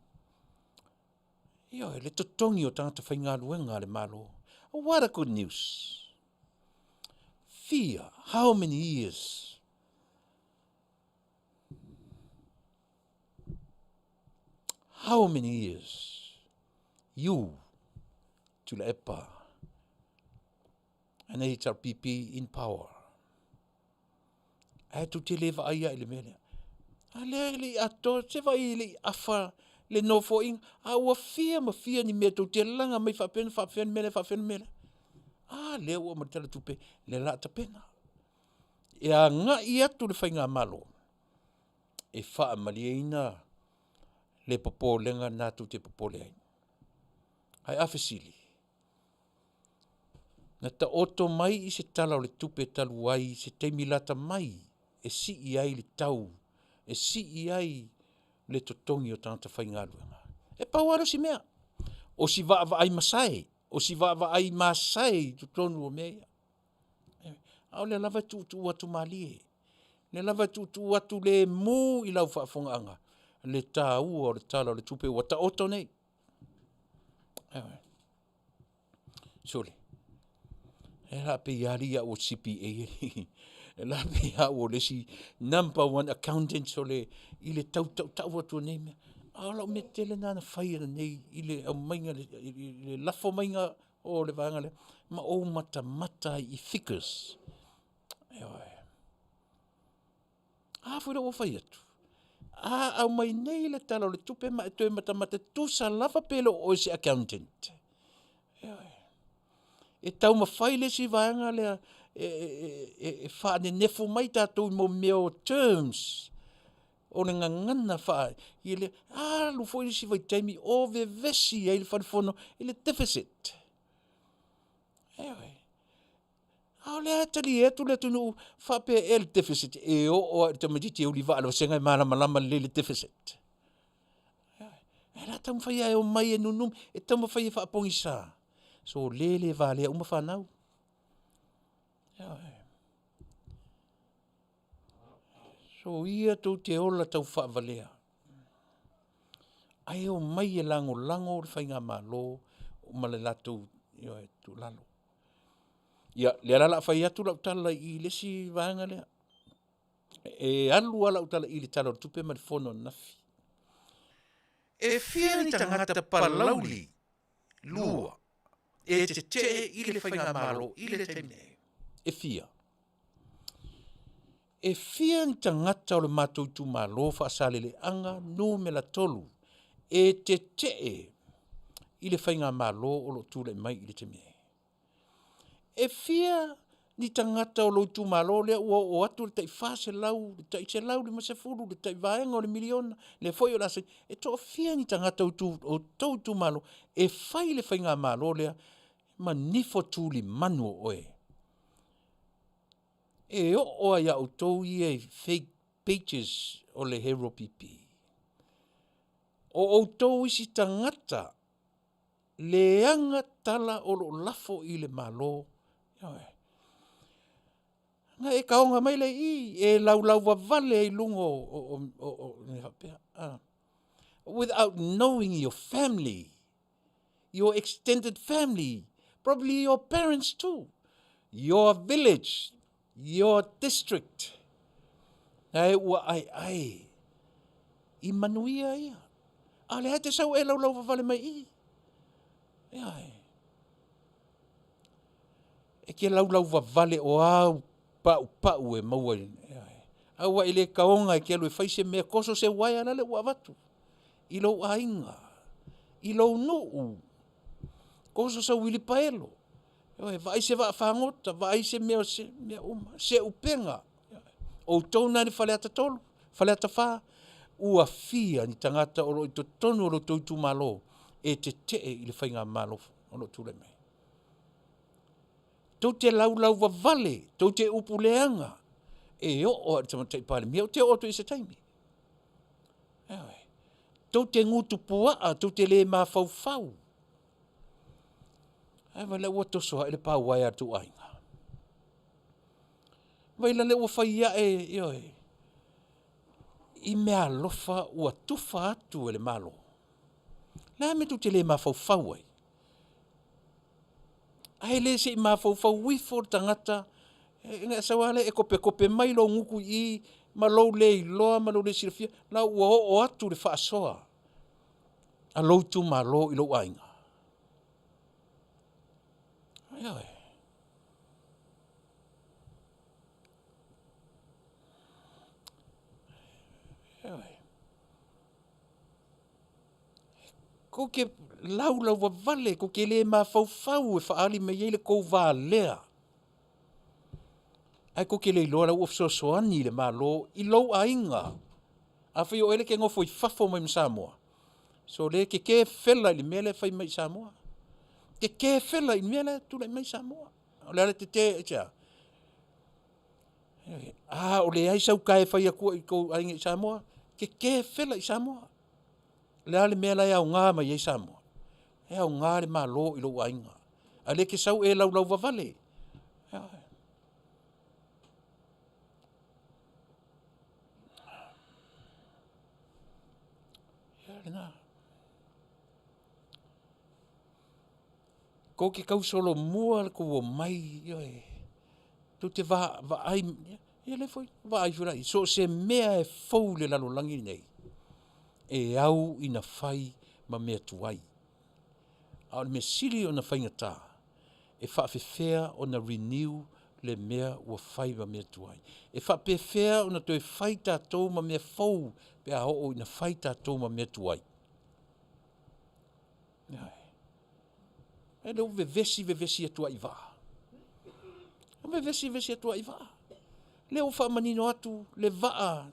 ioe, le totogi o tagata faigaluega a le Malo. What a good news! Fia, how many years? How many years you, Tuilaepa, and HRPP in power? Ae tou te le vaai lava i le mea lea. A lea e le i atoa, se vaai e le i afa le nofoaiga, a ua fia ma fia ni mea tou te laga mai faapea na faapefea le mea lea, faapefea le mea lea. A lea ua aumai le Tala o le Tupe, lea o le a tapena. E agai atu le faigamalo e faamalieina le popolega lena tou te popole ai. Ae a fesili, na taoto mai i se Tala o le Tupe talu ai i se taimi lata mai e sii ai le tau, e sii ai le totogi o tagata faigaluega? E pau lava lea o si mea, o si vaavaai masae, o si vaavaai masae i totonu o mea ia. A o lea lava e tuutuu atu malie, o lea lava e tuutuu atu lemu i lau faafofogaaga le taua o le Tala o le Tupe ua taoto nei. Ioe. Sole, e la e pei lava alii au o le CPA alii, e la e pei au o le isi number one accountant i le tau tautau atu o nei mea. A o lau mea tele lena na fai nei i le aumaiga i le lafo maiga o le vaega lea, ma ou matamata ai i figures. Ioe. A foi la ua ou fai atu, a aumai nei le Tala o le Tupe ma e toe matamata tusa lava pe le o oe o se accountant. Ioe. E taumafai le isi vaega lea e faanenefu mai tatou i mea o terms o le gagana alu foi le isi vaitaimi o vevesi ai le Fale Fono i le deficit. Ioe. A o lea e talie atu le atunuu, faapea ea le deficit? E oo lava i le tamaitiiti e uli vaa a le vasega e malamalama lelei i le deficit. Ae o le a taumafai lava e omai e nunumi, e taumafai e faapogisa, sole le valea uma fanau. Ioe. Soia tou te ola taufaavalea, ae omai e lagolago le faigamalo ma le latou tuualalo. Ia, lea la o le a fai atu lau tala i le isi vaega lea. E alu lava lau tala i le Tala o le Tupe ma le fono ananafi. E fia ni tagata palauli 2 e tetee i le faigamalo i le taimi nei? E fia? E fia ni tagata o le matou itumalo Faasaleleaga Nu.3 e tetee i le faigamalo o lo o tulai mai i le taimi nei? E fia ni tagata o lou itumalo lea ua oo atu le tai $400, le tai $150, le tai vaega o le miliona, lea foi o le a saini, e toafia ni tagata o tou itumalo e fai le faigamalo lea ma nifo tulimanu o oe? E oo lava ia outou ia i fake pages o le Herald PP, o outou isi tagata leaga tala o lo o lafo i le Malo. Ioe. Na e taoga mai lea i i, e laulauvavale ai i luga o mea faapea, without knowing your family, your extended family, probably your parents too, your village, your district. Ae ua aeae i manuia ia. A o lea e te sau e laulauvavale mai i i. Ioe. E te laulauvavale o au paupau e maua i, ioe. Aua e le taoga e te alu e fai se mea, toso se uaea lale ua avatu i lou aiga, i lou nuu, toso sau uilipaelo, ioe, vaai se vaafagota, vaai se mea o se mea uma, se upega. Outou na i le Faleata 3, Faleata 4, ua fia ni tagata o lo o i totonu o lo outou itumalo e tetee i le faigamalo o lo o tulai mai? Tou te laulauvavale, tou te upu leaga, e oo lava i le Tamaitai Palemia, ou te oo atu i ai i se taimi. Ioe. Tou te gutupuaa, tou te le mafaufau. Ae vaai la e ua toso ae le pa uaea a le tou aiga. Vaai la le ua fai ae, ioe, i meaalofa ua tufa atu e le Malo. O le a le mea tou te le mafaufau ai? Ae le se i mafaufau ifo le tagata, ona e sau lava lea e topetope mai lou gutu i i ma lou le iloa ma lou le silafia, la ua oo atu le faasoa a lou itumalo i lou aiga. Ioe. Ioe. Kou te laulau vavale, kou te le mafaufau e faaali mai ai le kou valea. Ae kou te le iloa la ua fesoasoani le Malo i lou aiga. Afai o oe lea e te nofo i fafo mai ma Samoa, sole e te fela i le mea lea e fai mai i Samoa. Tete fela i le mea la e tulai mai i Samoa. O le a le tete aisea? A o leai sau tae e fai atua i tou aiga i Samoa, tete fela i Samoa. O le a le mea la e aoga mai ai Samoa? E aoga le Malo i lou aiga, a o lea e te sau e laulauvavale. Ioe. Ia o lena. Tou te tausolomua le tou omai, ioe, tou te vaai, ia lea foi, vaai foi la i ai, so o se mea lava e fou i le lalolagi lenei, e au ina fai ma mea tuai. A o le mea sili ona faigata, e faapefea ona renew le mea ua fai ma mea tuai? E faapefea ona toe fai tatou ma mea fou pe a oo ina fai tatou ma mea tuai? Ioe. O lea ua vevesi, vevesi atu lava i vaa, vevesi, vevesi atu lava i vaa. O lea ua faamanino atu le vaa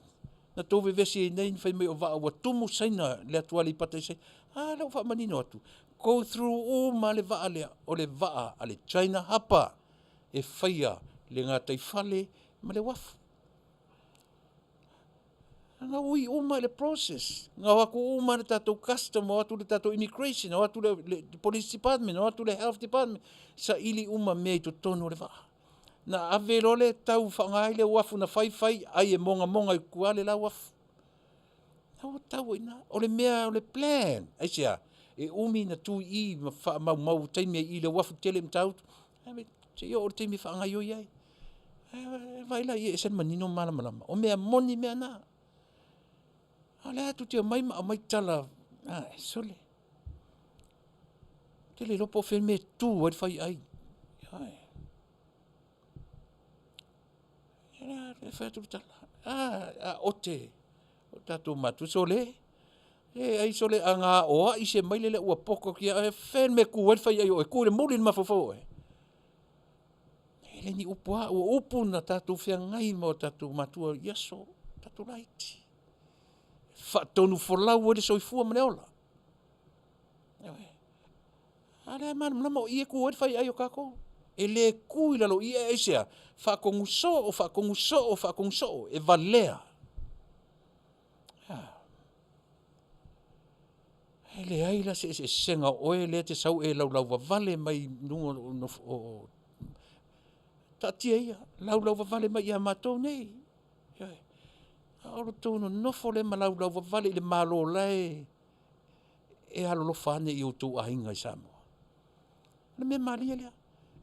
na outou vevesi ai nei fai mai o vaa ua tumu Saina i le atu Aleipata i Saina. A lea ua faamanino atu, go through uma lava le vaa lea, o le vaa a le China Harbour e faia le gataifale ma le uafu. Na ui uma i le process, na o atu uma le tatou custom, o atu le tatou immigration, o atu le police department, o atu le health department, saili uma mea i totonu o le vaa. Na ave loa le tau faaaoga ai le uafu na fai fai ai e mogamoga i tua le la uafu. O la ua tau ai i ina. O le mea o le plan, aisea? E umi ona tu i i ma faamaumau taimi i le uafu tele i Matautu seia oo i le taimi e faagaoioi ai. Vaai la i ai e ese le manino ma le malamalama. O mea moni mea na. A o lea tou te omai ma aumai tala, sole, ou te le iloa po o fea le mea e tu ai le faiai. Ioe. E fai atu le tala, a ote o tatou matua, sole, e ai sole a na aoai se maile lea ua poto atu ia oe, o fea le mea e tu ai le faiai o oe? E tu i le muli o le mafaufau o oe? E le o ni upu a au, o upu na tatou feagai ma o tatou matua i aso, tatou laiti, faatonufolau ai le soifua ma le ola. Ioe. A o lea e malamalama o i e tu ai le faiai o tatou. E le tu i lalo i i, aisea? Faatonu soo, faatonu soo, faatonu soo, e valea. A, e leai la se eseesega o oe lea e te sau e laulauvavale mai luga o taatia ia, laulauvavale mai ia matou nei. Ioe. A o lo outou nonofo lea ma laulauvavale i le Malo o la e alolofa ane i outou aiga i Samoa. O le mea malie lea,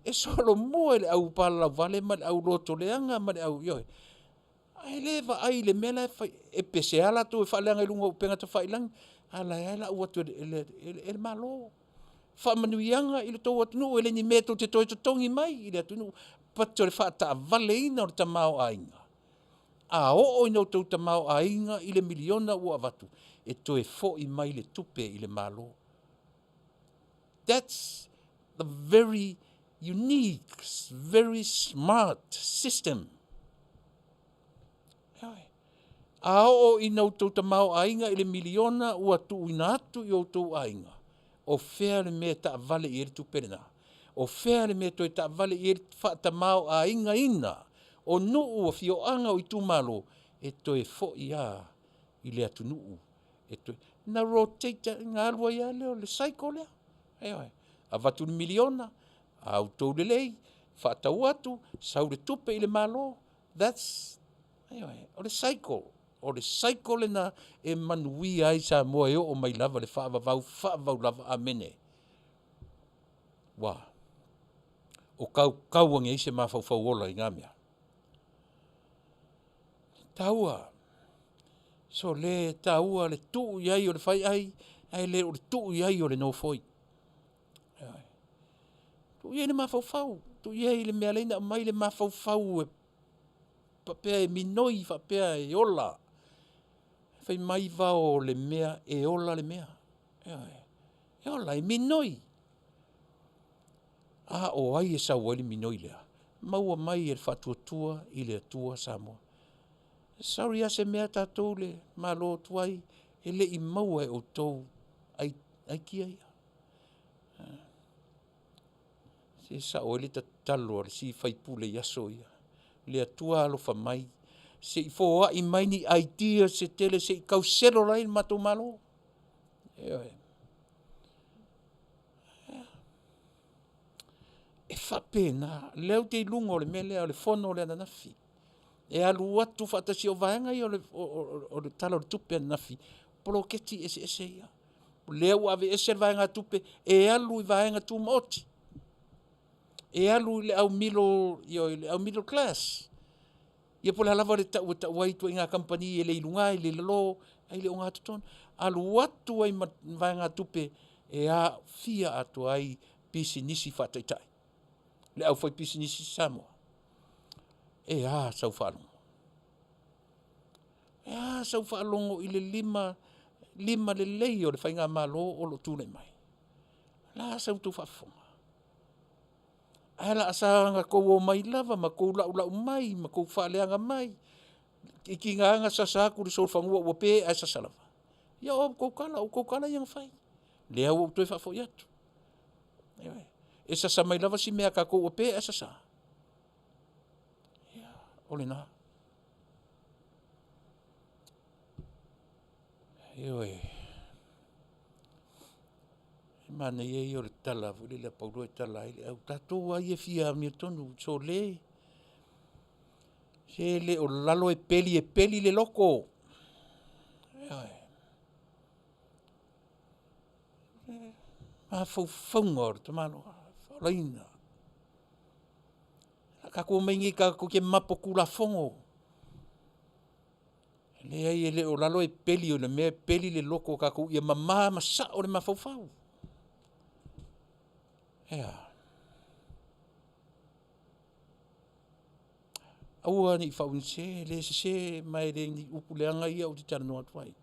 e solomua i le aupalalauvale ma le aulotoleaga ma le au, ioe, ae le vaai i le mea la e fai, e pese lava latou e faaleaga i luga o upega tafailagi, a o la e lava e lau atu e le Malo faamanuiaga i le tou atunuu, e le o ni mea tou te toe totogi mai i le atunuu, but o le faataavaleina o le tamaoaiga. A oo ina outou tamaoaiga i le $1miliona ua avatu, e toe foi mai le tupe i le Malo. That's the very unique, very smart system. Ioe. A oo ina outou tamaoaiga i le $1miliona ua tuuina atu i outou aiga, o fea le mea e taavale i ai le tupe lena? O fea le mea e toe taavale i ai le faatamaoaigaina o nuu, afioaga o itumalo? E toe foi lava i le atunuu, ona rotate ona alu ai lava lea o le cycle lea. Ioe. Avatu le $1miliona, a outou lelei, faatau atu, sau le tupe i le Malo, that's, ioe, o le cycle. O le cycle lena e manuia ai Samoa e oo mai lava i le faavavau, faavavau lava. Amene. Ua o tautau ane ai se mafaufau ola i na mea. E taua, sole e taua le tuu i ai o le faiai ae le o le tuu i ai o le nofoi. Ioe. Tuu i ai le mafaufau, tuu i ai le mea e ala ai ona aumai le mafaufau e faapea e minoi faapea e ola. Fai mai vao o le mea e ola le mea. Ioe. E ola e minoi. A o ai e sau ai le minoi lea? Maua mai e le faatuatua i le Atua Samoa. Sorry lava se mea tatou le Malo tuai e le i maua e outou aitia ia. Se sao ai le tatalo a le isi faipule i aso ia, le Atua alofa mai se i foai mai ni ideas se tele se i tau settle ai le matou Malo. Ioe. E faapena, o lea ou te i luga o le mea lea o le fono lea ananafi. E alu atu faatasi, o vaega ia o le Tala o le Tupe ananafi, poloketi eseese ia. O lea ua aveese le vaegatupe e alu i vaega tumaoti, e alu i le au middle, ioe, le au middle class. Ia po o le a lava le tau e tau ai ituaiga kamupani e le i luga e le i lalo ae i le ogatotonu. Alu atu ai ma le vaegatupe e aofia atoa ai pisinisi faataitai, le aufaipisinisi Samoa. E a sau faalogo? E a sau faalogo i le limalelei o le faigamalo o lo o tulai mai? O le a sa outou faafofoga? Ae o le a saga outou omai lava ma tou laulau mai ma tou faaleaga mai, e tiga lava ona sasa atu le solofanua ua pe ae sasa lava. Ia o a outou tala, o outou tala ia na fai, lea ua ou toe faafoi atu. Ioe. E sasa mai lava si mea a tatou ua pe ae sasa? Ia, o lena. Ioe. O le manaia ia o le tala foi lele a Paulo e tala ai le au tatou lava ia e fia amiotonu, sole, se le o lalo e peli e peli le loto. Ioe. Mafaufauga o le tamaloa faaolaina. A tatou omai nei tatou te mapo tulafono. E leai e le o lalo e peli o le mea e peli le loto o tatou ia mama ma sao le mafaufau. E a? Aua ne i faauigasese, e le sese ma e le o ni upu leaga ia ou te talanoa atu ai.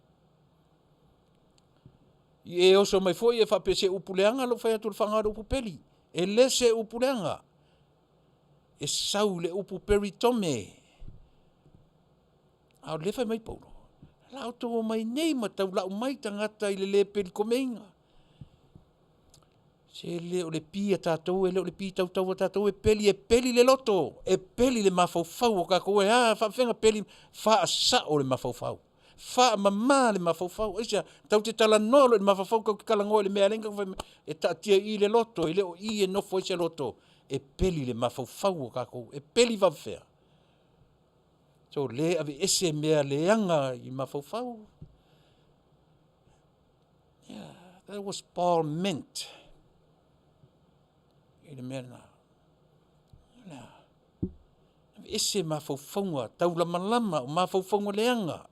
I e oso mai foi e faapea o se upu leaga lou fai atu o le faaaoga o le upu peli. E le se upu leaga, e sau i le upu peritome. A o lea e fai mai Paulo, o le a outou omai nei ma taulau mai tagata i le le pelitomeina. Se le o le pi a tatou, e le o le pi tautau a tatou e peli, e peli le loto, e peli le mafaufau o tatou. E a, e faapefea ona peli? Faasao le mafaufau, faamama le mafaufau. Aisea? Tatou te talanoa loa i le mafaufau tatou te talanoa i le mea e ala ai ona tatou fai mai e taatia i i le loto, e le o i e nofo ai se loto. E peli le mafaufau o tatou. E peli faapefea? Sole aveese mea leaga i mafaufau. Yeah, that was Paul meant i le mea lena. Aveese mafaufauga taulamalama, o mafaufauga leaga,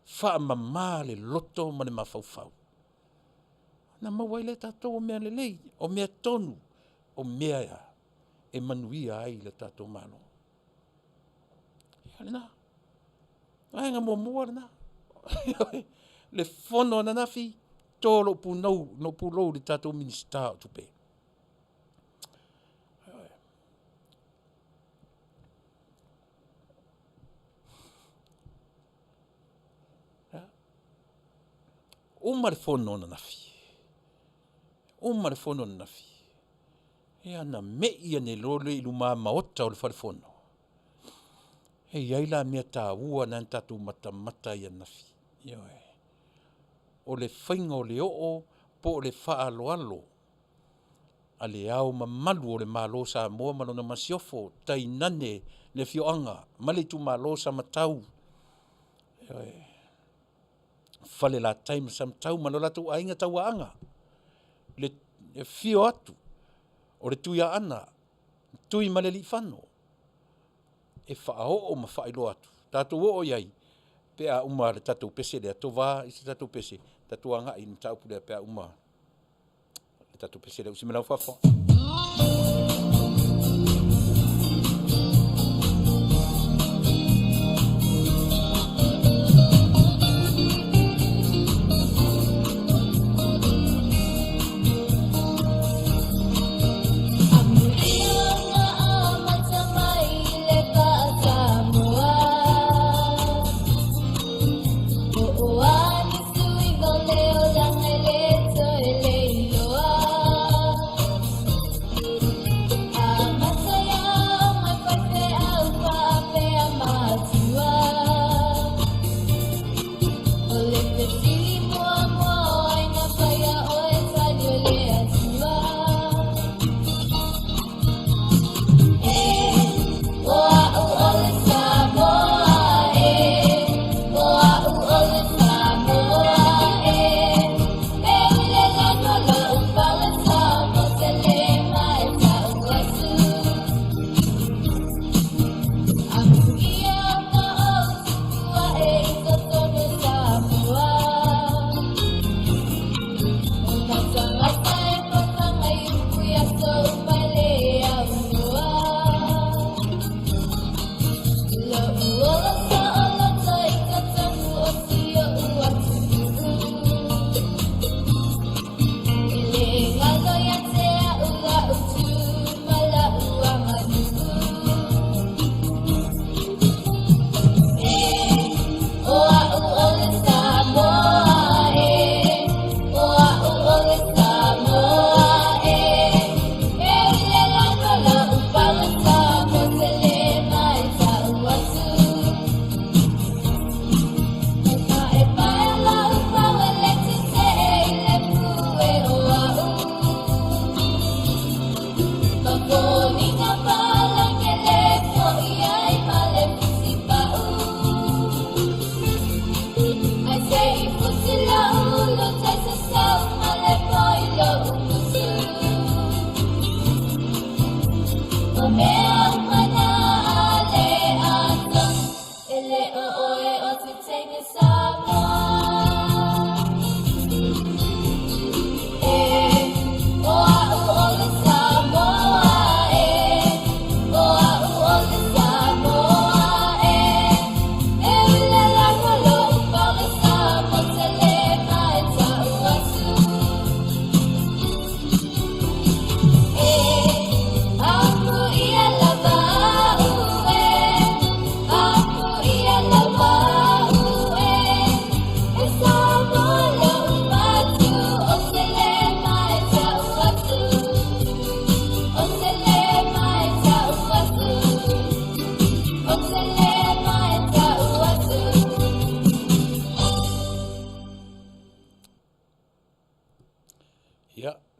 faamama le loto ma le mafaufau, ona maua ai lea e tatou o mea lelei, o mea tonu, o mea e manuia ai le tatou Malo. Ia o lena. Vaega muamua lena. Le fono ananafi, to lou punou, lou pulou i le tatou Minisita o Tupe. Uma le fono ananafi, uma le fono ananafi, ia ona mei ane loa lea i luma maota o le fale fono. E i ai la mea taua na tatou matamata ai ananafi, ioe. O le faiga o le oo po o le faaaloalo a Le Ao Mamalu o le Malo o Samoa ma lana Masiofo, tainane le afioaga ma le itumalo o Samatau, ioe, Falelatai ma Samatau ma lo latou aiga tauaana, le afio atu o le Tuiaana Tuimalealiifano e faaoo ma faailoa atu. Tatou oo i ai pe a uma le tatou pese lea, Tovā i se tatou pese, tatou agai i le mataupu lea pe a uma le tatou pese lea. Usi mai lau faafofoga.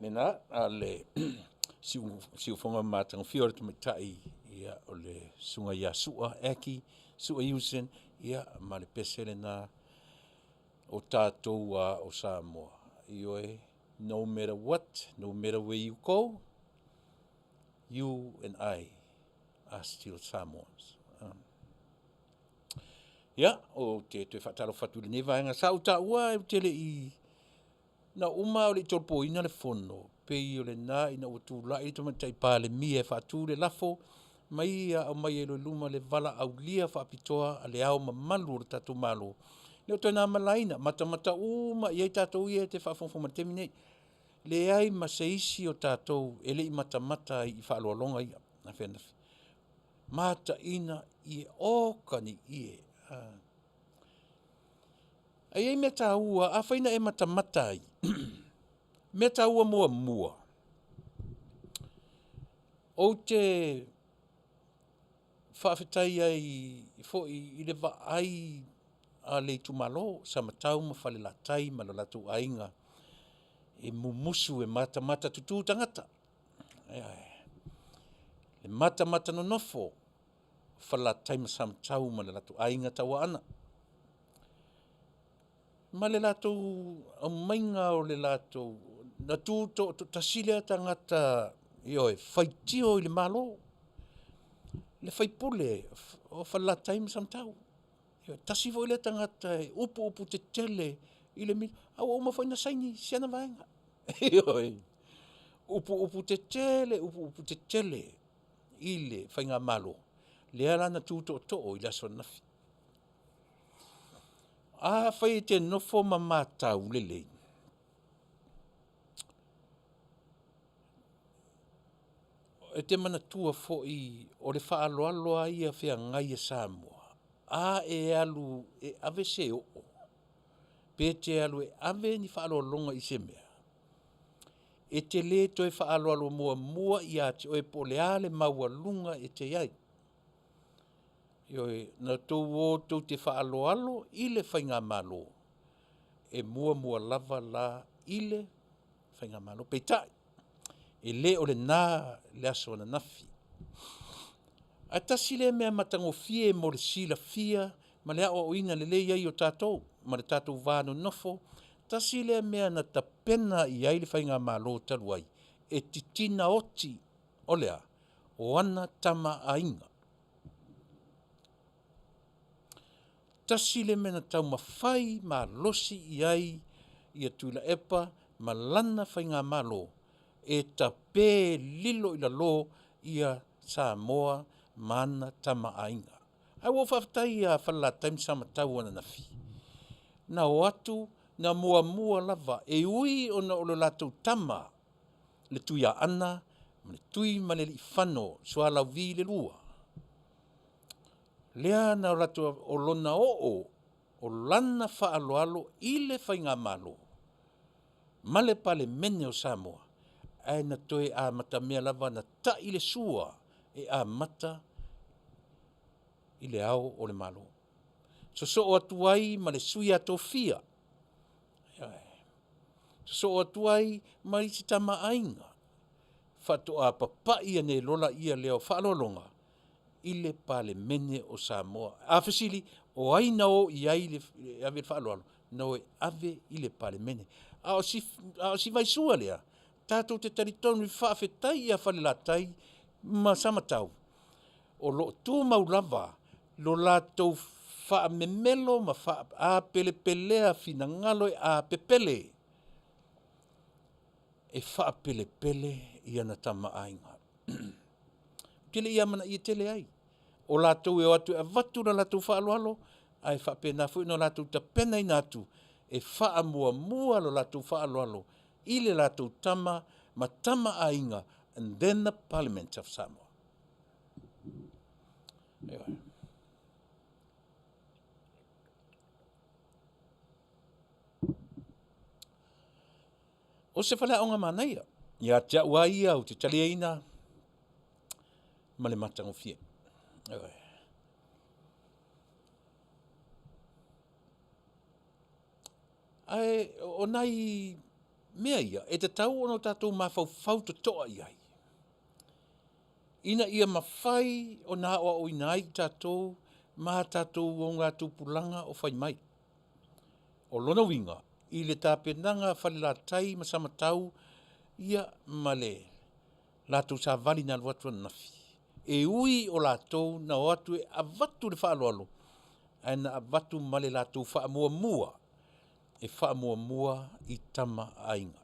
Lena a le siufofoga matagofie o le tamaitai, ia, o le susuga ia Sua Aki, Sua Iusin, ia, ma le pese lena o tatou lava o Samoa. Ioe, no matter what, no matter where you go, you and I are still Samoans. Ia, ou te toe faatalofa atu i lenei vaega. Sa ou taua ou te le i na uma a o le i tolopoina le fono, pei o lena ina ua tulai le Tamaitai Palemia e faatu le lafo ma ia aumai ai loa i luma le valaaulia faapitoa a Le Ao Mamalu o le tatou Malo, e le o toe na ma le laina, matamata uma i ai tatou ia e te faafogafoga mai i le taimi lenei. Leai ma se isi o tatou e le i matamata i faaaloaloga ia ananafi. Mataina ie, oka ni ie. Ae i ai mea taua, afai na e matamata ai, mea taua muamua, ou te faafetai ai foi i le vaai a le itumalo o Samatau ma Falelatai ma lo latou aiga e mumusu e matamata tutu tagata. Ioe. E matamata nonofo Falelatai ma Samatau ma le latou aiga Tauaana ma le latou aumaiga o le latou, na tu toatasi lea tagata, ioe, faitio i le Malo, le sui usufono o Falelatai ma Samatau. Ioe, tasi foi lea tagata e upuupu tetele i le a ua uma foi ona saini si ana vaega. Ioe, upuupu tetele, upuupu tetele i le faigamalo, lea la na tu tootoo i le aso ananafi. Afai e te nofo ma matau lelei, e te manatua foi o le faaaloalo lava ia feagai a Samoa, a e alu e ave se oo, pe te alu e ave ni faaaloaloga i se mea, e te le toe faaaloalo muamua ia te oe po o le a le maualuga e te i ai. Ioe, na outou o tou te faaaloalo i le faigamalo, e muamua lava la i le faigamalo. Peitai, e le o lena le aso ananafi. Ae tasi lea mea matagofie mo le silafia ma le aoaoina lelei ai o tatou ma le tatou va nonofo, tasi lea mea na tapena i ai le faigamalo talu ai, e titina oti. O le a? O ana Tama a Aiga. Tasi lea mea na taumafai malosi i ai ia Tuilaepa ma lana faigamalo, e tape lilo i lalo ia Samoa ma ana Tama a Aiga. Ae ua ou faafetai ia Falelatai ma Samatau ananafi, na o atu na muamua lava, e ui ona o le latou tama le Tuiaana ma le Tuimalealiifano Sualauvi II, lea na o latou o lona oo, o lana faaaloalo i le faigamalo ma le Palemene o Samoa, ae na toe amatamea lava na tai le sua e amata i Le Ao o le Malo. Sosoo atu ai ma le Sui a Tofia, ioe, sosoo atu ai ma isi Tama a Aiga, faatoa papai ane loa lea o faaaloaloga i le Palemene o Samoa. A fesili, o ai na o i ai e ave le faaaloalo? Na o e ave i le Palemene. A o si vaisua lea, tatou te talitonu faafetai ia Falelatai ma Samatau, o lo o tumau lava lo latou faamemelo ma faapelepelea finagalo a pepele, e faapelepele i ana Tama a Aiga. Ou te le i amanaia tele ai, o latou e o atu e avatu le latou faaaloalo, ae faapena foi ona latou tapenaina atu e faamuamua le latou faaaloalo i le latou Tama ma Tama a Aiga and then the Parliament of Samoa. Ioe. O se faleaoga manaia, ia te au lava ia ou te taliaina ma le matagofie. Ioe. Ae o nai Mea ia e tatau ona o tatou mafaufau totoa i ai, ina ia mafai ona aoaoina ai i tatou ma a tatou augatupulaga o fai mai. O lona uiga, i le tapenaga a Falelatai ma Samatau ia ma le latou savali na alu atu ananafi, e ui o latou na o atu e avatu le faaaloalo, ae na avatu ma le latou faamuamua, e faamuamua i Tama a Aiga,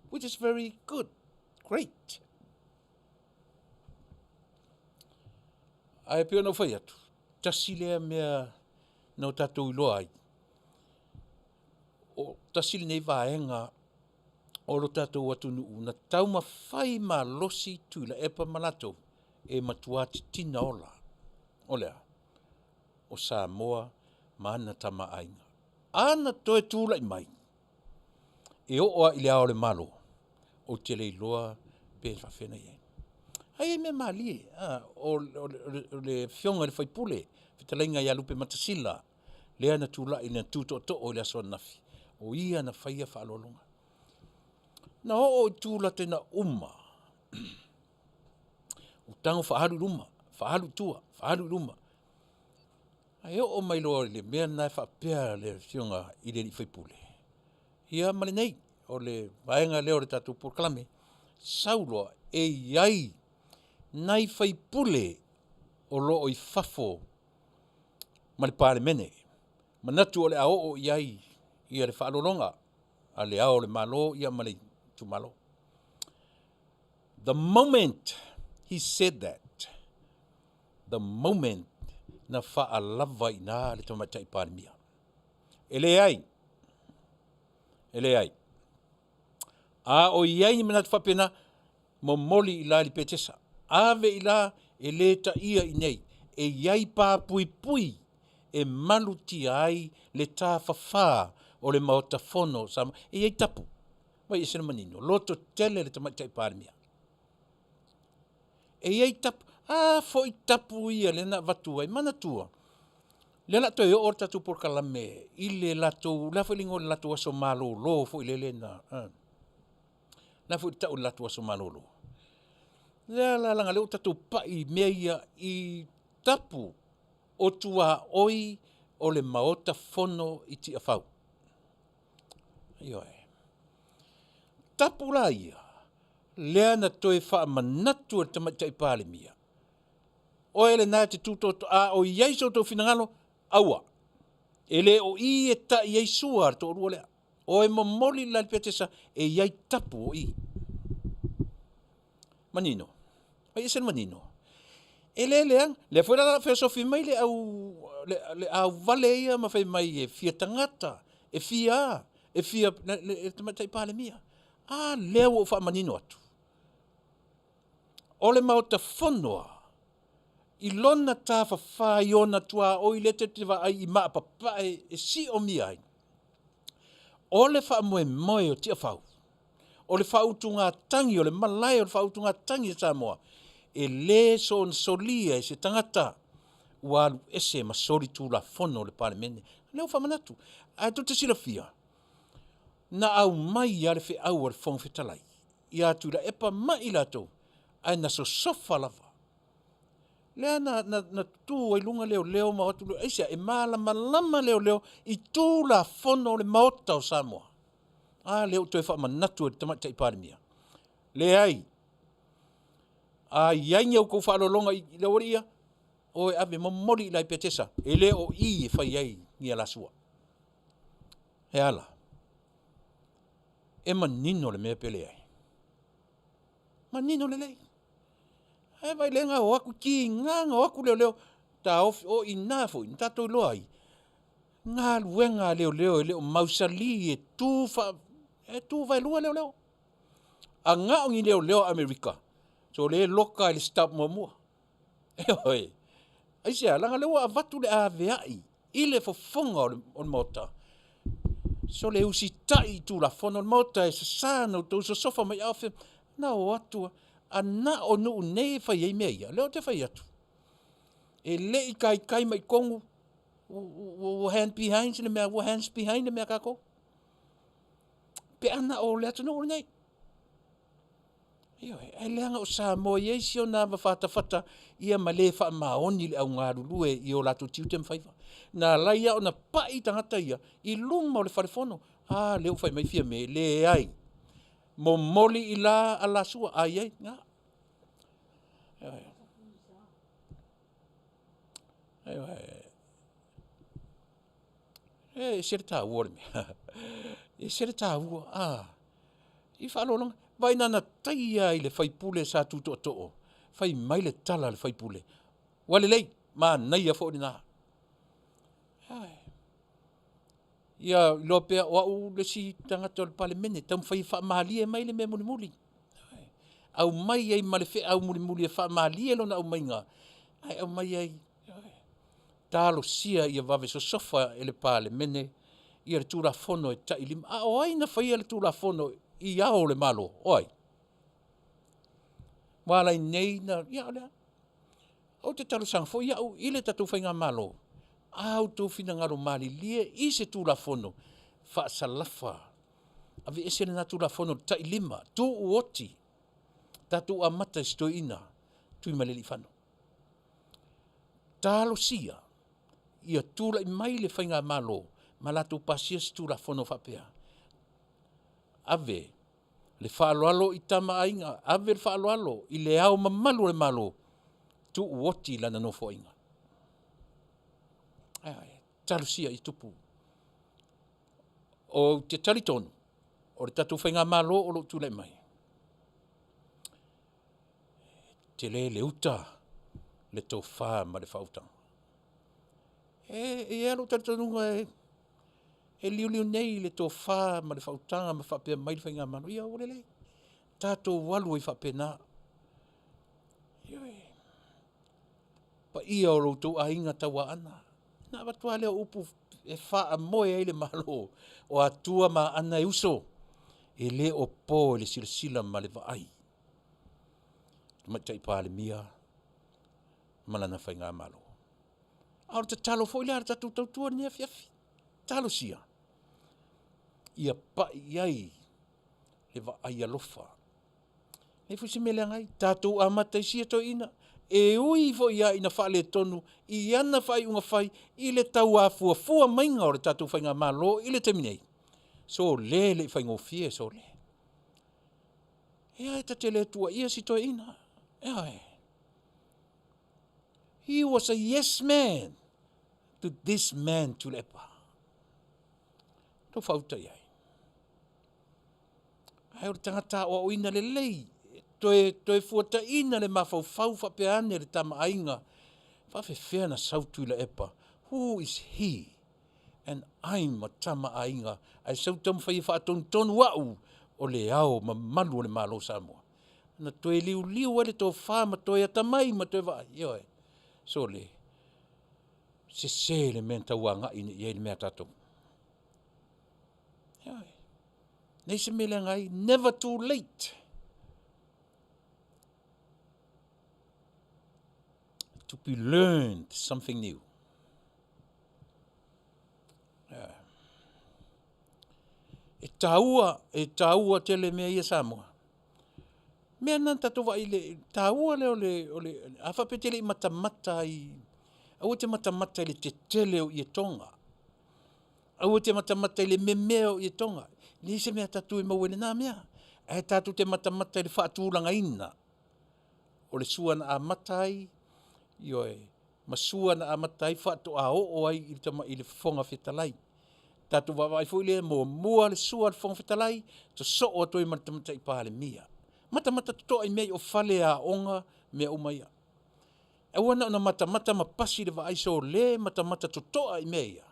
which is very good, great. Ae pei ona ou fai atu, tasi lea mea na o tatou iloa ai, o tasi lenei vaega o lo tatou atunuu na taumafai malosi Tuilaepa ma latou e matua titina ola. O le a? O Samoa ma ana Tama a Aiga. A na toe tulai mai, e oo lava i Le Ao o le Malo, ou te le iloa pe faapefea ona i ai. Ae i ai mea malie, o le afioga i le sui usufono le fetalaiga ia Lupematasila, lea na tulai na tu tootoo i le aso ananafi, o ia na faia faaaloaloga. Na oo i tu lata ina uma, ou tago faaalu i luma, faaalu i tua, faaalu i luma, ae oo mai loa i le mea lena e faapea le afioga i le sui usufono, ia ma lenei, o le vaega lea o le tatou polokalame, sau loa, e i ai nai sui usufono o lo o i fafo ma le Palemene, manatu o le a oo i ai le faaaloaloga a Le Ao o le Malo ma le itumalo. The moment he said that, the moment na faalava ai i ina le Tamaitai Palemia. E leai, e leai. A o i ai ni manatu faapena, momoli i la i le Petesa, ave i la, e le taia i inei, e i ai pa puipui e malutia ai le tafafa o le Maota Fono o Samoa. E i ai tapu, vaai e ese le manino, lototele le Tamaitai Palemia. E i ai tapu, a foi tapu ia lea na avatu ai? Manatua, lea o le a toe oo le tatou polokalame i le latou, o le a foi le igoa o le latou aso malolo foi lele na, o le a foi le tau o le latou aso malolo? Lea la leaga o lea ua tatou pai i mea ia i tapu o tuaoi o le Maota Fono i Tiafau. Ioe. Tapu la ia, lea na toe faamanatu e le Tamaitai Palemia, oe lena e te tu toto, a o i ai so outou finagalo, aua. E le o i e tai ai sua a le toalua lea. O e momoli le la i le Petesa, e i ai tapu o i. Manino? Ai ese le manino. E le leaga. Lea foi la feosofi mai le au le, le auvale ia ma fai mai e fia tagata, e fia a, e fia le, le, le Tamaitai Palemia. A lea ua ou faamanino atu. O le Maota Fono a i lona tafafa i ona tuaoi lea tatou te vaai i maapapae e siomia ai, o le faamoemoe o Tiafau, o le faautugatagi o le malae o le faautugatagi a Samoa, e le soona solia e se tagata ua alu ese ma soli tulafono o le Palemene. O lea ua faamanatu. Ae tou te silafia, na aumai lava le feau a le Fofoga Fetalai ia Tuilaepa ma i latou, ae na sosofa lava. Lea na, na, na tutu ai luga leoleo ma o atu, aisea? E malamalama leoleo i tulafono o le Maota o Samoa. A lea ua toe faamanatu e le Tamaitai Palemia. Leai, a i ai ni a outou faaaloaloga i le aualii ia, o e ave momoli i la i Petesa, e le o i e fai ai ni alasua. E a la? E manino le mea pe leai? Manino lelei. Ae vaai lea na o atu tiga na o atu leoleo taofi o i ina foi na tatou iloa ai galuega a leoleo e le o mausali e tu fa e tu vaelua leoleo. A na o ni leoleo a Amerika, so le loka i le stop muamua. Ioe. Aisea? Leaga o lea ua avatu le aveai i le fofoga o le, o le Maota. So le usitai i Tulafono o le Maota e sasa na outou sosofa mai aofi na o atu a na o nuu nei e fai ai mea ia. Lea ou te fai atu. E le i taitai mai tonu ua hand behind le mea, ua hands behind le mea a tatou. Pe a na o le atunuu lenei. Ioe, ae leaga o Samoa e i ai si ona ava fatafata ia ma le faamaoni le au galulue i o latou tiute ma faiva. Na ala ai ona pai tagata ia i luma o le fale fono. A lea ua fai mai Fiame, leai, momoli i la Alasua, a i ai, na. Ioe. Ioe. E ese le taua o le mea. E ese le taua. A, i faaaloaloga. Vaai na ona taia lava i le faipule sa tu tootoo, fai mai le tala a le faipule, ua lelei, manaia foi lena. Ia iloa pea o au le isi tagata o le Palemene, taumafai e faamalie mai le mea mulimuli. Aumai ai ma le feau mulimuli e faamalie lona aumaiga, ae aumai ai, talosia ia vave sosofa e le Palemene ia le Tulafono e tailima. A o ai na faia le Tulafono i Ao o le Malo? O ai? Ua ala ai nei na, ia o lea. Ou te talosaga foi au i le tatou Faigamalo, a outou finagalo malilie i se Tulafono, faasalafa, aveese lena Tulafono tailima, tuu oti, tatou amata i si toeaina Tuimalealiifano. Talosia ia tulai mai le faigamalo ma latou pasia se Tulafono faapea, ave le faaaloalo i Tama a Aiga, ave le faaaloalo i Le Ao Mamalu o le Malo, tuu oti lana nofoaiga. Ae talosia i tupu. Ou te talitonu, o le tatou faigamalo o lo o tulai mai, e tele le uta, le tofa ma le faautaga. E i ai lou talitonuga e liuliu nei le tofa ma le faautaga ma faapea mai le faigamalo, ia ua lelei, tatou alu ai faapena. Ioe. Paia o lo outou aiga Tauaana, ona avatu lava lea o upu e faamoe ai le Malo, o Atua ma Aana e uso, e le o po i le silasila ma le vaai. Tamaitai Palemia ma lana faigamalo. A o le tatalo foi lea a le tatou tautua i lenei afiafi, talosia ia pai i ai le vaai alofa. E leai foi se mea e leaga ai, tatou amata i sia toeaina, e ui foi lava ina faaletonu i ana faaiuga fai i le tauafuafua maiga o le tatou faigamalo i le taimi nei, sole e le i faigofie, sole. Ia e ta te le tuuaia si toeaina. Ioe. He was a yes man to this man Tuilaepa. Tou faauta i ai. Ae o le tagata aoaoina lelei, toe, toe fuataina le mafaufau faapea ane le Tama a Aiga, faafefea na sau Tuilaepa? Who is he? And I'm a Tama a Aiga. Ae sau taumafai e faatonutonu au o le Ao Mamalu o le Malo o Samoa. Na toe liuliu ai le tofa ma toe atamai ma toe vaai. Ioe. Sole, sese le mea na tauagai nei i ai le mea a tatou. Ioe. Leai se mea leaga ai, never too late to be learned something new. E taua, e taua tele mea ia Samoa. Mea na tatou vaai le taua lea o le, o le a faapea e te le i matamata i, aua e te matamata i le tetele o ietoga. Aua e te matamata i le memea o ietoga. Leai se mea tatou e maua i lena mea. Ae tatou te matamata i le faatulagaina o le sua na amata ai, ioe, ma sua na amata ai faatoa oo ai i le tama i le Fofoga Fetalai. Tatou vaavaai foi lea, muamua le sua a le Fofoga Fetalai, sosoo atu ai ma le Tamaitai Palemia. Matamata totoa i mea ia o fale aoga, mea uma ia. Aua na ona matamata ma pasi le vaai sole, matamata totoa i mea ia.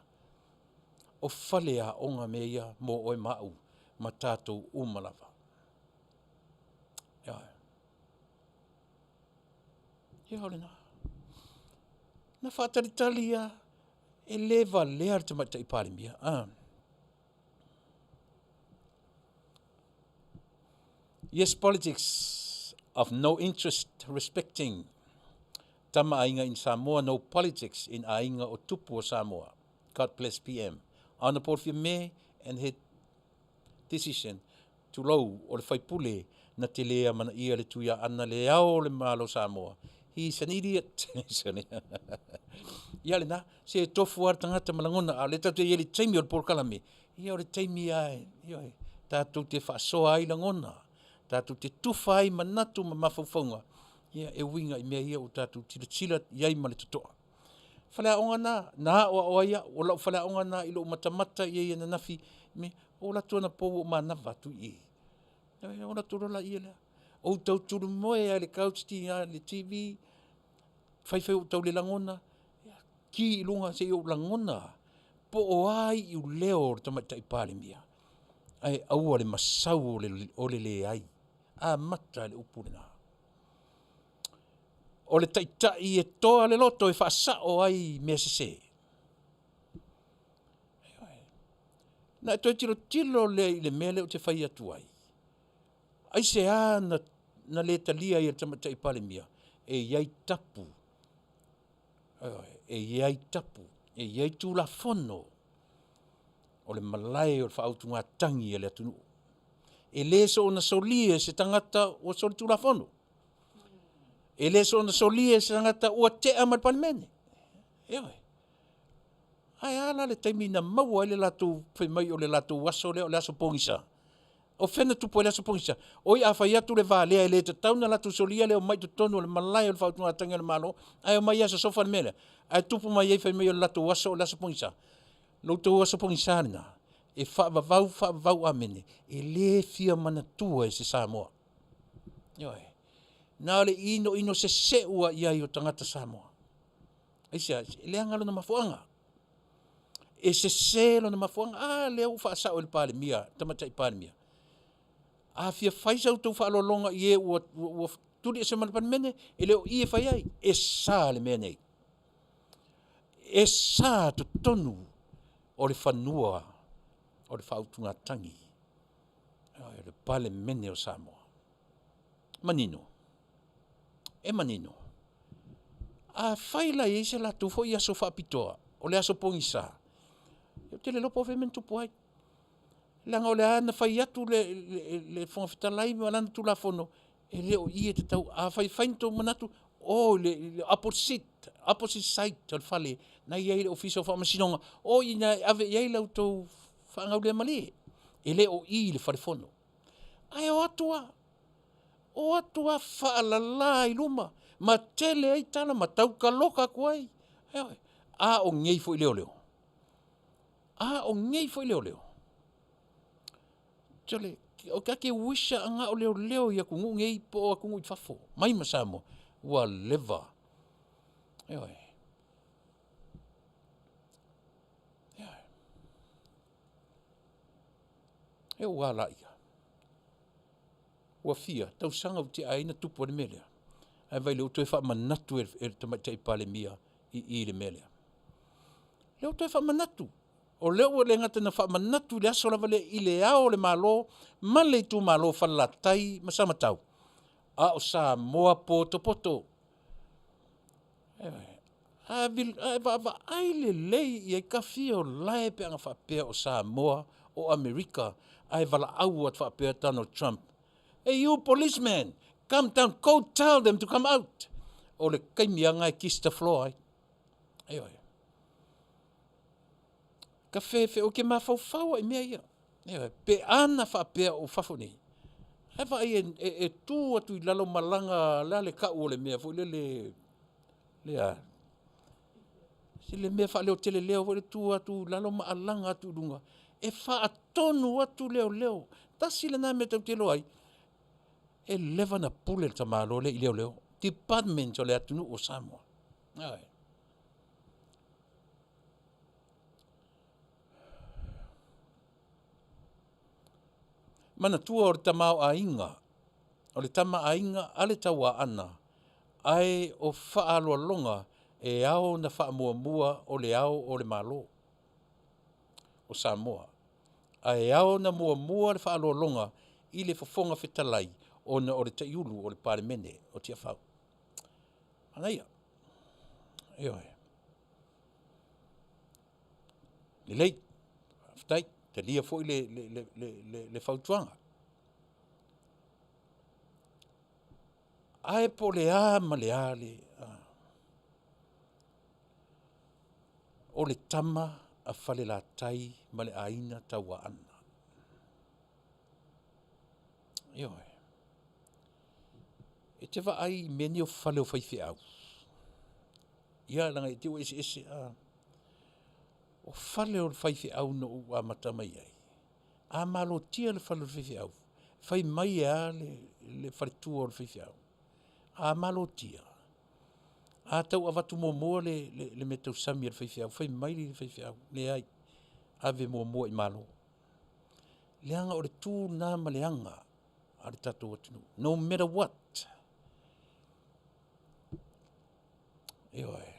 O fale aoga mea ia mo oe ma au ma tatou uma lava. Ioe. Ia o lena. Na faatalitali lava, e le valea le Tamaitai Palemia. Ah. Yes, politics of no interest respecting Tama Aiga in Samoa, no politics in Aiga o Tupu o Samoa. God bless PM. Honorable Fiame and her decision, tulou, o le faipule na te le amanaia le Tuiaana le Ao o le Malo o Samoa, he is an idiot. Ia lena, se tofu lava le tagata ma lagona, a o lea tatou te i ai i le taimi o le polokalame, ia o le taimi lava e, ioe, tatou te faasoa ai lagona, tatou te tufa ai manatu ma mafaufauga, ia e uiga i mea ia ua tatou tilotilo i ai ma le totoa. Faleaoga na, na aoao ai au, o lau faleaoga na i lou matamata i ai ananafi, me, o alu atu anapo ua ou manava atu i i. Ioe, ona alu atu loa lea. Ou tau tulumoe lava i le couch i le TV, fai fai ua ou tau le lagona, ki i luga seia ou lagona po o a iuleo o le Tamaitai Palemia, ae aua le masau o le leai. Amata i le upu lena. O le taitai e toa le loto e faasao ai mea sese. Na e toe tilotilo lea i le mea lea ou te fai atu ai. Aisea na, na le talia ai e le Tamaitai Palemia? E i ai tapu, e i ai tapu, e i ai Tulafono o le malae o le faautugatagi a le atunuu. E le soona solia e se tagata ua solitulafono. E le soona solia e se tagata ua tea ma le Palemene. Ioe. Ae a la le taimi na maua ai le latou fai mai o le latou aso lea o le aso pogisa? O fea na tupu ai le aso pogisa? Oi a fai atu le valea e le tatau ona latou solia le omai i totonu o le malae o le faautugatagi a le Malo, ae omai lava e sosofa le mea lea. Ae tupu mai ai fai mai o le latou aso o le aso pogisa. Lo outou aso pogisa lena, e faavavau, faavavau, amene, e le fia manatua e se Samoa. Ioe. Na o le inoino seseu lava i ai o tagata Samoa. Aisea? E leaga lona mafuaaga. E sese lona mafuaaga. A lea ua faasao e le Palemia, Tamaitai Palemia. A fia fai sa outou faaaloaloga i e ua, ua, ua tuli ese ma le Palemene, e le o i e fai ai. E sa le mea nei. E sa totonu o le fanua o le faautugatagi o le Palemene o Samoa. Manino? E manino. Afai la e i ai se latou foi aso faapitoa, o le aso pogisa, ou te le iloa po o fea le mea na tupu ai. Leaga o lea na fai atu le, le, le Fofoga Fetalai ma lana Tulafono, e le o i e tatau. Afai e fai ni tou manatu, o i le, le opposite, opposite side o le fale, na i ai le Ofisa o Faamasinoga, o i ina e ave i ai la outou faagaulemalie. E le o i i le fale fono. Ae o atu lava, o atu lava faalala i luma, ma tele ai tala ma taukaloka atu ai. Ioe. A o nei foi leoleo. A o nei foi leoleo. Chole, o ke ake uisa anga o leoleo i atunuu nei po o atunuu i fafo, mai ma Samoa, ua leva. Ioe. Ioe. E ua la ia. Ua fia tausaga ua tea ai na tupu ai le mea lea. Ae vaai lea ua toe faamanatu e le Tamaitai Palemia i i le mea lea. Lea ua toe faamanatu. O lea ua le gata na faamanatu i le aso lava lea i le Ao o le Malo ma le itumalo o Falelatai ma Samatau, a o Samoa potopoto. A vaavaai lelei i ai ka fia o lae pe ana faapea o Samoa o Amerika ae valaau atu faapea Donald Trump, Hey you policeman, come down, go tell them to come out. O le taimi lava lena e kiss the floor ai. Ioe. Ka fefe, ou te mafaufau i mea ia. Ioe, pe ana faapea o fafo nei. Ae vaai e, e, e tu atu i lalo malaga la le kau o le mea foi lele lea se le mea faaleotele leo foi le tu atu i lalo ma alaga atu i luga e faatonu atu leoleo. Tasi lena mea tatou te iloa ai, e leva na pule le tamaloa lea i leoleo, department o le atunuu o Samoa. Ioe. Manatua o le tamaoaiga, o le tama aiga a le Tauaana, ae o faaaloaloga e ao ona faamuamua o le Ao o le Malo o Samoa, ae ao ona muamua le faaaloaloga i le Fofoga Fetalai ona o le taiulu o le Palemene o Tiafau. Manaia. Ioe. Lelei. Faafetai. Talia foi le, le, le, le, le, le fautuaga. Ae po o le a ma le a le, o le tama a Falelatai ma le Aiga Tauaana. Ioe. E te vaai i mea nei o fale o faifeau, ia leaga i te i ua eseese, o fale o le faifeau na ou amata mai ai, a malotia le fale o le faifeau, fai mai e a le faletua o le faifeau? A malotia, a tau avatu muamua le meatausami a le faifeau, fai mai le faifeau, leai, ave muamua i Malo. Leaga o le tu lena ma le aga a le tatou atunuu, no matter what. Ioe.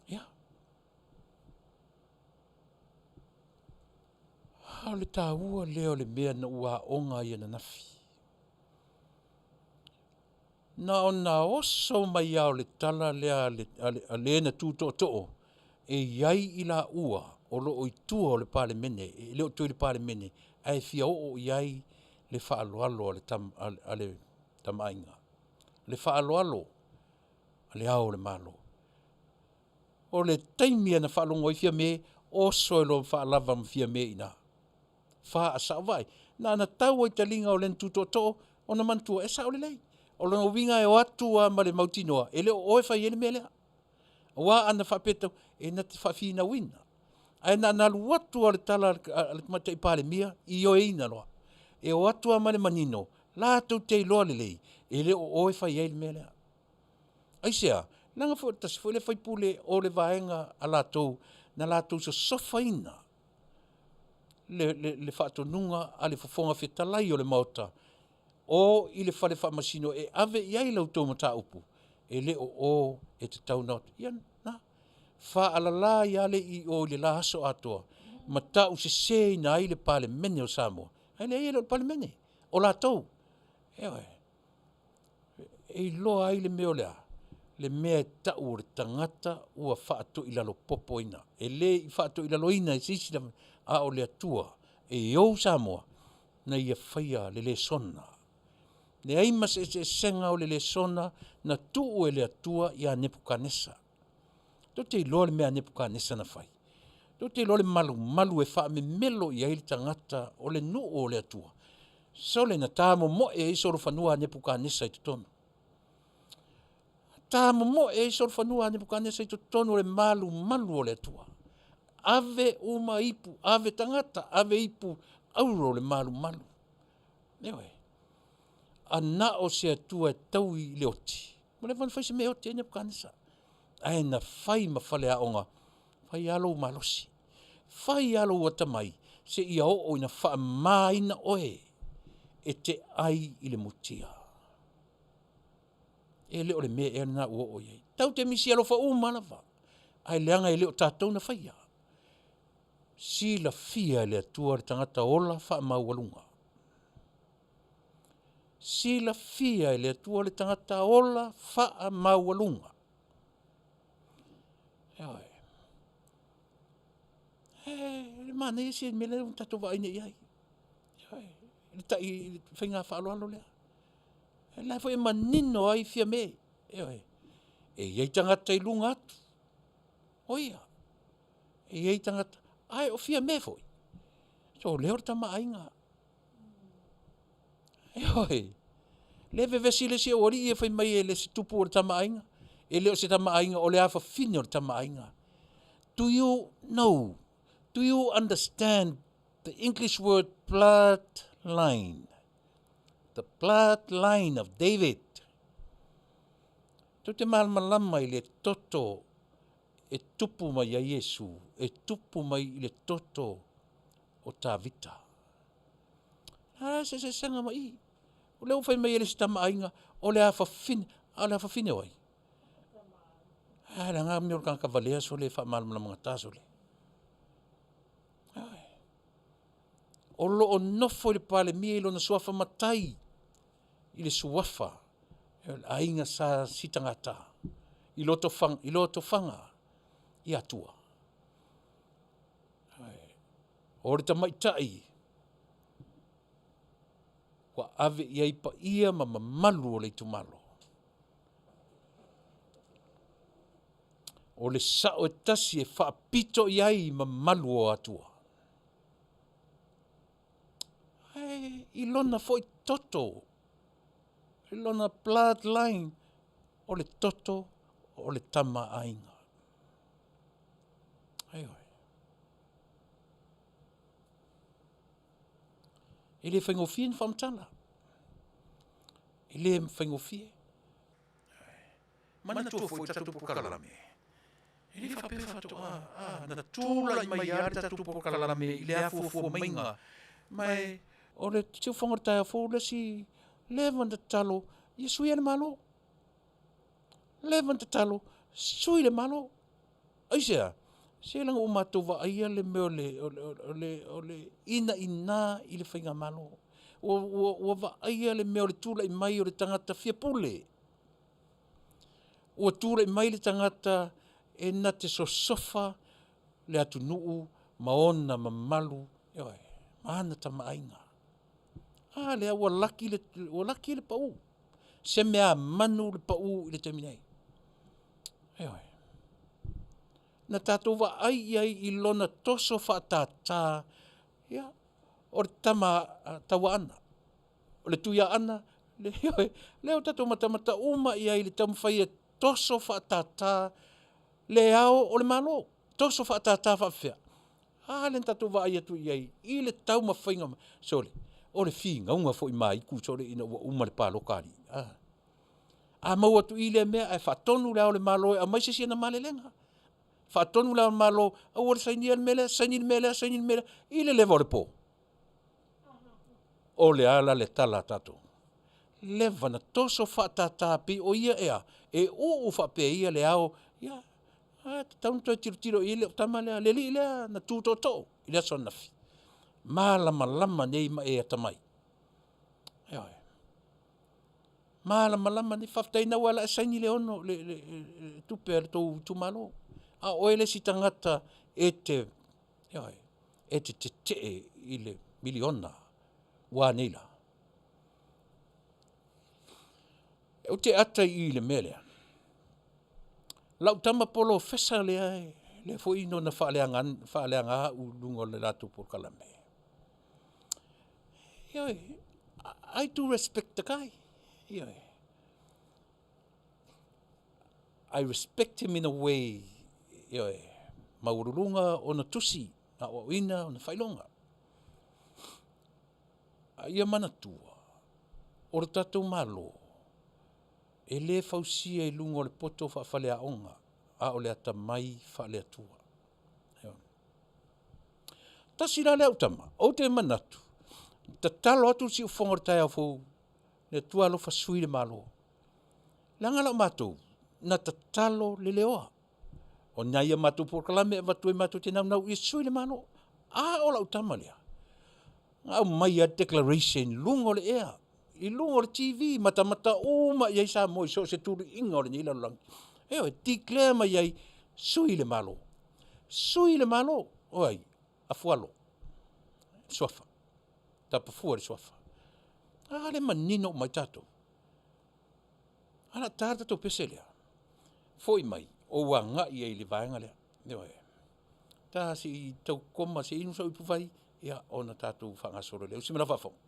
Ia, a o le taua lea o le mea na ou aoga ai ananafi. Na ona oso mai lava o le tala lea a le na tu tootoo, e i ai i laua o lo o i tua o le Palemene, e le o toe i le Palemene, ae fia oo i ai le faaaloalo a le Tama a Aiga, le faaaloalo a Le Ao o le Malo. O le taimi lava na faalogo ai Fiame, oso ai loa ma faalava ma Fiame i ina, faasao. Vaai, na ona tau lava i taliga o le na tu tootoo ona manatua, e sao lelei. O lona uiga e o atu lava ma le mautinoa, e le o oe e fai ai le mea lea. Aua ana faapea e na te faafinauina, ae na ona alu atu lava o le tala a le Tamaitai Palemia, ioeina loa. E o atu lava ma le manino, latou te iloa lelei, e le o oe e fai ai le mea lea. Aisea? Leaga foi o le tasi foi lea sui usufono o le vaega a latou na latou sosofaina le faatonuga a le Fofoga Fetalai o le Maota, o i le fale faamasino e ave i ai la outou mataupu, e le o o e tatau ona o atu. Ia na, faalala ai lava le i o i le la aso atoa, ma tauseseina ai le Palemene o Samoa, ae leai e le o le Palemene, o latou. Ioe. E iloa ai le mea o le a? Le mea e tau o le tagata ua faatoilalopopoina. E le i faatoilaloina e se isi lava, a o le Atua e ou Samoa na Ia faia le lesona. Leai ma se eseesega o le lesona na tuu e le Atua ia Nepukanesa. Tou te iloa le mea a Nepukanesa na fai? Tou te iloa le malumalu e faamemelo i ai le tagata o le nuu o le Atua? Sole, na tamomoe ai solofanua a Nepukanesa i totonu. Tamomoe ai solofanua a Nepukanesa i totonu o le malumalu o le Atua. Ave uma ipu, ave tagata, ave ipu auro o le malumalu. Ioe. A na o se Atua e taui i le oti, ua leva ona fai se mea e oti ai Nepukanesa. Ae na fai ma faleaoga, fai lava lou malosi, fai lava lou atamai, seia oo ina faamamaina oe e te ai i le mutia. E le o le mea ea lena ua oo i ai. Tatou te misi alofa uma lava, ae leaga e le o tatou na faia. Silafia e le Atua le tagata ola faamaualuga. Silafia e le Atua le tagata ola faamaualuga. Ioe. E manaia si mea lea ua tatou vaai nei i ai. Ioe. Le tai le faiga faaaloalo lea. O la foi e manino ai Fiame, ioe. E i ai tagata i luga atu o ia, e i ai tagata, ae o Fiame foi, o lea o le Tama a Aiga. Ioe, lea e vevesi le isi aualii ia fai mai e le o se tupu o le Tama a Aiga. E le o se Tama a Aiga, o le afafine o le Tama a Aiga. Do you know? Do you understand the English word bloodline? The bloodline of David. Tou te malamalama i le toto e tupu mai ai Iesu, e tupu mai i le toto o Tavita. A se eseesega ma i. O lea ua fai mai e le isi Tama a Aiga, o le afafine, a o le afafine o ai? A leaga mea o le tagata valea sole faamalamalama sole. O lo o nofo i le Palemia i lona suafa matai. i le suafa o le aiga Sa Sitagata i Lotofaga i Atua. O le tamaitai ua ave i ai paia ma mamalu o le itumalo. O le sao e tasi e faapito i ai mamalu o Atua. Ae i lona foi toto, i lona bloodline, o le toto o le Tama a Aiga. Ioe. E le faigofie ona faamatala, e le faigofie. Manatua foi le tatou polokalame, e le faapea faatoa na tulai mai lava le tatou polokalame i le afuafua maiga, ma o le siufofoga o le taeao fou le isi leva ona tatalo ia suia le Malo, leva ona tatalo sui le Malo. Aisea? Se leaga ua matou vaaia le mea o le inaina i le faigamalo. Ua vaaia le mea o le tulai mai o le tagata fia pule. Ua tulai mai le tagata e na te sosofa le atunuu ma ona mamalu, ioe, ma ana Tama a Aiga. A lea ua laki le pau, se meamanu le pau i le taimi nei. Ioe. Na tatou vaai i ai i lona toso faatata, ia, o le tama Tauaana, o le Tuiaana, ioe, lea ua tatou matamata uma i ai i le taumafai e toso faatata le Ao o le Malo. Toso faatata faapefea? A lea na tatou vaai atu i ai i le taumafaiga mai, sole, o le finauga foi ma aitu sole, ina ua uma le palota a alii, a. A maua atu i i lea mea ae faatonu Le Ao o le Malo e aumai se isi ana malelega, faatonu Le Ao o le Malo, aua le sainia le mea lea, saini le mea lea, saini le mea lea, i le leva o le po. O le a la le tala a tatou? Leva ona toso faatata pei o ia ea e uu faapea e ia le Ao, ia, e tatau ona toe tilotilo i ai le tama lea, le alii lea na tu tootoo i le aso ananafi, malamalama nei ma e atamai. Ioe. Malamalama nei, faafetai o lena ua e ala e saini le tupe a le tou itumalo, a o oe le isi tagata e te, ioe, e te tetee i le miliona. Ua a nei la? Ou te ata i i le mea lea, lau tama polofesa lea, lea foi na ona faaleaga au i luga o le latou polokalame. Ioe, I do respect the guy. Ioe. I respect him in a way, ioe, maualuluga ona tusi aoaoina ona faailoga. A ia manatua, o le tatou Malo, e le fausia i luga o le poto faafaleaoga, a o le atamai faale-Atua. Tasi la lea au tama, ou te manatu, tatalo atu le siufofoga o le taeao fou, le Atua alofa sui le Malo. Leaga la matou, na tatalo leleoa, o nai a matou polokalame e avatu ai matou te naunau ia sui le Malo. A o lau tama lea, na aumai lava le declaration i luga o le ea, i luga o le TV, matamata uma i ai Samoa i so o se tuluiga o lenei lalolagi. Ioe, declare mai ai, sui le Malo, sui le Malo. O ai? Afualo, le suafa, Tapafua le suafa. A lea e manino uma ai tatou. Ae o le a ta le tatou pese lea, foi mai, ou agai ai i le vaega lea. Ioe. Ta se i tau koma se i inu sou ipuvai, ia ona tatou faagasolo lea. Usi mai lau faafofoga.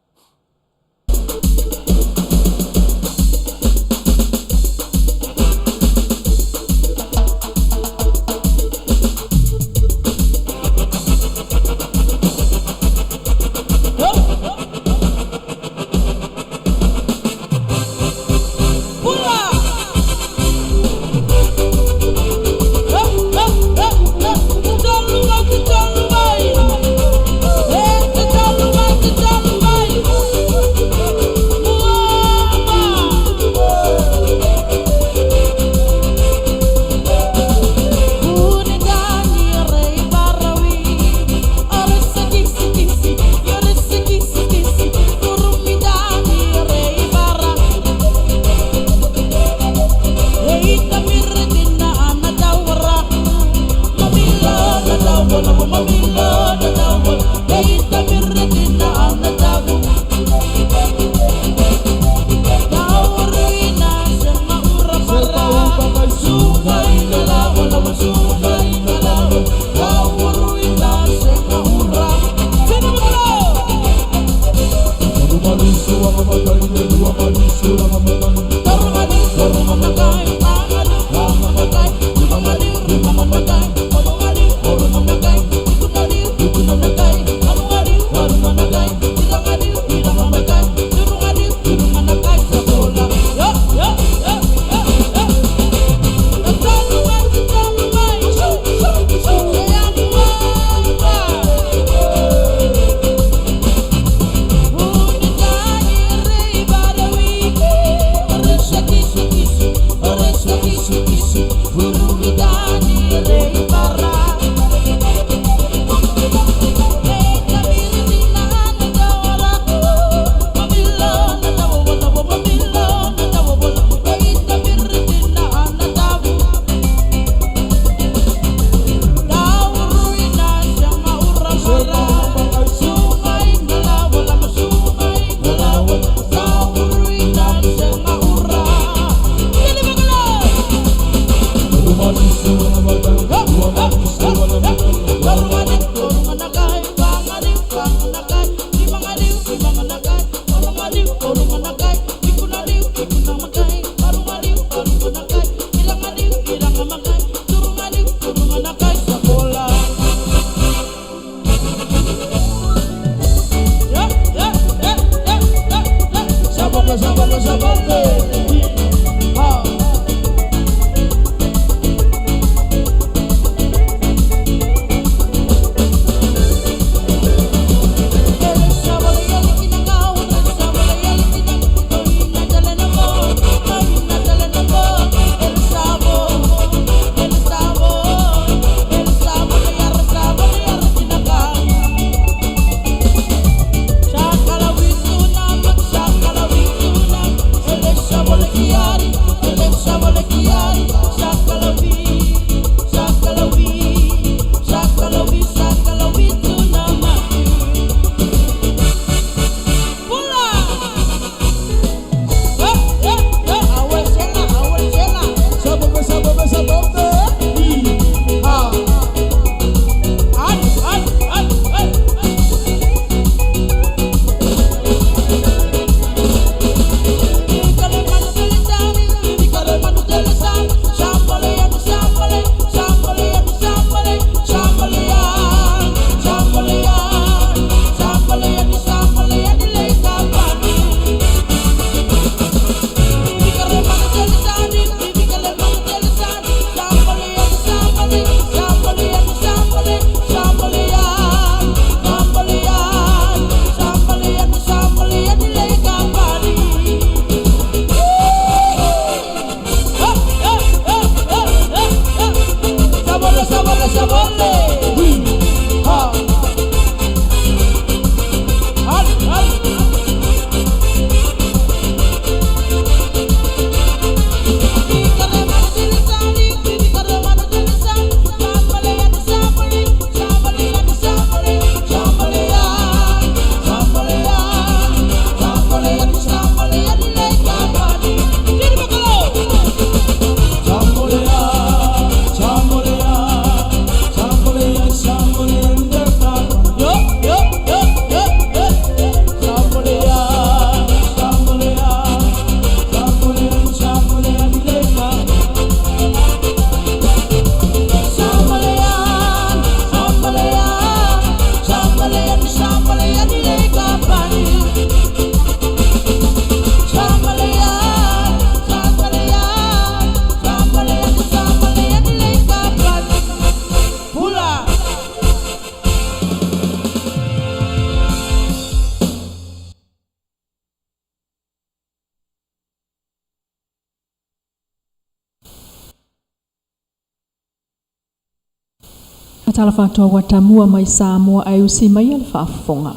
Tala faatoa ua tamua mai Samoa ae usi maia le faafofoga.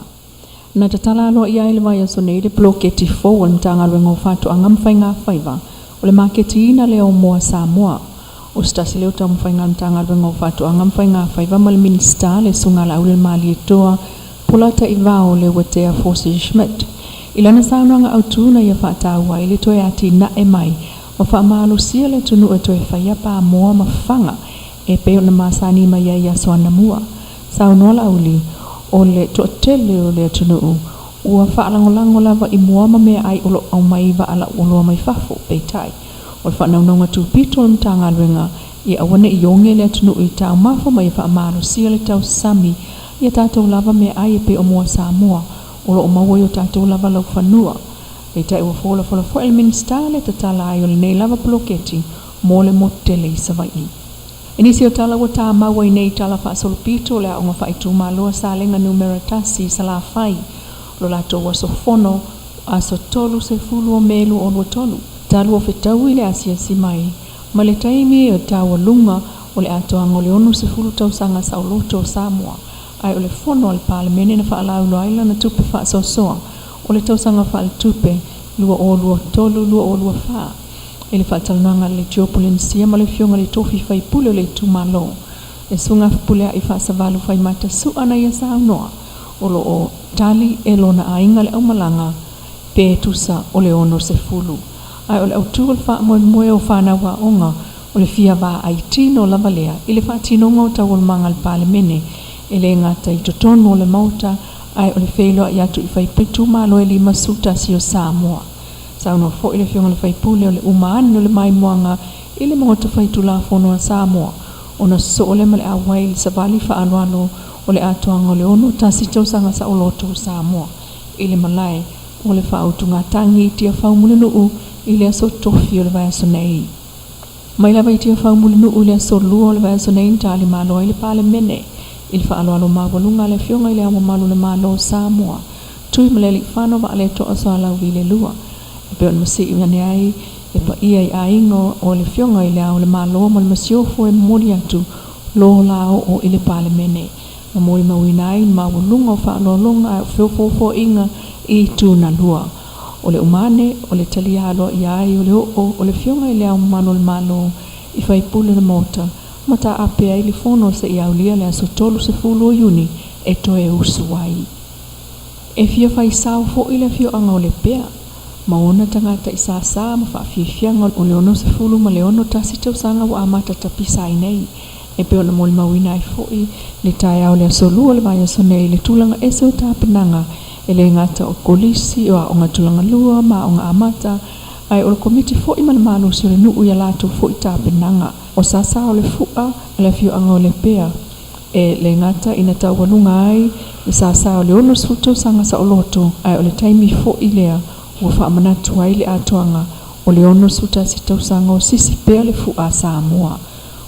Na tatala aloaia ai le vaiaso nei le poloketi fou a le Matagaluega o Faatoaga ma Faiga Faiva o le maketiina lea o moa Samoa. O se tasi lea o taumafaiga a le Matagaluega o Faatoaga ma Faiga Faiva ma le Minisita le Susuga Laaulialemalietoa Polataivao Leuatea Forsie Schmidt i lana saunoaga autu na ia faataua ai le toe atinae mai ma faamalosia le atunuu e toe faia pamoa ma faga e pei ona masani mai ai i aso anamua. Saunoa Laauli, o le toatele o le atunuu ua faalagolago lava i moa ma meaai o lo o aumai i vaa lauoloa mai fafo, peitai, o le faanaunauga tupito o le Matagaluega ia aua ne i oge le atunuu i taumafa ma ia faamalosia le tausami i a tatou lava meaai e pei o moa Samoa o lo o maua i o tatou lava laufanua. Peitai ua folafola foi e le Minisita le tatala ai o lenei lava poloketi mo le motu tele i Savaii. I nisi o tala ua tāmau ai nei tala faasolopito o le aoga faaitumalo a Salega Numera Tasi i Salafai, lo latou aso fono, aso 30 o Me 2023, talu o fetaui le asiasi mai Ma le taimi o taualuga o le atoaga o le 60 tausaga saoloto o Samoa, ae o le fono a le Palemene na faalauiloa ai lana tupe faasoasoa o le tausaga faaletupe 2023/2024 i le faatalanoaga a le Leitio Polenisia ma le Afioga i le Tofi Faipule o le itumalo, le Susuga Fepuleai Faasavalu Faimata Sua na ia saunoa o lo o tali e lona aiga le aumalaga pe tusa o le 60. Ae o le autu o le faamoemoe o fanau aoga o le fia vaai tino lava lea i le faatinoga o taualumaga a le Palemene, e le gata i totonu o le Maota, ae o le feiloai atu i itumalo e 51 o Samoa. Saunoa foi le Afioga i le Faipule o le uma ane o le maimoaga i le Maota Faitulafono a Samoa, ona sosoo lea ma le auai i le savali faaaloalo o le atoaga o le 61 tausaga saoloto o Samoa i le malae o le faautugatagi i Tiafau Mulinuu i le aso Tofi o le vaiaso nei. Mai lava i Tiafau Mulinuu i le aso Lua o le vaiaso nei na talimalo ai le Palemene i le faaaloalo maualuga a le Afioga i Le Ao Mamalu o le Malo o Samoa, Tuimalealiifano Vaaletoa Sualauvi II, e pei ona masii ane ai le paia i aiga o le Afioga i Le Ao o le Malo ma le Masiofo e momoli atu lo la oo i le Palemene, ma molimauina ai le maualuga o faaaloaloga ae o feofoofoaiga i itu na lua. O le uma ane o le talia aloaia ai o le oo o le Afioga i Le Ao Mamalu o le Malo i faipule o le Maota, ma taape ai le fono seia aulia le aso 30 o Iuni e toe usu ai. E fia faisao foi le afioaga o Lepea ma ona tagata i sāsā ma faafiafiaga o le 66 tausaga ua amata tapisa ai nei, e pei ona molimauina ai foi le taeao o le aso Lua o le vaiaso nei i le tulaga ese o tapenaga e le gata o kolisi o aoga tulaga lua ma aoga amata, ae o le komiti foi ma le malosi o le nuu i a latou foi tapenaga. O sāsā o le fua a le afioaga o Lepea e le gata ina taualuga ai le sāsā o le 60 tausaga saoloto, ae o le taimi foi lea ua faamanatu ai le atoaga o le 61 tausaga o sisi pea le fua a Samoa.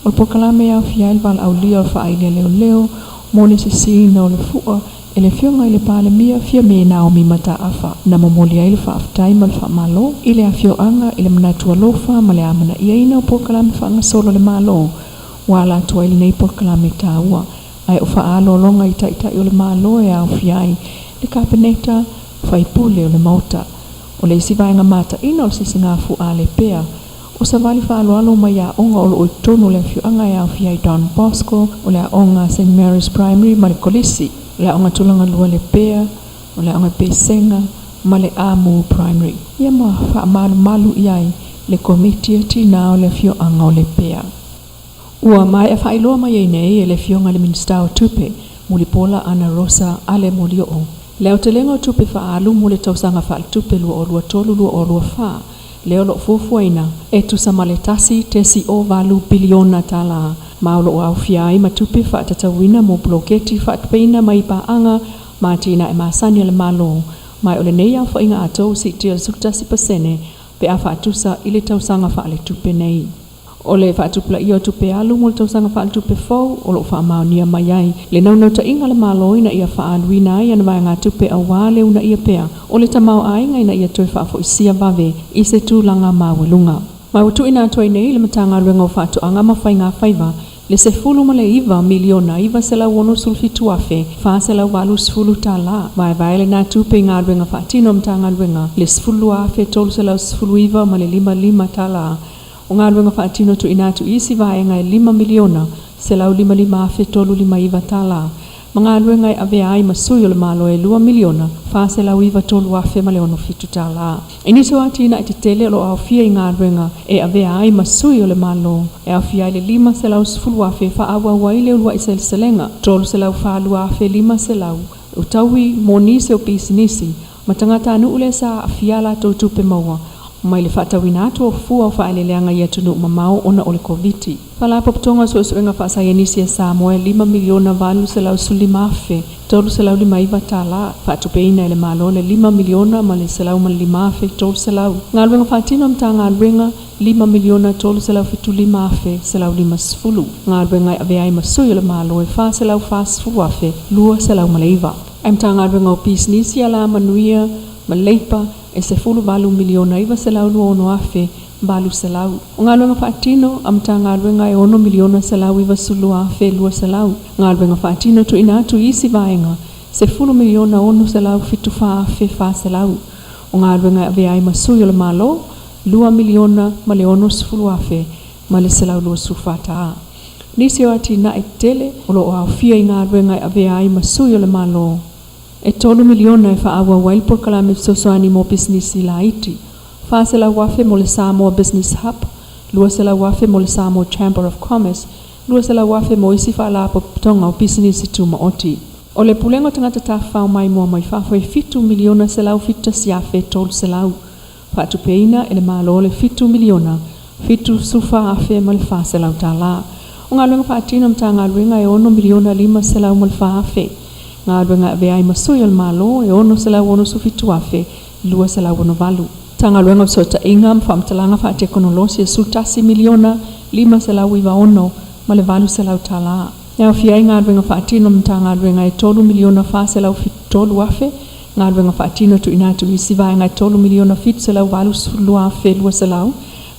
O le polokalame e aofia ai le valaaulia o le faaili a leoleo mo le sisiina o le fua e le Afioga i le Palemia Fiame Naomi Mataafa, na momoli ai le faafetai ma le faamalo i le afioaga i le manatu alofa ma le amanaiaina o polokalame faagasolo a le Malo ua ala atu ai lenei polokalame taua, ae o faaaloaloga i taitai o le Malo e aofia ai le Kapeneta, faipule o le Maota. O le isi vaega mataina o le sisigafua a Lepea, o savali faaaloalo mai aoga o loo i totonu o le afioaga e aofia ai Don Bosco, o le aoga St Mary's Primary ma le Kolisi, o le aoga tulaga lua Lepea, o le aoga Pesega ma le Amu Primary. Ia ma faamalumalu i ai le Komiti a Tinā o le afioaga o Lepea. Ua maea faailoa mai ai nei e le Afioga i le Minisita o Tupe, Mulipola Ana Rosa Ale Molioo, le aotelega o tupe faaalu mo le tausaga faaletupe 2023/2024, lea o lo o fuafuaina e tusa ma le 1.08 piliona tala, ma o lo o aofia ai ma tupe faatatauina mo poloketi faatupeina mai paaga ma atinae masani a le Malo, ma o lenei aofaiga atoa ua siitia i le 11% pe a faatusa i le tausaga faaletupe nei. O le faatupulaia o tupe alu mo le tausaga faaletupe fou o lo o faamaonia mai ai le naunautaiga a le Malo ina ia faaaluina ai ana vaegatupe aua le uunaia pea o le tamaoaiga ina ia toe faafoisia vave i se tulaga maualuga. Ma ua tuuina atu ai nei le Matagaluega o Faatoaga ma Faiga Faiva le $19 miliona 967 afe 480 tala. Vaevae lena tupe i galuega faatino a Matagaluega le 12,319 ma le 55 tala, o galuega faatino tuuina atu i isi vaega e 5 miliona 155 afe 359 tala, ma galuega e avea ai ma sui o le Malo e 2 miliona 493 afe ma le 67 tala. I nisi o atinae tetele o lo o aofia i galuega e avea ai ma sui o le Malo e aofia ai le 510 afe faaauau ai le uluai seleselega, 342 afe 500 utaui mo nisi o pisinisi ma tagatanuu lea sa aafia a latou tupe maua mai le faatauina atu o fua o faaeleeleaga i atunuu mamao ona o le Koviti. Faalapotopotoga o Suesuega Faasaienisi a Samoa e 5 miliona 815 afe 359 tala, faatupeina e le Malo le 5 miliona ma le 105 afe 300. Galuega faatino a Matagaluega 5 miliona 375 afe 150. Galuega e avea ai ma sui o le Malo e 440 afe 209. Ae Matagaluega o Pisinisi, Alamanuia ma Leipa e 18 miliona 926 afe 800. O galuega faatino a Matagaluega e $6,192,200. Galuega faatino tuuina atu i isi vaega, $10,674,400. O galuega e avea ai ma sui o le Malo, $2,060,124 tā. Nisi o atinae tetele o lo o aofia i galuega e avea ai ma sui o le Malo, e $3 miliona e faaauau ai le polokalame fesoasoani mo pisinisi laiti, $400,000 mo le Samoa Business Hub, $200,000 mo le Samoa Chamber of Commerce, $200,000 mo isi faalapotopotoga o pisinisi tumaoti. O le Pulega o Tagata Tafafao Maimoa mai Fafo e $7,171,300, faatupeina e le Malo le $7,074,400 tala. O galuega faatino a Matagaluega e $6,504,000. Galuega e avea ai ma sui o le Malo e $667,268. Matagaluega o Fesootaiga ma Faamatalaga Faatekonolosi e $11,596,800 tala. E aofia ai galuega faatino a Matagaluega e $3,473,000, galuega faatino tuuina atu i isi vaega e $3,782,200,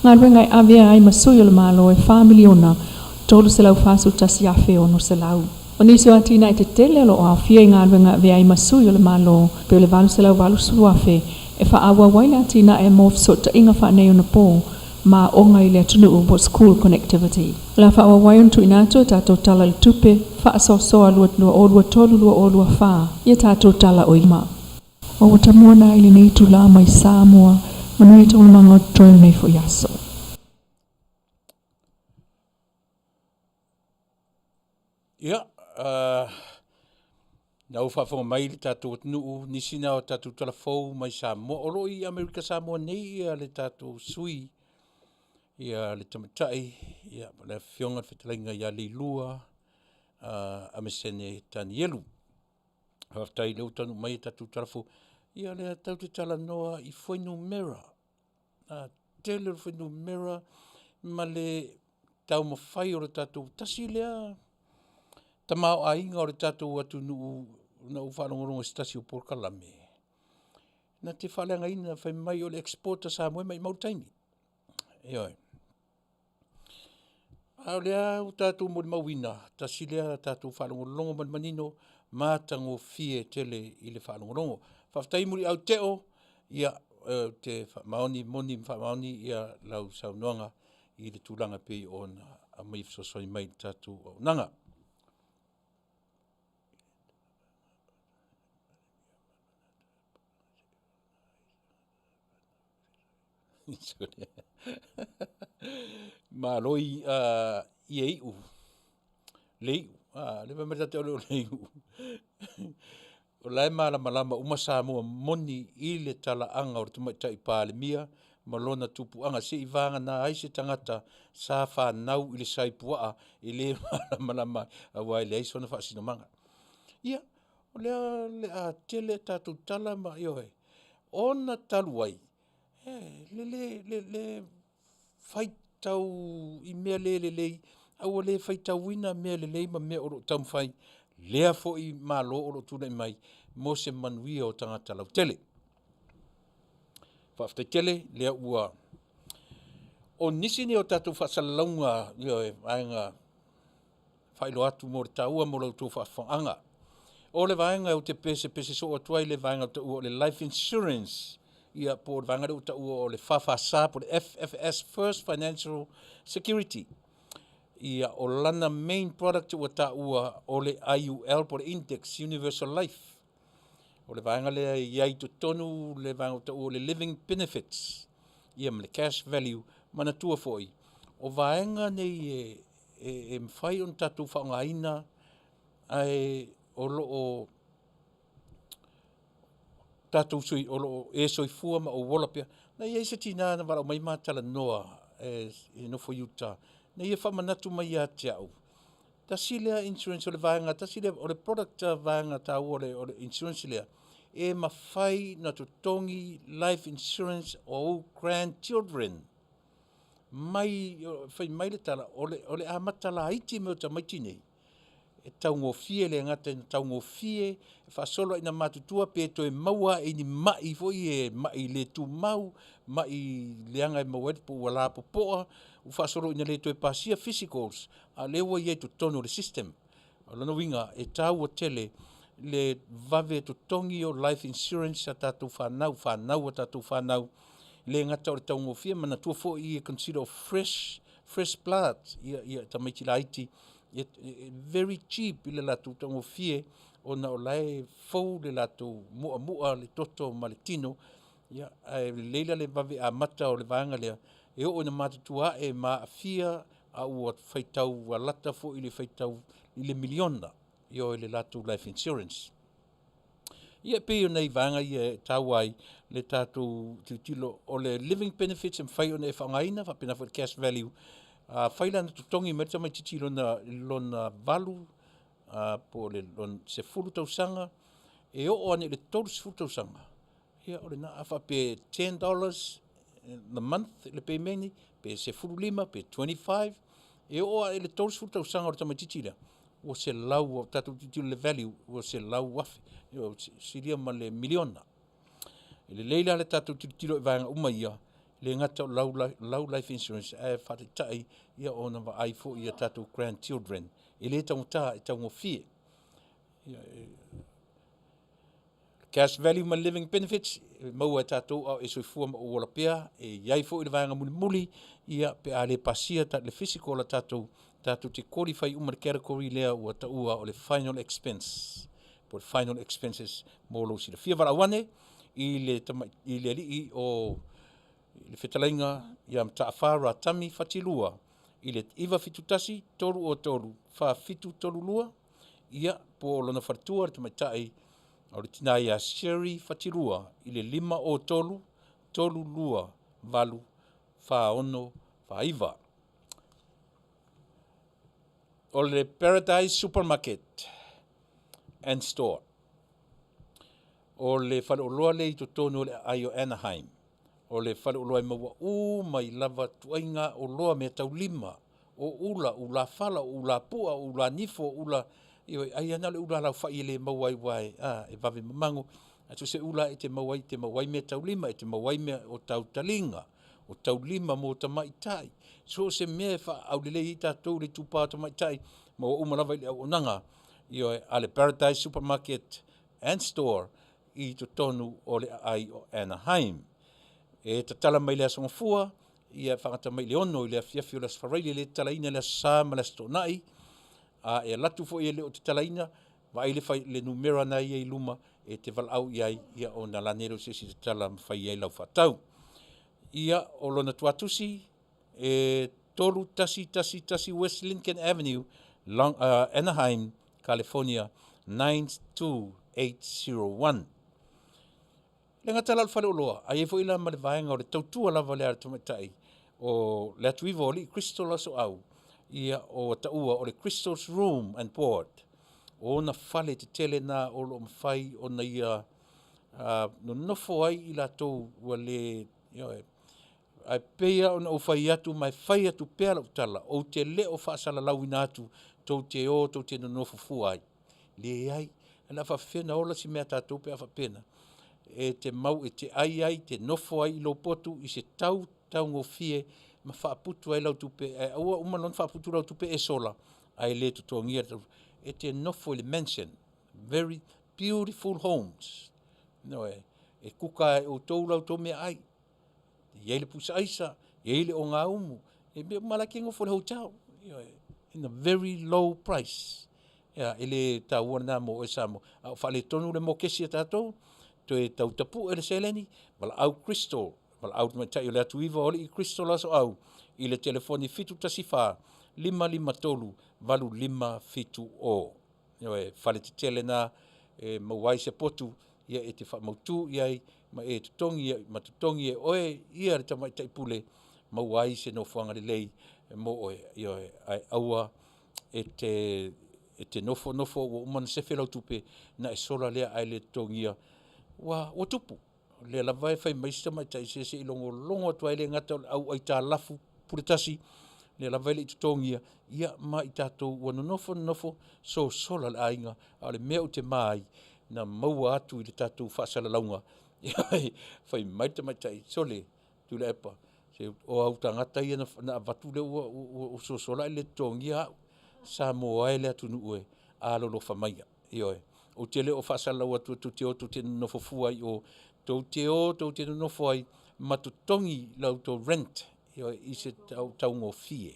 galuega e avea ai ma sui o le Malo e $4,341,600. O nisi o atinae tetele o lo o aofia i galuega e avea ai ma sui o le Malo, pei o le $880,000 e faaauau ai le atinae mo fesootaiga faaneionapo ma aoga i le atunuu po o School Connectivity. O le a faaauau ai ona tuuina atu o tatou Tala i le Tupe Faasoasoa 2023/2024 i a tatou tala o i luma. Ua tamuana ai lenei itula mai Samoa, manuia taualumaga o totoe o lenei foi aso. Ia, na ua faafofoga mai le tatou atunuu, nisi na o tatou tala fou mai Samoa. O lo o i Amerika Samoa nei ia le tatou sui, ia le tamaitai, ia le afioga le fetalaiga ia Leilua Amesene Tanielu. Faafetai lea ua taunuu mai ia tatou tala fou. Ia lea tatou te talanoa i fuainumera. A tele o le fuainumera ma le taumafai o le tatou tasi lea tamaoaiga o le tatou atunuu na ou faalogologo i se tasi o polokalame na te faaleagaina fai mai o le export a Samoa e maumau le taimi. Ioe. A o lea ua tatou molimauina, tasi lea tatou faalogologo ma le manino, matagofie tele i le faalogologo. Faafetai Muliau Teo, ia ou te faamaoni moni ma faamaoni ia lau saunoaga i le tulaga e pei ona aumai e fesoasoani mai i le tatou auaunaga. Malo i ia iu, le iu, le fai mai le tata o le iu. O la e malamalama uma Samoa moni i le talaaga o le Tamaitai Palemia ma lona tupuaga, seivagana ai se tagata sa fanau i le sai puaa e le malamalama aua e leai sona faasinomaga. Ia, o lea o le a tele a tatou tala ma, ioe, ona talu ai, le le le faitau i mea le lelei, a ua le faitauina mea lelei ma mea o lo o taumafai lea foi Malo o lo o tulai mai mo se manuia o tagata lautele. Faafetai tele lea ua o nisi nei o tatou faasalalauga, ioe, vaega faailoa atu mo le taua mo la outou faafofogaaga. O le vaega ou te pesepese soo atu ai le vaega taua o le life insurance, ia po o le vaega lea ua taua o le FFS po o le FFS, First Financial Security. Ia, o lana main product ua taua o le IUL po o le Index Universal Life. O le vaega lea e i ai i totonu le vaega ua taua o le Living Benefits, ia ma le Cash Value. Manatua foi, o vaega nei e mafai ona tatou faaaogaina ae o lo o tatou sui, o lo o e soifua ma ou ola pea. Na i ai se tina na valaau mai ma talanoa e nofo i uta, na ia faamanatu mai ia te au, tasi lea insurance o le vaega, tasi lea o le product vaega taua o le insurance lea, e mafai ona totogi life insurance o ou grandchildren. Mai, fai mai le tala, o le amata laiti mai o tamaiti nei, E taugofie le gata ina taugofie e faasolo ina matutua pe toe maua lava i ni mai foi ia mai le tumau, mai leaga e maua ai po ua lapopoa, ua faasolo ina le toe pasia physicals, a o lea ua i ai i totonu o le system. O lona uiga e taua tele le vave totogi o life insurance a tatou fanau, fanau a tatou fanau, e le gata o le taugofie, manatua foi e consider o fresh, fresh blood tamaiti laiti, e very cheap le latou taugofie ona o la e fou le latou mu'amu'a le toto ma le tino, ia, ae lelei la le vave amata o le vaega lea, e oo ina matutua ae ma aafia a ua faitau ua lata foi i le faitau i le $1miliona ioe, le latou life insurance. Ia e pei o nai vaega ia e taua ai le tatou tilotilo o le living benefits e mafai ona e faaaogaina faapena foi i le cash value. Afai la na totogi mai le tamaitiiti i lona 8 po o le 10 tausaga, e oo ane i le 30 tausaga, ia o lena. A faapea e $10 the month le pemeni, pe 15 pe 25, e oo lava i le 30 tausaga o le tamaitiiti lea, ua selau, ua tatou tilotilo i le value, ua $100,000, ua silia ma le $1miliona. E lelei la le tatou tilotilo i vaega uma ia, e le gata o lau life insurance, ae faataitai ona vaai foi i a tatou grandchildren. E le taugata, e taugofie. Cash value ma living benefits e maua e tatou a o e soifua ma ou ola pea. E i ai foi le vaega mulimuli, ia pe a le pasia le physical a tatou, tatou te qualify uma i le category lea ua taua o le final expense, po o le final expenses mo lou silafia. Valaau ane i le i le alii o le fetalaiga ia Mataafa Ratami Fatilua i le 971 303 4732, ia, po o lona faletua le tamaitai o le tina ia Sherry Fatilua i le 503 328 4649. O le Paradise Supermarket and Store, o le faleoloa lea i totonu o le aai o Anaheim. O le faleoloa e maua uma ai lava ituaiga oloa meataulima, o ula, ula fala, o ula pu'a, o ula nifo, o ula, ioe, ai lava na o le ula laufai e le maua ai aua e vave mamago. Ae so o se ula lava e te maua ai, e te maua ai meataulima, e te maua ai mea o tautaliga, o taulima mo tamaitai, so o se mea e faaaulelei ai tatou i le itupa o tamaitai, maua uma lava i le auaunaga, ioe, a le Paradise Supermarket and Store i totonu o le aai o Anaheim. E tatala mai le Aso Gafua, ia faagata mai i le 6 i le afiafi o le Aso Faraile, e le tatalaina i le Aso Sa ma le Aso Toonai. A e alu atu foi e le o tatalaina, vaai le, fai, le numera na i ai i luma e te valaau i ai, ia ona lani ai lea o se isi tatala ma fai ai lau faatau. Ia, o lona tuatusi e 3111 West Lincoln Avenue, Long, Anaheim, California 92801. Le gata la o le faleoloa, a i ai foi la ma le vaega o le tautua lava lea a le tamaitai o le atu iva o alii Crystal Asoau, ia o taua o le Crystal's Room and Board. O ona fale tetele na o lo o mafai ona ia nonofo ai i latou ua le, ioe, ae pei lava ona ou fai atu ma e fai atu pea lau tala, ou te le o faasalalauina atu tou te o tou te nonofo fua ai. Leai, o le a faapefea ona ola si mea a tatou pe a faapena. E te mau e te ai ai, te nofo ai i lou potu i se tau taugofie ma faaputu ai lau tupe, ae aua uma loa ona faaputu lau tupe e sola ae le totogia. E te nofo i le mansion, very beautiful homes. Ioe, e kuka e outou la outou meaai. E i ai le pusa aisa, e i ai le ogaumu, e mea uma la e te nofo i le hotel. Ioe, in a very low price. Ia, e le taua lena mo oe Samoa. A o faaletonu le mokesi a tatou, toe tau tapu'e le seleni, valaau Crystal, valaau tamaitai o le atu iva o alii Crystal Asoau i le telefoni 714 553 8570. Ioe, fale tetele na e maua ai se potu, ia e te faamautu i ai ma e totogi ma totogi e oe ia le tamaitai pule, maua ai se nofoaga lelei mo oe. Ioe, ae aua e te nofonofo ua uma ona sefe lau tupe ona e sola lea ae le totogia. Ua tupu, o lea lava e fai mai si tamaitai, se se i logologo atu lava, e le gata o le au aitalafu pule tasi, lea lava e le i totogia, ia ma i tatou ua nonofo nonofo sosola le aiga, a o le mea ou te ma ai, na maua atu i le tatou faasalalauga, fai mai le tamaitai, sole Tuilaepa, se o au tagata ia na avatu lea ua sosola ae le totogia au. Samoa e le atunuu e, alolofa maia, ioe. Ou te le o faasalalau atua tou te o tou te nonofo fua i o, tou te o tou te nonofo ai ma totogi la outou rent, ioe, i se taugofie.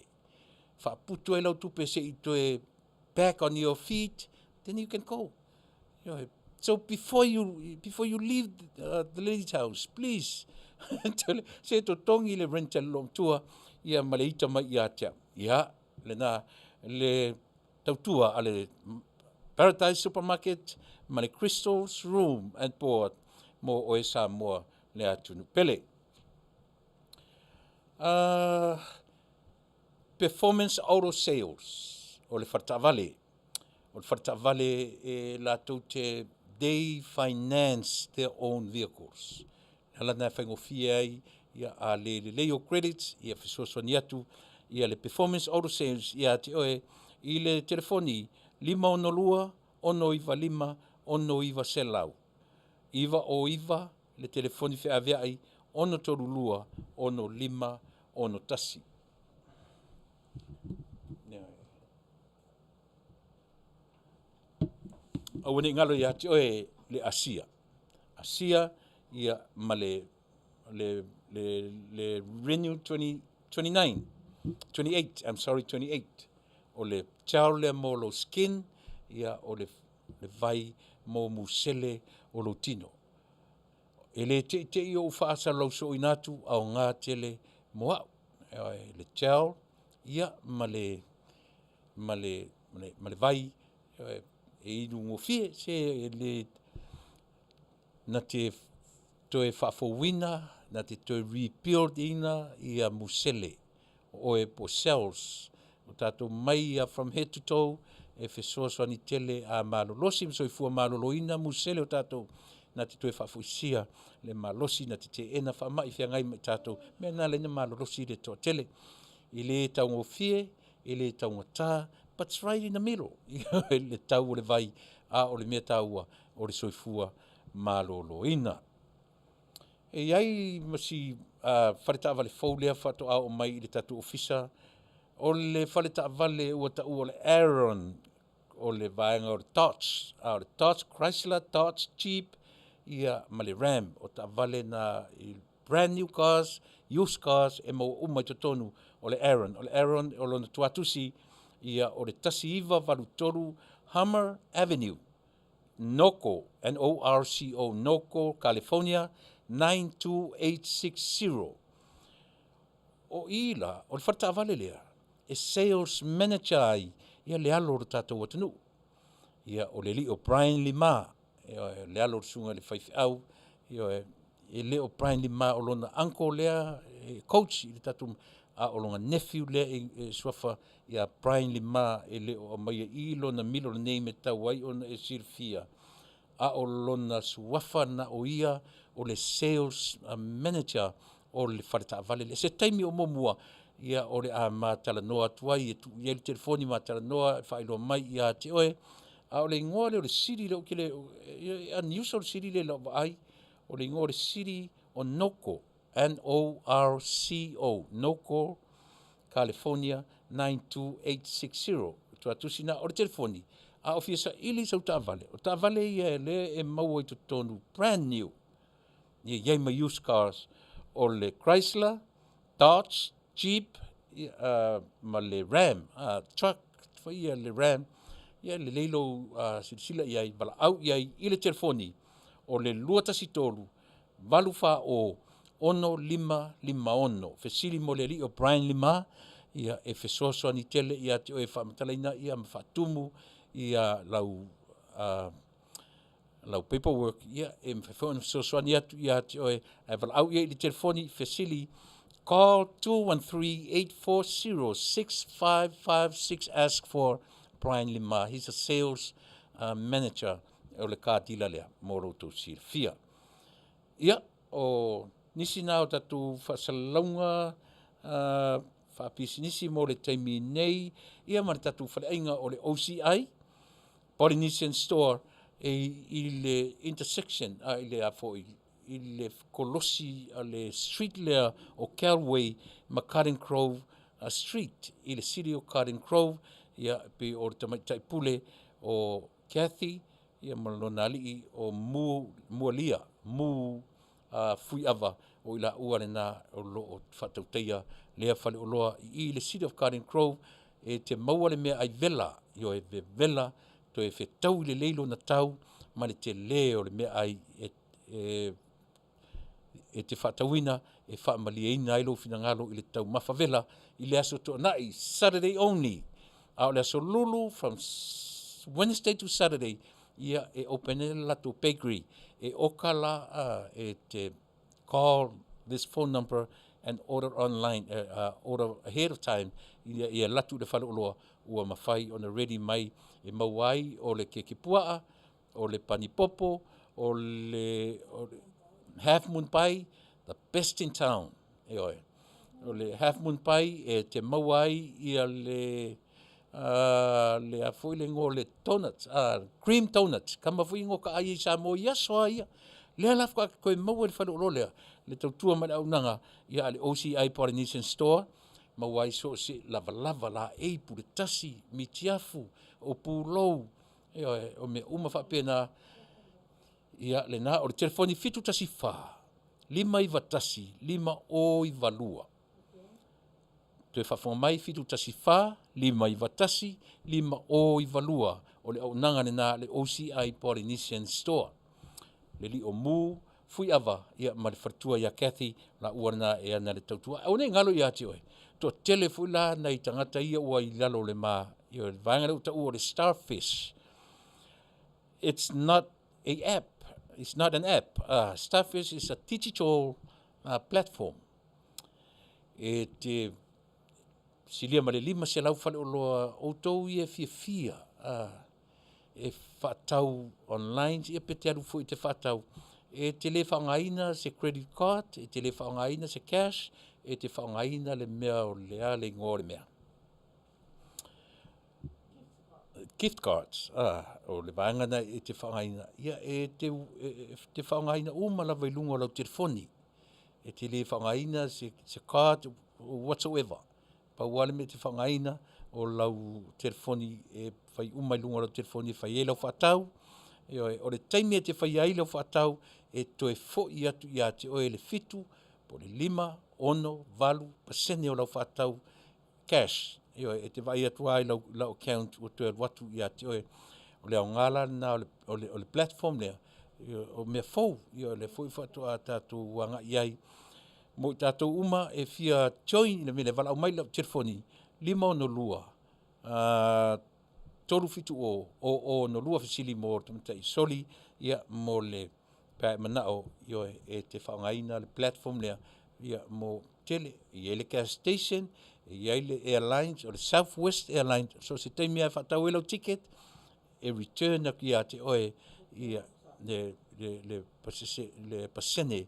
Faaputu ai lau tupe se i toe back on your feet, then you can go. Ioe. So before you leave the lady's house, please, se totogi le rent a le loomatua ia ma le ita mai ia te au. Ia, lena le tautua a le Paradise Supermarket ma le Crystal's Room and Board mo oe Samoa le atunuu pele. Performance Auto Sales, o le faletaavale. O le faletaavale e latou te, they finance their own vehicles. O le ala lena e faigofie ai, ia a le lelei ou credits, ia fesoasoani atu ia le Performance Auto Sales ia te oe i le telefoni 562 695 6900. 909 le telefoni feaveai 632 6561. Aua ne i galo ia te oe le Asia. Asia ia ma le Renew 20, 29, 28, I'm sorry, 28. O le gel lea mo lou skin, ia o le vai mo musele o lou tino. E le teitei ou faasalalausoina atu, aoga tele mo au. Le gel, ia ma le vai e inu gofie, se e le na te toe faafouina, na te toe rebuild ina ia musele o oe po o cells o tatou mai lava from head to toe, e fesoasoani tele a malolosi ma soifua maloloina musele o tatou, na te toe faafoisia le malosi na te teena faamai feagai ma i tatou. O le mea lena e ala ai ona malolosi le toatele. E le taugofie, e le taugata, but it's right in the middle le tau o le vai, a o le mea taua o le soifua maloloina. E i ai ma si faletaavale fou lea faatoa oo mai i le tatou ofisa, o le faletaavale ua taua o le Aaron, o le vaega o le Dodge, a o le Dodge Chrysler, Dodge Jeep, ia ma le Ram. O taavale na brand new cars, used cars e maua uma i totonu o le Aaron. O le Aaron o lona tuatusi ia o le 1983 Hummer Avenue, Norco, N-O-R-C-O, Norco, California, 92860. O i la, o le faletaavale lea, e sales manager ai ia le alo o le tatou atunuu. Ia, o le alii o Brian Lima, le alo o le susuga i le faifeau, ioe, e le o Brian Lima o lona uncle lea e coach i le tatou, a o lona nephew lea e suafa ia Brian Lima, e le o aumaia i lona middle name e tatau ai ona e silafia, a o lona suafa na o ia o le sales manager o le faletaavale lea. Se taimi o muamua, ia o le a ma talanoa atu ai, e tuu i ai le telefoni ma talanoa e faailoa mai ia te oe. A o le igoa lea o le city lea ou te le, e unusual le city lea i lau vaai, o le igoa o le city o Norco, N-O-R-C-O, Norco, California 92860. Tuatusi na o le telefoni, a o fia saili sau taavale, o taavale ia lea e maua i totonu brand new, ia i ai ma used cars, o le Chrysler, Dodge, Jeep, ma le Ram, truck foi ia le Ram, ia lelei lou silasila i ai, valaau i ai i le telefoni o le 213 840 6556. Fesili mo le alii o Brian Lima, ia e fesoasoani tele ia te oe e faamatalaina ia ma faatumu ia lau lau paperwork, ia e mafai foi ona fesoasoani atu ia te oe, ae valaau i ai i le telefoni, fesili, call 213-840-6556, ask for Brian Lima, he's a sales manager o le car dealer lea mo lo outou silafia. Ia, o nisi na o tatou faasalalauga. Faapisinisi mo le taimi nei, ia ma le tatou faleaiga o le OCI, Polynesian Store e i le intersection a i le a foi i le kolosi a le street lea o Kelway ma Garden Grove Street i le city o Garden Grove. Ia pei o le tamaitai pule o Kathy ia ma lona alii o Mu Mualia Mu Fuiava o i laua lena o lo o faatautaia lea faleoloa i i le City of Garden Grove. E te maua le meaai vela, ioe, vevela, toe fetaui lelei lona tau ma le tele o le meaai e, e, e te faatauina e faamalieina ai lou finagalo i le taumafa vela i le aso Toonai, Saturday only. A o le aso Lulu, from Wednesday to Saturday, ia e open ai le latou bakery. E oka la e te call this phone number and order online, order ahead of time ia ia alu atu i le faleoloa ua mafai ona ready mai e maua ai o le keke puaa, o le panipopo, o le, o le half moon pie, the best in town. Ioe. O le half moon pie e te maua ai ia le le a foi le igoa o le donuts, cream donuts, kama foi igoa ka ai i Samoa i aso a ia. Lea la faatoa toe maua i le faleoloa lea le tautua ma le auaunaga ia a le OCI Polynesian Store, maua ai so o se lavalava, laei, puletasi, mitiafu, o pulou, ioe, o mea uma faapena. Ia lena, o le telefoni 714 591 5092. Toe faafofoga mai, 714 591 5092. O le auaunaga lena a le OCI Polynesian Store. Le alii o Mu Fuiava ia ma le faletua ia Kathy, laua lena e ana le tautua. Aua ne i galo ia te oe, toatele foi la nai tagata ia ua i lalo o le ma, ia le vaega lea ua taua o le Starfish. It's not a app. It's not an app. Starfish is a digital platform. E te silia ma le 500 faleoloa outou ia e fiafia e faatau online, ia pe te alu foi e te faatau, e te le faaaogaina se credit card, e te le faaaogaina se cash, e te faaaogaina le mea o le a le igoa o le mea? Gift cards, o le vaega lena e te faaaogaina, ia e te, e, te faaaogaina uma lava i luga o lau telefoni. E te le faaaogaina se, se card whatsoever. Pau lava le mea e te faaaogaina o lau telefoni e fai uma i luga o lau telefoni e fai ai lau faatau. Ioe, o le taimi e te faia ai lau faatau, e toe foi atu ia te oe le 7 po o le 5, 6, 8% o lau faatau cash. Ioe, e te vaai atu lava i lau, lau account ua toe alu atu ia te oe. O le aoga la lena o le, o le, o le platform lea, o mea fou, ioe, lea foi faatoa tatou agai i ai. Mo i tatou uma e fia join i le mea lea, valaau mai i lau telefoni 562 370 0062 fesili mo le tamaitai Soli, ia, mo le pe a e manao, ioe, e te faaaogaina le platform lea, ia, mo tele. E i ai le gas station, e i ai le airlines, o le Southwest Airlines, so o se taimi lava e faatau ai lau ticket, e return atu ia te oe ia le, le, le, pasese, le pasene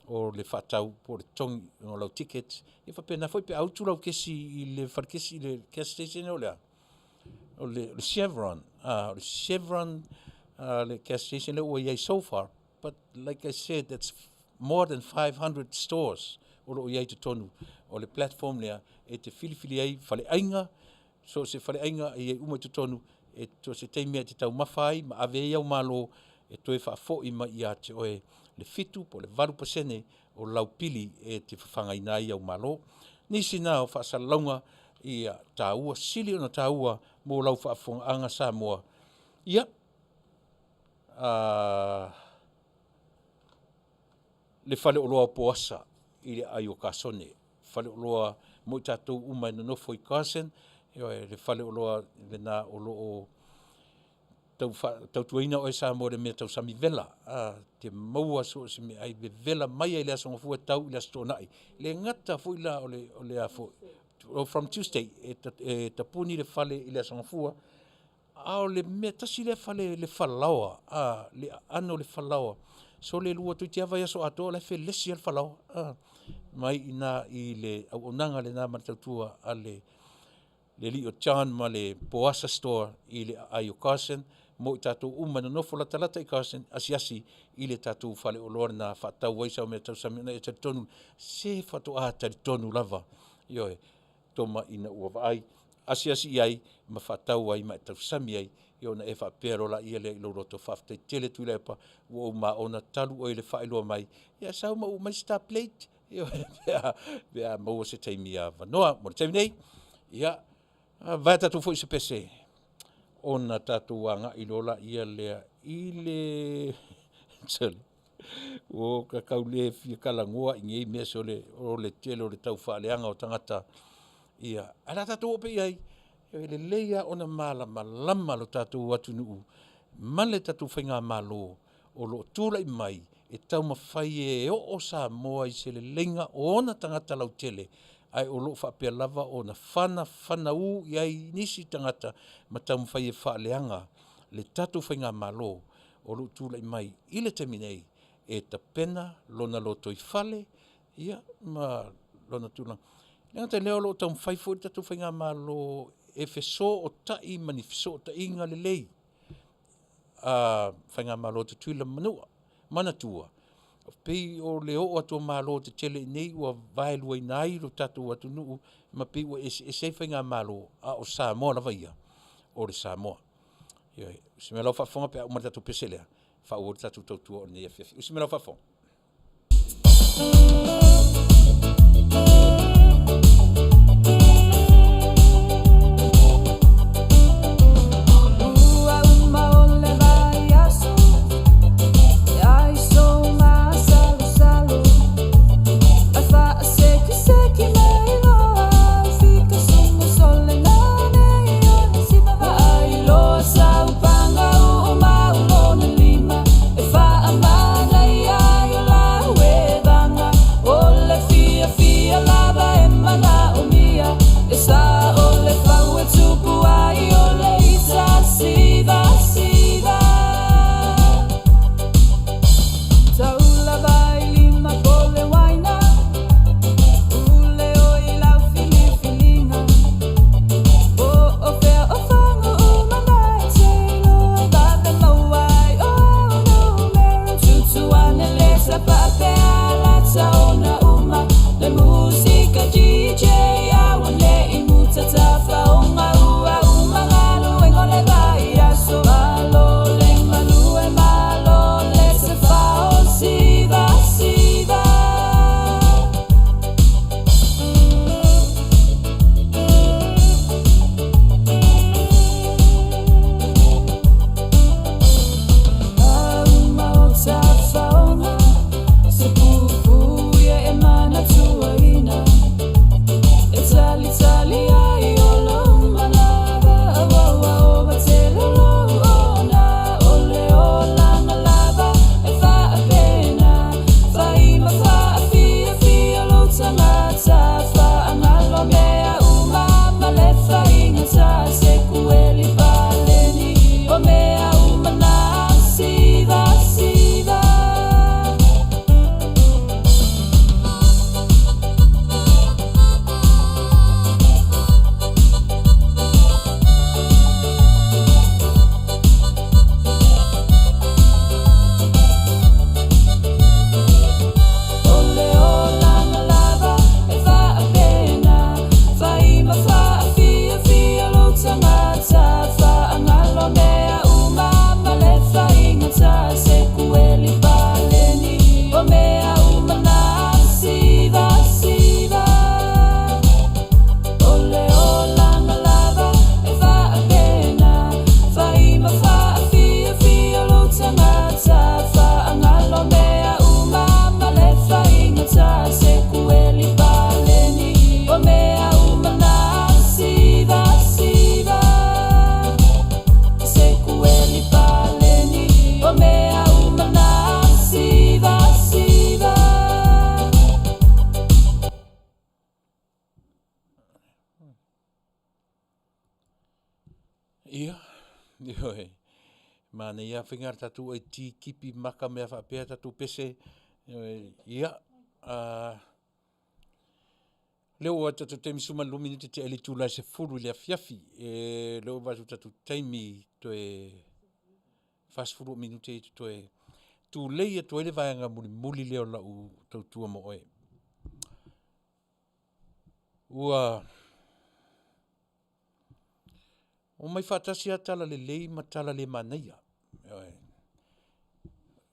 o le faatau po o le totogi o lau ticket. Ia faapena foi pe a utu lau kesi i le falekesi i le gas station o le a? O le, o le Chevron, o le Chevron le gas station lea ua i ai so far, but like I said, that's more than 500 stores o lo o i ai i totonu o le platform lea e te filifili ai faleaiga, so o se faleaiga e i ai uma i totonu, e so o se taimi lava e te taumafa ai ma ave ai au malo e toe faafoi mai ia te oe le 7 po o le 8% o lau pili e te fafagaina ai au malo. Nisi na o faasalalauga ia taua, sili ona taua mo lau faafofogaaga Samoa. Ia, le faleoloa o Poasa i le aai o Kasone, faleoloa mo i tatou uma e nonofo i Carson, ioe, le faleoloa lena o lo o tau tautuaina oe Samoa i le mea tau sami vela, a, te maua so o se meaai vevela mai ai le Aso Gafua tau i le Aso Toonai. Le gata foi la o le, o le a foi, from Tuesday, e, e tapuni le fale i le Aso Gafua, a o le mea tasi lea fale le falaoa, a, le aano o le falaoa. Sole lua toeitiiti lava vaiaso atoa o la e felesi lava le falaoa, mai i ina i le auaunaga lena ma le tautua a le alii o John ma le Poasa Store i le aai o Carson mo i tatou uma e nonofo latalata i Carson, asiasi i le tatou faleoloa lena e faatau ai sau meatausami ona e talitonu, se faatoa talitonu lava, ioe, Toma ina ua vaai, asiasi i ai ma faatau ai ma e tausami ai, ia ona e faapea loa lea i lou loto, faafetai tele Tuilaepa ua ou maona talu oe i le faailoa mai, ia sau ma uu mai se ta plate, ioe, pe a maua se taimi avanoa. Mo le taimi nei, ia, vae a tatou foi se pese ona tatou agai loa lea i le... Sole, ua ta tau le fia talanoa i nei mea sole, o le tele o le taufaaleaga o tagata, ae o le a tatou oo pea i ai. E lelei lava ona malamalama lo tatou atunuu ma le tatou faigamalo o lo o tulai mai e taumafai e oo Samoa i se leleiga o ona tagata lautele, ae o lo o faapea lava ona fanafanau i ai nisi tagata ma taumafai e faaleaga le tatou faigamalo o lo o tulai mai i le taimi nei e tapena lona lotoifale ma lona tulaga. E le gata i lea o lo o taumafai foi le tatou faigamalo e fesootai ma ni fesootaiga lelei a faigamalo a Tutuila ma Manua. Manatua, pei o le oo atu o Malo tetele i inei ua vaeluaina ai lo tatou atunuu ma pei ua eseese ai faigamalo, a o Samoa lava ia, o le Samoa. Ioe. Usi mea lau faafofoga pe a uma le tatou pese lea, faaauau le tatou tautua o lenei afiafi. Usi mai lau faafofoga. Ua uma o le vaiaso, e ai sou masalosalo, Ae faasekiseki mai loa fika sumu sole nanei o le siva vaailoa saupaga uumau lona lima e faamanaia ai o lauevaga o le fiafia lava e manaomia e sa o le fau e tupu ai o le ita sivasiva. Taula vai lima po le uaina, pule o i lau filifiliga, po o fea o fagu uma na e te iloa e vave maua ai o au numera. Tutu ane le sapapea lata ona uma le musika DJ auane'i mutatafaoga ua uma galuega o le vaiaso. Malo le galue, malo le tafao sivasiva. Auma o tafaoga se puupuu ia e manatuaina e talitali ai o lou manava auauaoa tele lou ona o le olaga lava e faapena fai ma faafiafia lou tagata faagalo mea uma ma le faigata se kueli paleni o mea uma na sivasiva. O le olaga lava e faapena fai ma faafiafia lou tagata faagalo mea uma ma le faigata se kueli paleni o mea uma na sivasiva. O le olaga lava e faapena fai ma faafiafia lou tagata faagalo mea uma ma le faigata se kueli paleni o mea uma na sivasiva. Se kueli paleni o mea uma na sivasiva. Ia, ioe. Manaia lava faiga o le tatou aiti tipi maka ma mea faapea tatou pese, ioe ia lea ua tatou taimi 15 minute tea i le itula e 10 i le afiafi. O lea ua vaai atu i le tatou taimi toe 40 ou minute ia totoe, tulei atu ai le vaega mulimuli lea o lau tautua mo oe. Ua omai faatasi lava talalelei ma tala le manaia, ioe.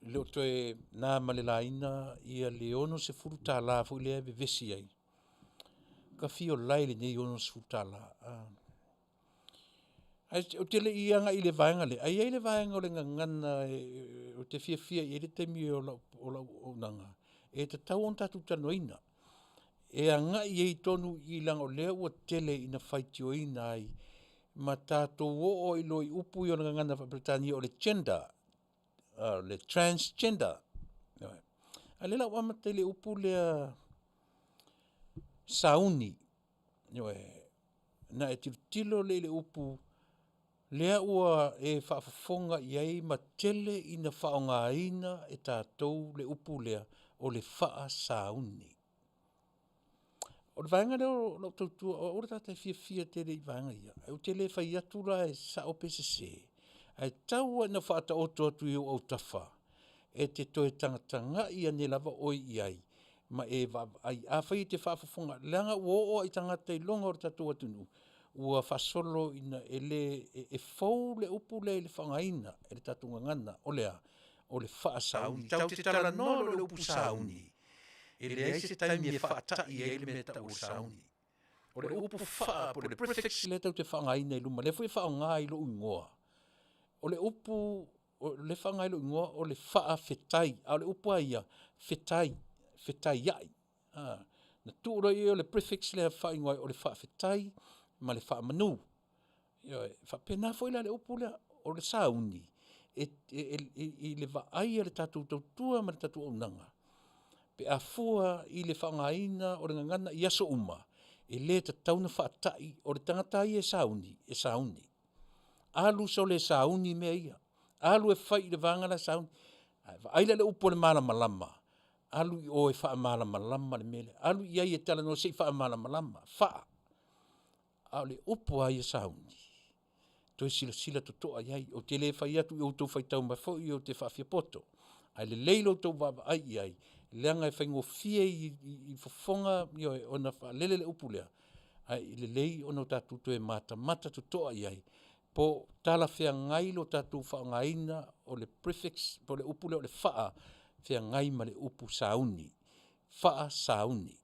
E le o toe na ma le laina ia le $60 foi lea e vevesi ai, ta fia ola i lenei $60. Ae ou te le i agai i le vaega lea, ae i ai le vaega o le gagana ou te fiafia i ai i le taimi o lau auaunaga e tatau ona tatou talanoaina. E agai ai tonu i i leaga o lea ua tele ina faitioina ai ma tatou oo ai loa i upu ia o le gagana faa-Peretania o le gender, o le transgender, ioe. A o lea o le a ou amata i le upu lea sauni, ioe. Na e tilotilo lea i le upu lea ua e faafofoga i ai ma tele ina faaaogaina e tatou le upu lea o le faasauni. O le vaega lea o lau tautua, o au le tagata e fiafia tele i vaega ia, ae ou te le fai atu la e sao pe sese, ae tau lava ina faataoto atu i ou autafa e te toe tagatagai ane lava oe i ai ma e vaavaai. Afai e te faafofoga leaga ua oo lava i tagata iloga o le tatou atunuu ua faasolo ina e le e fou le upu lea i le faaaogaina e le tatou gagana. O le a? O le faasauni. Tatou te talanoa loa i le upu sauni, e leai se taimi e faatai ai le mea e tau o le sauni. O le upu faa po o le prefix lea tatou te faaaogaina i luma lea foi e faaaoga i lou igoa, o le upu lea e faaaoga i lou igoa o le faafetai, a o le upu lava ia, fetai, fetaiai. Na tuu loa i ai o le prefix lea e faaigoa ai o le faafetai ma le faamanu. Ioe, e faapena foi la i le upu lea o le sauni, i le vaai a le tatou tautua ma le tatou auaunaga pe a fua i le faaaogaina o le gagana i aso uma, e le tatau ona faatai. O le tagata lava ia e sauni, e sauni. Alu sole e sauni mea ia, alu e fai i le vaega la e sauni. A e vaai la i le upu o le malamalama, alu i o e faamalamalama le mea lea, alu i ai e talanoa se i faamalamalama, faa. A o le upu lava ia sauni, toe silasila totoa i ai. Ou te le fai atu ia outou faitau mai foi ou te faafiapoto, ae lelei lo outou vaavaai i ai leaga e faigofie i fofoga, ioe, ona faalele le upu lea, ae lelei ona tatou toe matamata totoa i ai po o talafeagai lo tatou faaaogaina o le prefix po o le upu lea o le faa feagai ma le upu sauni, faasauni.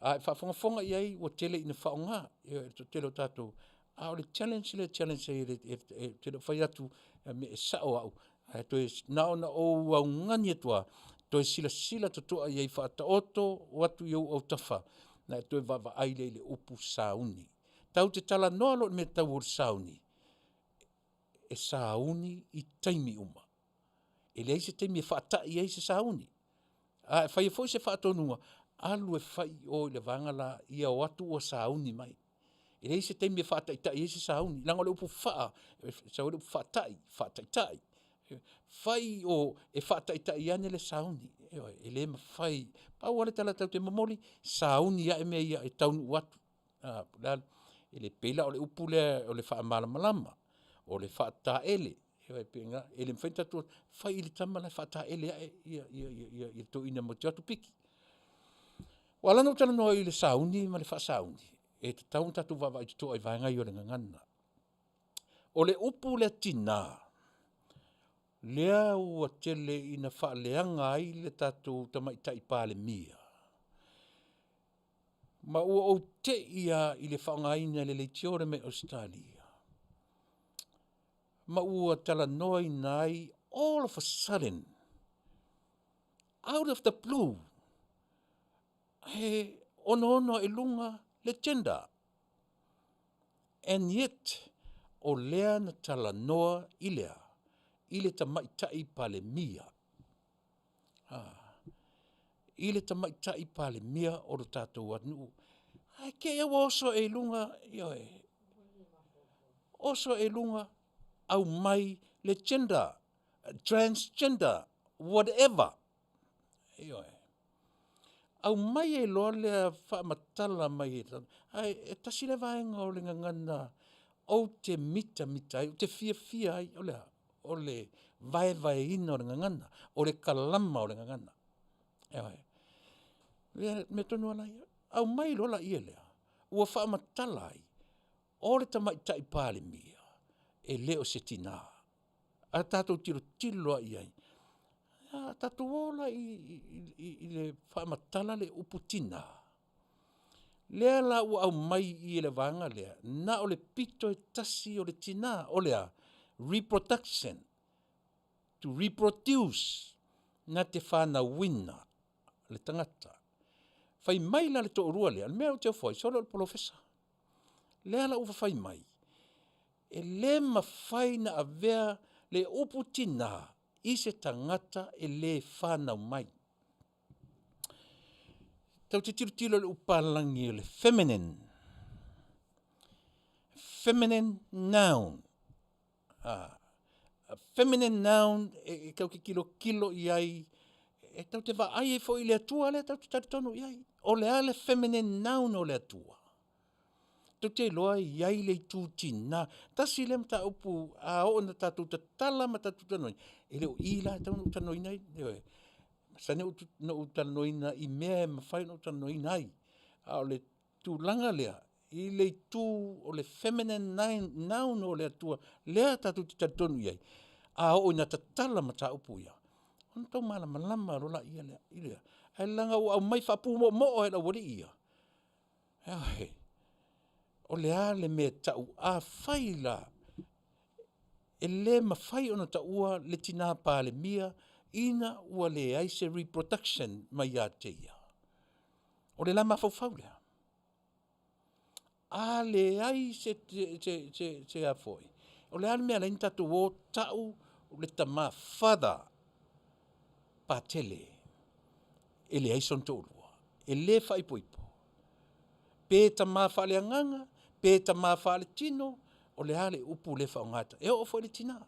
A e faafogafoga i ai ua tele ina faaaoga e le toatele o tatou, a o le challenge lea e challenge ai ou te le o fai atu e sao au, ae toe na ona ou augani atu lava, toe silasila totoa i ai, faataoto atu i ou autafa ona e toe vaavaai lea i le upu sauni. Tatou te talanoa loa i le mea tau o le sauni, e sauni i taimi uma. E leai se taimi e faatai ai se sauni. A e faia foi se faatonuga, alu e fai i o i le vaega la ia o atu ua sauni mai. E leai se taimi e faataitai ai se sauni leaga o le upu faa, e sau ai le upu faatai, faataitai. Fai i o e faataitai ane le sauni, ioe, e le mafai. Pau lava le tala tatou te momoli, sauni ae mea ia e taunuu atu. Po o le a le, e pei la o le upu lea o le faamalamalama, o le faataele, ioe, e faapena. E le mafai ona tatou o atu, fai i le tama la e faataele ae le toeaina matou te o atu piki. Ua ala ona ou talanoa i le sauni ma le faasauni, e tatau ona tatou vaavaai totoa i vaega ia o le gagana. O le upu lea tina, lea ua tele ina faaleaga ai le tatou Tamaitai Palemia, ma ua ou te i lava i le faaaogaina e le leitio lea mai Ausetalia ma ua talanoaina ai all of a sudden, out of the blue, ae onoono ae i luga le gender. And yet o lea na talanoa i le a? I le Tamaitai Palemia, i le Tamaitai Palemia o le tatou atunuu. Ae te i lava ua oso ae i luga, ioe, oso ae i luga aumai le gender, transgender, whatever. Ioe. Aumai ai loa lea faamatala mai e ae e tasi lea vaega o le gagana ou te mitamita ai, ou te fiafia ai, o le a? O le vaevaeina o le gagana, o le kalama o le gagana. Ioe. O le mea tonu lava la ia, aumai loa laia lea ua faamatala ai, o le Tamaitai Palemia, e le o se tina. A tatou tilotilo lava i ai, a tatou o la i le faamatala le upu tina, lea la ua aumai i i e le vaega lea, na o le pito e tasi o le tina, o le a? Reproduction, to reproduce, na te fanauina le tagata. Fai mai la le toalua lea, o le mea ou te ofo ai, sole o le polofesa. Lea la ua fai mai, e le mafai ona avea le upu tina i se tagata e le fanau mai. Tatou te tilotilo i le upu palagi o le feminine, feminine noun. A feminine noun e tatou te tilotilo i ai, e tatou te vaai ai foi i le Atua lea tatou te talitonu i ai. O le a le feminine noun o le Atua? Tou te iloa e i ai le itu tina, tasi lea mataupu a oo ina tatou tatala ma tatou talanoaina, e le o i la e tatau ona ou talanoaina ai, ioe. E masani ona ou talanoaina i mea e mafai ona ou talanoaina ai, a o le tulaga lea i le itu o le feminine noun o le Atua lea tatou te talitonu i ai, a oo ina tatala mataupu ia, ona tau malamalama loa lea i le… Ae leaga ua aumai faapumoomoo lava e le aualii ia, ioe. O le a le mea e tau? Afai la e le mafai ona taua le tina Palemia ina ua leai se reproduction mai ia te ia, o le la mafaufau lea. A leai se a foi, o le a le mea e ala ai ona tatou o tau le tama father, Patele, e leai sona toalua, e le faaipoipo, pe tama faaleagaga, pe tama faaletino, o le a le upu lea e faaaoga e oo foi i le tina.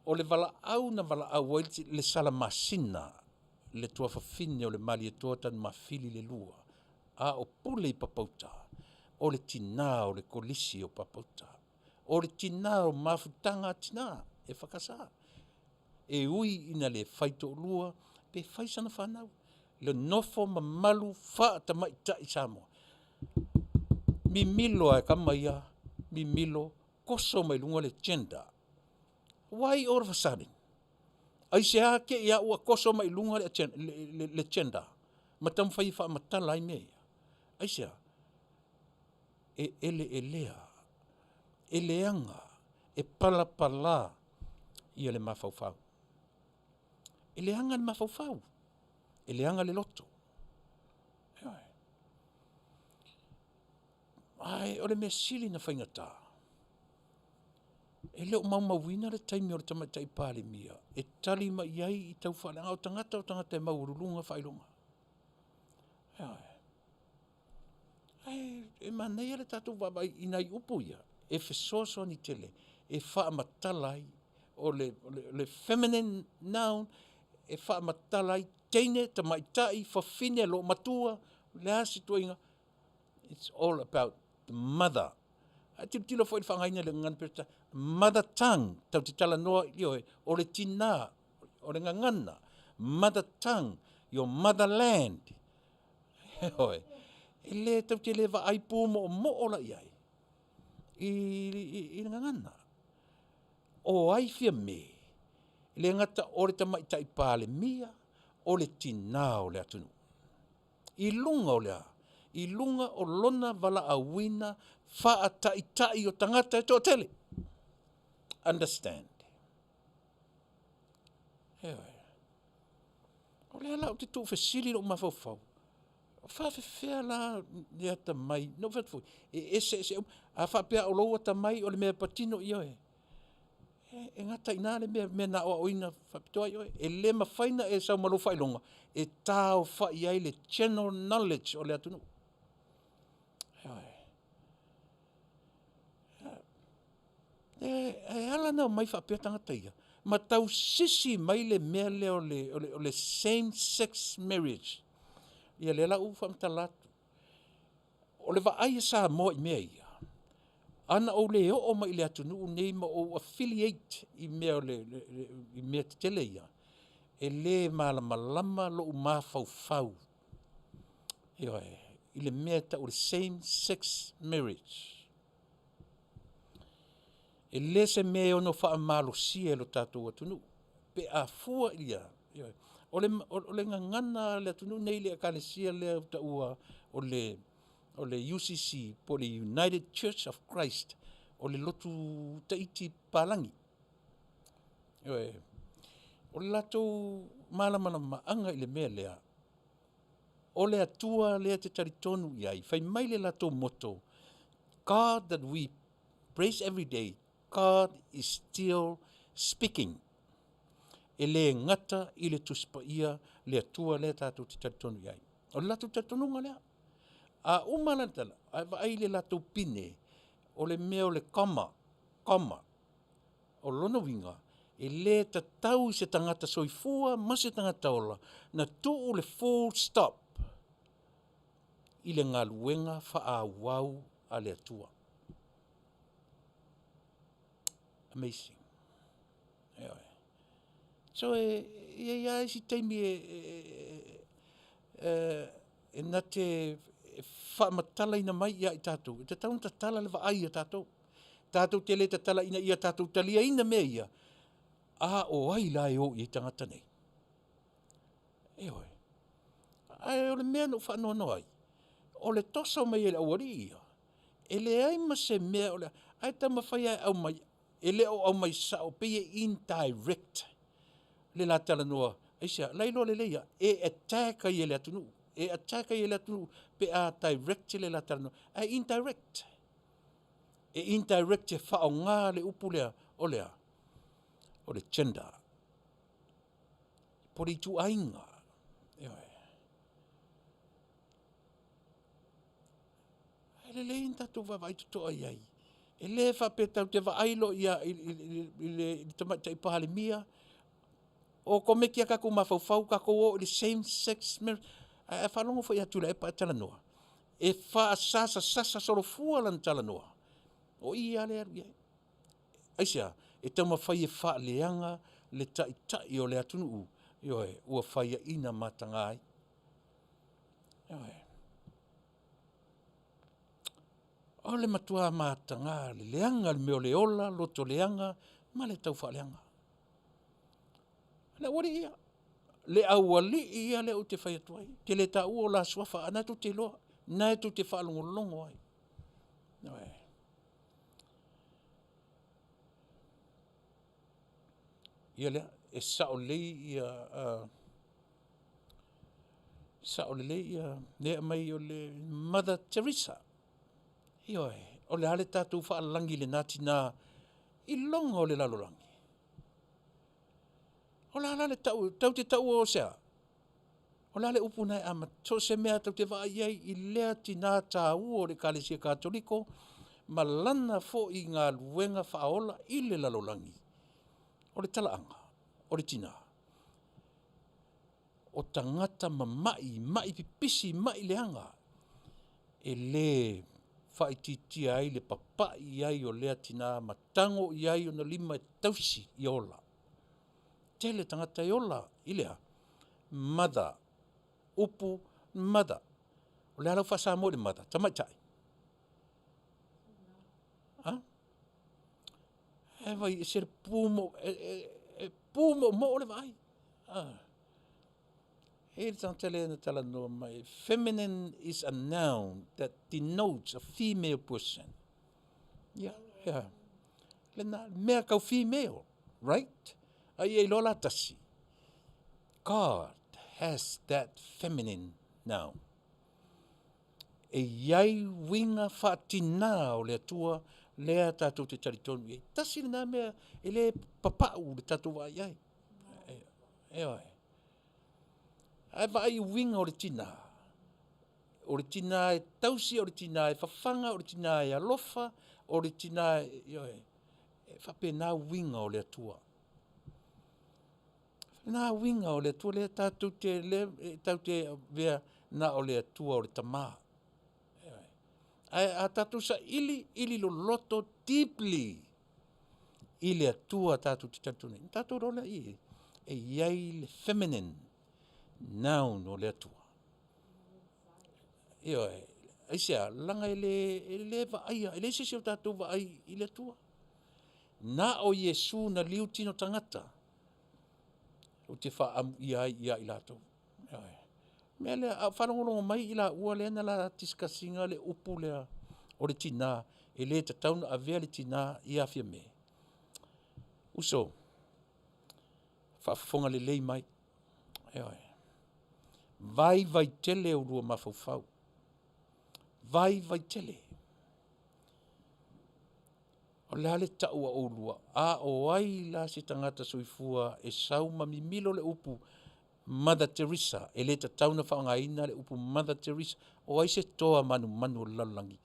O le valaau na valaau ai le Salamasina le tuafafine o le Malietoa Tanumafili le lua a o pule i Papauta, o le tina o le Kolisi o Papauta, o le tina o mafutaga a tina EFKS. E ui ina le faitoalua pe fai sana fanau, le nofo mamalu faa-tamaitai Samoa. Mimilo lava e tama ia, mimilo toso mai luga le gender. Why all of a sudden? Aisea te i lava ua toso mai luga le gender ma taumafai e faamatala ai mea ia? Aisea? E eleelea, e leaga, e palapala le mafaufau. E leaga le mafaufau, e leaga le loto. Ioe. Ae o le mea sili ona faigata, e le o maumauina le taimi o le Tamaitai Palemia e tali mai i ai i tau faaleaga, o tagata o tagata e maualuluga faailoga. Ioe. Ae e manaia le tatou vaavaai i nai upu ia e fesoasoani tele e faamatala ai o le feminine noun e faamatala ai teine, tamaitai, fafine, loomatua, o le a se ituaiga, its all about the mother. A tilotilo foi i le faaaogaina o le gagana Peretania, mother tongue, tatou te talanoa, ioe, o le tina, o le gagana, mother tongue, your motherland. Ioe. E le tatou te le vaai pumoomoo la i ai i le gagana. O ai Fiame? E le gata o le Tamaitai Palemia, o le tina o le atunuu. I luga o le a? I luga o lona valaauina faataitai o tagata e toatele. Understand? Ioe. O lea la ou te tuufesili lou mafaufau, e faapefea la le atamai? Na ou fai atu foi, e eseese uma. A faapea o lou atamai o le mea e patino, ioe, e gata i ina le mea na aoaoina faapitoa ai oe. E le mafai ona e sau ma lou faailoga e taaofai ai le general knowledge o le atunuu. Ioe. E ala ona omai faapea tagata ia, ma tausisi mai le mea lea o le, o le, o le same sex marriage. Ia lea la ua ou faamatala atu. O le vaai a Samoa i mea ia, ana ou le oo mai i le atunuu nei ma ou affiliate i mea o le, le, i mea tetele ia, e le malamalama lou mafaufau, ioe, i le mea e tau o le same sex marriage. E le se mea e ono faamalosia e lo tatou atunuu pe a fua ia, ioe. O le, o le gagana a le atunuu nei i le ekalesia lea ua taua o le, o le UCC po o le United Church of Christ, o le lotu Tahiti palagi. Ioe. O le latou malamalamaaga i le mea lea, o le Atua lea e te talitonu i ai, fai mai le latou motto, God that we praise every day, God is still speaking. E le gata i le Tusi Paia le Atua lea tatou te talitonu i ai. O le latou talitonuga lea. A uma la le tala, ae vaai i le latou pine, o le mea o le comma, comma. O lona uiga, e le tatau i se tagata soifua ma se tagata ola na tuu le full stop i le galuega faaauau a le Atua. Amazing. Ioe. So e i ai lava isi taimi e, e, e, e na te faamatalaina mai ia i tatou, e tatau ona tatala le vaai a tatou. Tatou te le tatala ina ia tatou taliaina mea ia, a o ai la e o i ai tagata nei? Ioe. Ae o le mea na ou faanoanoa ai, o le toso mai e le aualii ia, e leai ma se mea o le ae taumafai lava e aumai, e le o aumai sao, pei e indirect le la talanoa. Aisea? La e iloa lelei lava, e attack ai e le atunuu, e attack ai e le atunuu pe a direct le la talanoa, ae indirect. E indirect e faaaoga le upu lea, o le a? O le gender. Po o le ituaiga. Ioe. E lelei ona tatou vaavaai totoa i ai. E le faapea tatou te vaai loa ia i, i, i, i le tamaitai Palemia, o komeki a tatou mafaufau, tatou o i le same sex marriage. Ae a faalogo foi ia Tuilaepa ae talanoa, e faasasasasa solofua lana talanoa. O i lava lea e alu i ai. Aisea? E taumafai e faaleaga le taitai o le atunuu, ioe, ua faiaina mataga ai. Ioe. O le matua mataga, le leaga le mea o le ola, loto leaga ma le taufaaleaga. Le aualii ia, le aualii ia lea ou te fai atu ai, ou te le taua o la suafa, a na tou te iloa, na tou te faalogologo ai. Ioe. Ia lea, e sao lelei ia uh, sao lelei ia lea aumai o le Mother Teresa. Ioe, o le a le tatou faalagi i lena tinā i loga o le lalolagi. O le a la le tau, tau te taua o se a? O le a le upu na e amata? So o se mea tau te vaai i ai i lea tinā tāua o le Ekalesia Katoliko ma lana foi galuega faaola i le lalolagi. O le talaaga, o le tinā, o tagata mama'i, ma'i pipisi, ma'i leaga, e lē faaitiitia ai le papa'i i ai o lea tinā ma tago i ai ona lima e tausi ia ola. Tele tagata e ola i le a? Mother, upu mother. O le a lau faa-Samoa i le mother? Tamaitai. Ha? E vai, e se le pu mo, e, e, e pu moomoo le vaai. Ah. E le tagata lea na talanoa mai, feminine is a noun that denotes a female person. Ia, yeah. Lena, mea kau female, right? A ia iloa la tasi. God has that feminine noun. E i ai uiga faatinā o le Atua lea tatou te talitonu i ai. Tasi lena mea e le papau le tatou vaai i ai. Ioe. Ae vaai i uiga o le tinā. O le tinā e tausi, o le tinā e fafaga, o le tinā e alofa, o le tinā e, ioe. E faapena uiga o le Atua. O na uiga o le Atua lea tatou te lea e tatou te avea na o le Atua o le Tama. Ioe. Ae a tatou saili ili loloto deeply i le Atua tatou te talitonu ai, ona tatou iloa lea e i ai le feminine noun o le Atua. Ioe. Aisea? Leaga e le vaaia, e leai se isi o tatou o vaai i le Atua. Na o Iesu na liu tino tagata ou te faaamuia ai ia i latou. Ioe. O le mea lea, a ou faalogologo mai i laua lea na la discuss ina le upu lea o le tina, e le tatau ona avea le tina ia Fiame. Uso, faafofoga lelei mai, ioe, vaivai tele oulua mafaufau, vaivai tele. O le a le tau a oulua? A o ai la se tagata soifua e sau ma mimilo le upu Mother Teresa, e le tatau ona faaaogaina le upu Mother Teresa. O ai se toa manumanu o le lalolagi?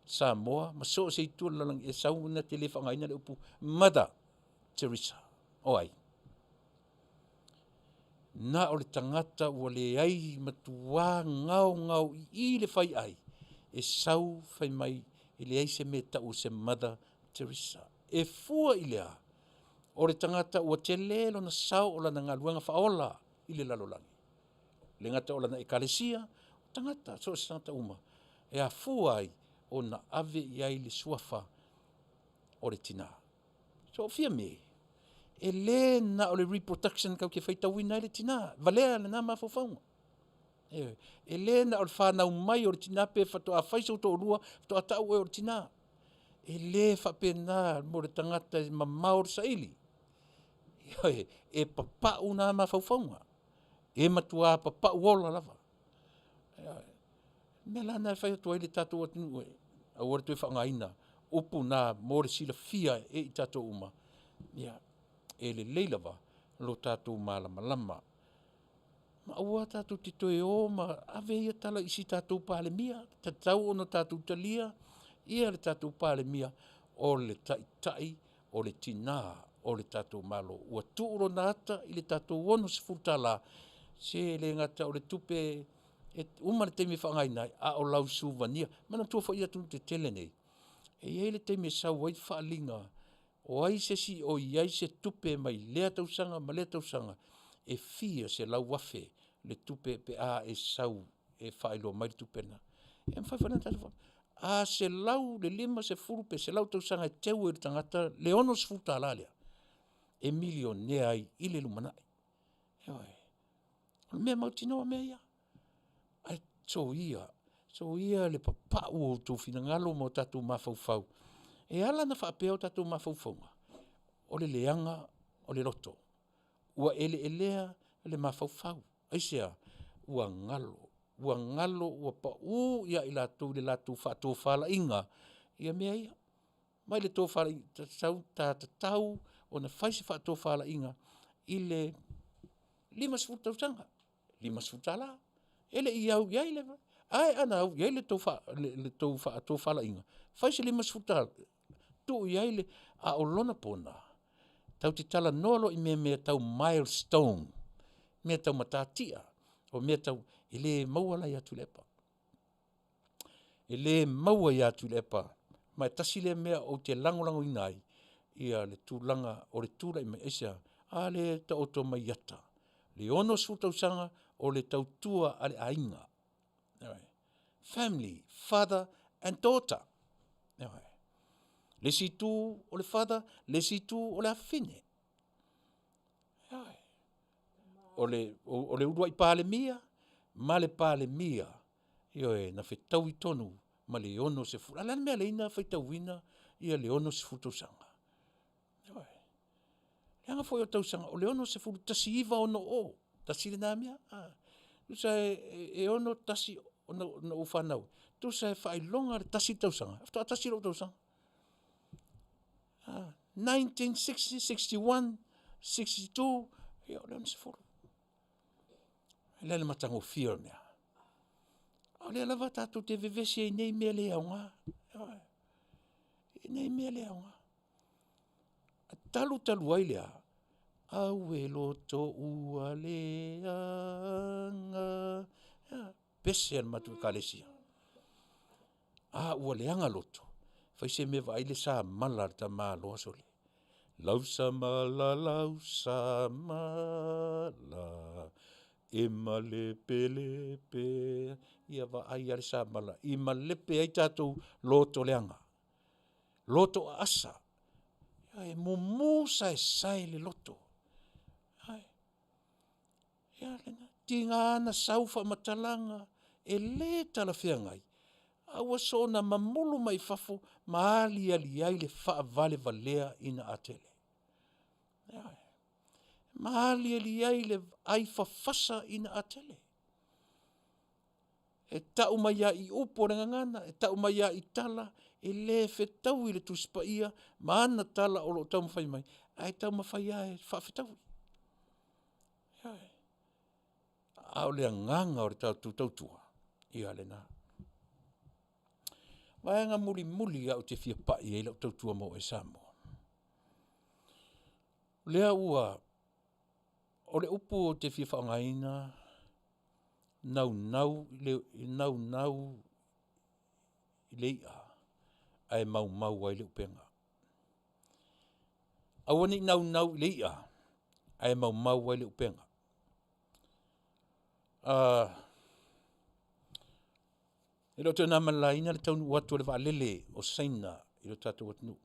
Samoa ma so o se itu o le lalolagi e sau na te le faaaogaina le upu Mother Teresa. O ai? Na o le tagata ua leai, matuā gaogaoi'i le faiai e sau fai mai e leai se mea e tau o se Mother Teresa. E fua i le a? O le tagata ua tele lona sao o lana galuega faaola i le lalolagi. E le gata o lana ekalesia, o tagata, so o se tagata uma e afua ai ona ave i ai le suafa o le tina. So o Fiame, e le na o le reproduction tatou te faitauina ai le tina, valea lena mafaufauga. Ioe. E le na o le fanau mai o le tina pe faatoa fai sou toalua faatoa tau oe o le tina. E le faapena mo le tagata e mamao le saili. Ioe, e papau na mafaufauga, e matua papau ola lava. Ioe. O le mea la lena e fai atu ai le tatou atunuu e aua le toe faaaogaina upu na mo le silafia e i tatou uma, ia, e lelei lava lo tatou malamalama. Ma aua tatou te toe o ma ave ia tala i si tatou Palemia, e tatau ona tatou talia le tatou Palemia o le taitai o le tina o le tatou Malo, ua tuu lona ata i le tatou $60, se e le gata o le tupe e uma le taimi e faaaogaina ai, a o lau suvania. Manatua foi atunuu tetele nei, e i ai le taimi e sau ai faaaliga o ai se isi o i ai se tupe mai lea tausaga ma lea tausaga, e fia selau afe le tupe pe a e sau e faailoa mai le tupe lena. E mafai foi la ona tatou faapea, a 150 pe 100 tausaga e teu ai e le tagata le $60 lea, e milionea ai i le lumanai. Ioe. O le mea mautinoa mea ia, ae soia, soia le papau o outou finagalo ma o tatou mafaufau. E ala ona faapea o tatou mafaufauga, o le leaga o le loto, ua eleelea le mafaufau. Aisea? Ua galo, ua galo ua pau ia i latou i le latou faatofalaiga mea ia. Mai le tofalaiga, sau ta tatau ona fai se faatofalaiga i le 50 tausaga, $50. E le i au i ai le, ae ana au i ai le tou faatofalaiga, fai se $50 tuu i ai le, a o lona pona, tatou te talanoa loa i mea tau milestone, mea tau matatia, o mea tau, e le maua la ia Tuilaepa. E le maua ia Tuilaepa, ma e tasi lea mea ou te lagolagoina ai le tulaga o le tulai mai. Aisea? A lea e taoto mai ata, le 60 tausaga o le tautua a le aiga, ioe, family, father and daughter. Ioe. Le isi itu o le father, le isi itu o le afafine. Ioe. O le uluai Palemia ma le Palemia, ioe, na fetaui tonu ma le 60. A o le a le mea e ala ai ona faitauina le 60 tausaga? Ioe. Leaga foi o tausaga, o le 60, 1960, tasi lena mea, a. Tusa e 61 na ou fanau ai, tusa e faailoga le tasi le tausaga, faatoa tasi lou tausaga. 1960, 1961, 1962, ia o le 60. O le a le matagofie o le mea? A o lea lava tatou te vevesi ai i nei mea le aoga, ioe, i nei mea le aoga. Talu talu ai le a? Aue loto ua leaga. Ia, pese a le matou Ekalesia. A ua leaga loto, fai se mea vaai le samala a le tamaloa sole, lausamala lausamala e malepelepe. Ia vaai lava le samala i malepe ai tatou loto leaga, loto aasa, ioe, mumu saesae le loto, ioe. Ia lena, tiga lava ona sau faamatalaga e le talafeagai, a ua soona mamulu mai fafo ma aliali ai le faavalevalea ina atele. Ioe, ma aliali ai le aifafasa ina atele. E tau mai lava i upu a le gagana, e tau mai lava i tala, e le fetaui le Tusi Paia ma ana tala o lo o taumafai mai, ae taumafai lava e faafetaui. Ioe, a o le agaga o le tatou tautua, ia lena. Vaega mulimuli au te fia pai i ai lau tautua mo oe Samoa, lea ua, o le upu ou te fia faaaogaina, naunau i le ia ae maumau ai le upega. Aua ne i naunau i le ia ae maumau ai le upega. E le o toe na ma le laina le taunuu atu o le vaalele o Saina i lo tatou atunuu,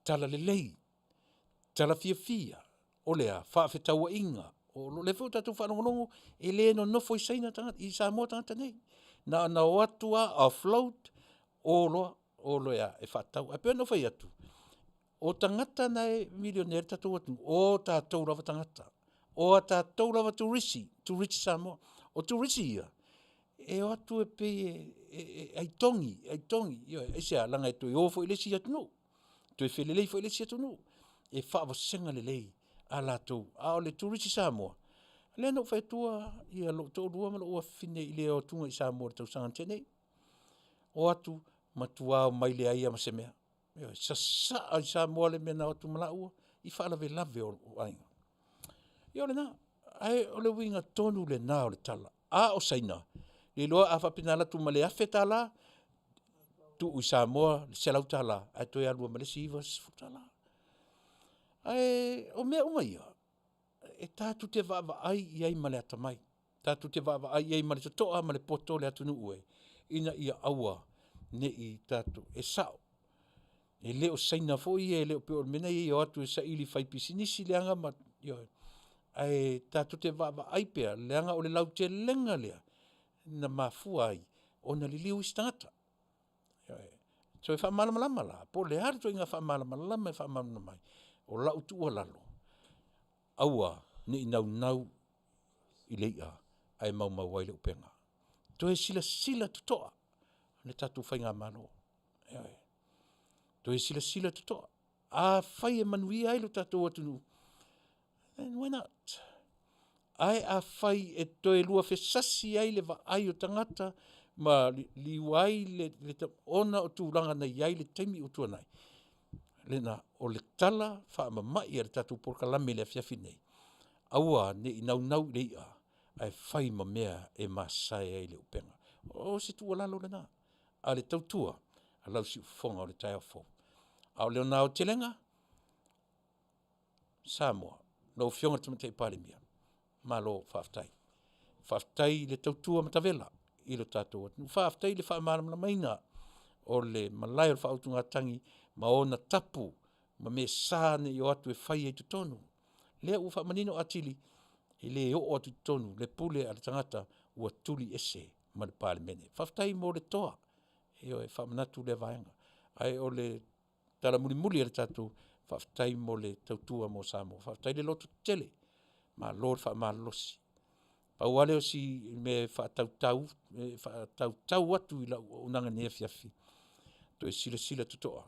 talalelei, talafiafia, o le a? Faafetauaiga, o lea foi ua tatou faalogologo e le nonofo i Saina tagata i Samoa tagata nei. Na ona o atu lava offload o loa, o loa e faatau. Ae pei ona ou fai atu, o tagata na e milionea ai le tatou atunuu, o tatou lava tagata. O a tatou lava turisi, turisi Samoa. O turisi ia, e o atu e pei e aitogi, aitogi, ioe, aisea? Leaga e toe o foi i le isi atunuu, toe felelei foi i le isi atunuu, e faavasega lelei a latou, a o le turisi Samoa, lea na ou fai atua lou toalua ma lou afafine i le o atuga i Samoa i le tausaga na tea nei. O atu, matua omai leai lava ma se mea, ioe, sasaa i Samoa le mea na o atu ma laua i faalavelave o aiga. Ia o lena, ae o le uiga tonu lena o le tala. A o Saina, leiloa a faapea na alu atu ma le $1000, tuu i Samoa le $100 ae toe alu ai ma le isi $90. Ae o mea uma ia, e tatou te vaavaai i ai ma le atamai, tatou te vaavaai i ai ma le totoa ma le poto le atunuu e, ina ia aua ne i tatou, e sao, e le o Saina foi ia e le pei o le mea lena e o atu e saili faipisinisi leaga ma, ioe. Ae tatou te vaavaai pea leaga o le lautelega lea na mafua ai ona liliu isi tagata. Ioe. E toe faamalamalama la? Po o le a le ituaiga faamalamalama e faamalamalama ai? O lau tuualalo, aua ne i naunau i le ia ae maumau ai le upega. Toe silasila totoa le tatou faigamalo, ioe, toe silasila totoa. Afai e manuia ai lo tatou atunuu, then why not? Ae afai e toe luafesasi ai le vaai o tagata ma liliu ai le ona o tulaga na i ai i le taimi ua tuanai, lena. O le tala faamamai a le tatou polokalame i le afiafi lenei, aua ne i naunau i le ia, ae fai ma mea e masae ai le upega. O se tuualalo lena a le tautua a lau siufofoga o le taeao fou. A o lona aotelega, Samoa, lau Afioga i le Tamaitai Palemia, malo faafetai. Faafetai le tautua matavela i lo tatou atunuu, faafetai i le faamalamalamaina o le malae o le faautugatagi ma ona tapu ma mea e sa ina ia o atu e fai ai i totonu. Lea ua faamanino atili, e le oo atu i totonu le pule a le tagata ua tuliese ma le Palemene. Faafetai mo le toa, ioe, faamanatu lea vaega. Ae o le tala mulimuli a le tatou, faafetai mo le tautua mo Samoa, faafetai le lototetele, malo le faamalolosi. Pau lava lea o si mea e faatautau atu i lau auaunaga i lenei afiafi, toe silasila totoa.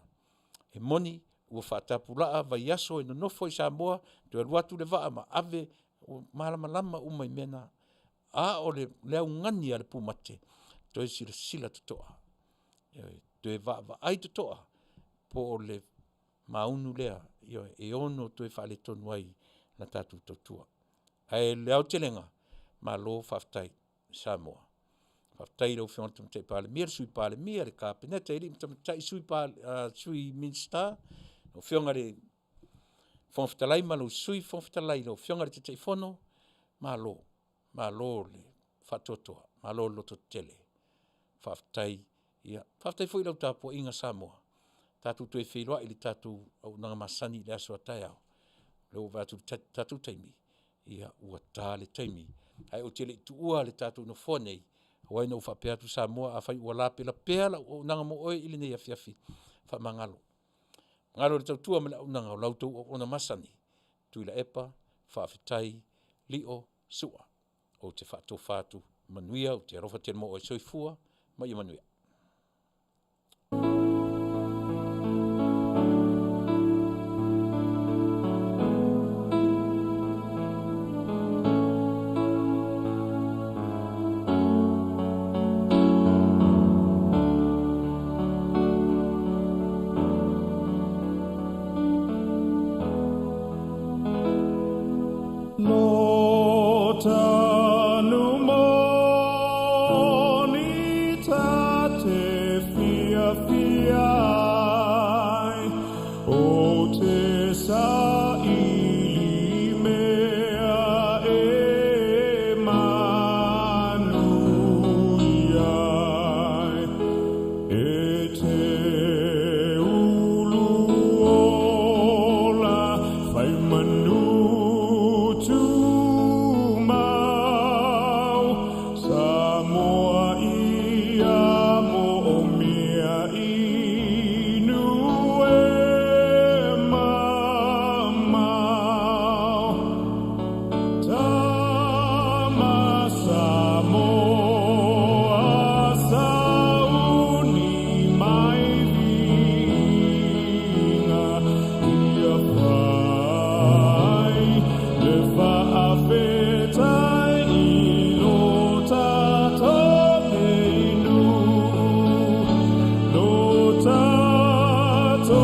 E moni ua faatapulaa vaiaso e nonofo ai i Samoa toe alu atu le vaa ma ave, ua malamalama uma i mea na. A o le augani a le pumate, toe silasila totoa, ioe, toe vaavaai totoa po o le. maunu lea, ioe, e ono toe faaletonu ai la tatou tautua. Ae o le aotelega, malo faafetai Samoa. Faafetai i lau Afioga i le Tamaitai Palemia, le Sui Palemia, le Kapeneta i alii ma tamaitai Sui Minisita, lau Afioga i le Fofoga Fetalai ma lou Sui Fofoga Fetalai, lau Afioga i le Taitaifono, malo, malo le faatoatoa, malo le lototetele. Faafetai. Faafetai foi i lau tapuaiga Samoa, tatou toe feiloai i le tatou auaunaga masani i le aso a taeao. O lea ua ou vaai atu i le tatou taimi, ia ua ta le taimi, ae ou te le i tuua le tatou Nofoa nei, aua ina ou faapea atu Samoa, afai ua lapelapea lau auaunaga mo oe i lenei afiafi, faamagalo. Faamagalo le tautua ma le auaunaga a la outou auauna masani, Tuilaepa Faafetai Lio Sua. Ou te faatofa atu, manuia, ou te alofa tele mo oe. Soifua ma ia manuia. Lo tanu moni ta te fiafia ai, o te saili mea e manuia ai. E te ulu ola fai manu tumau, Samoa ia moomia inu e mamao. Tama Samoa sauni mai viiga, ia fai le faafetai i lo tatou nei nuu, lo tatou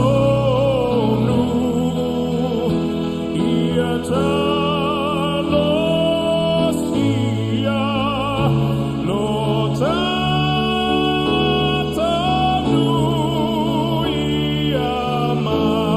nuu, ia talosia lo tatou nuu ia manuia.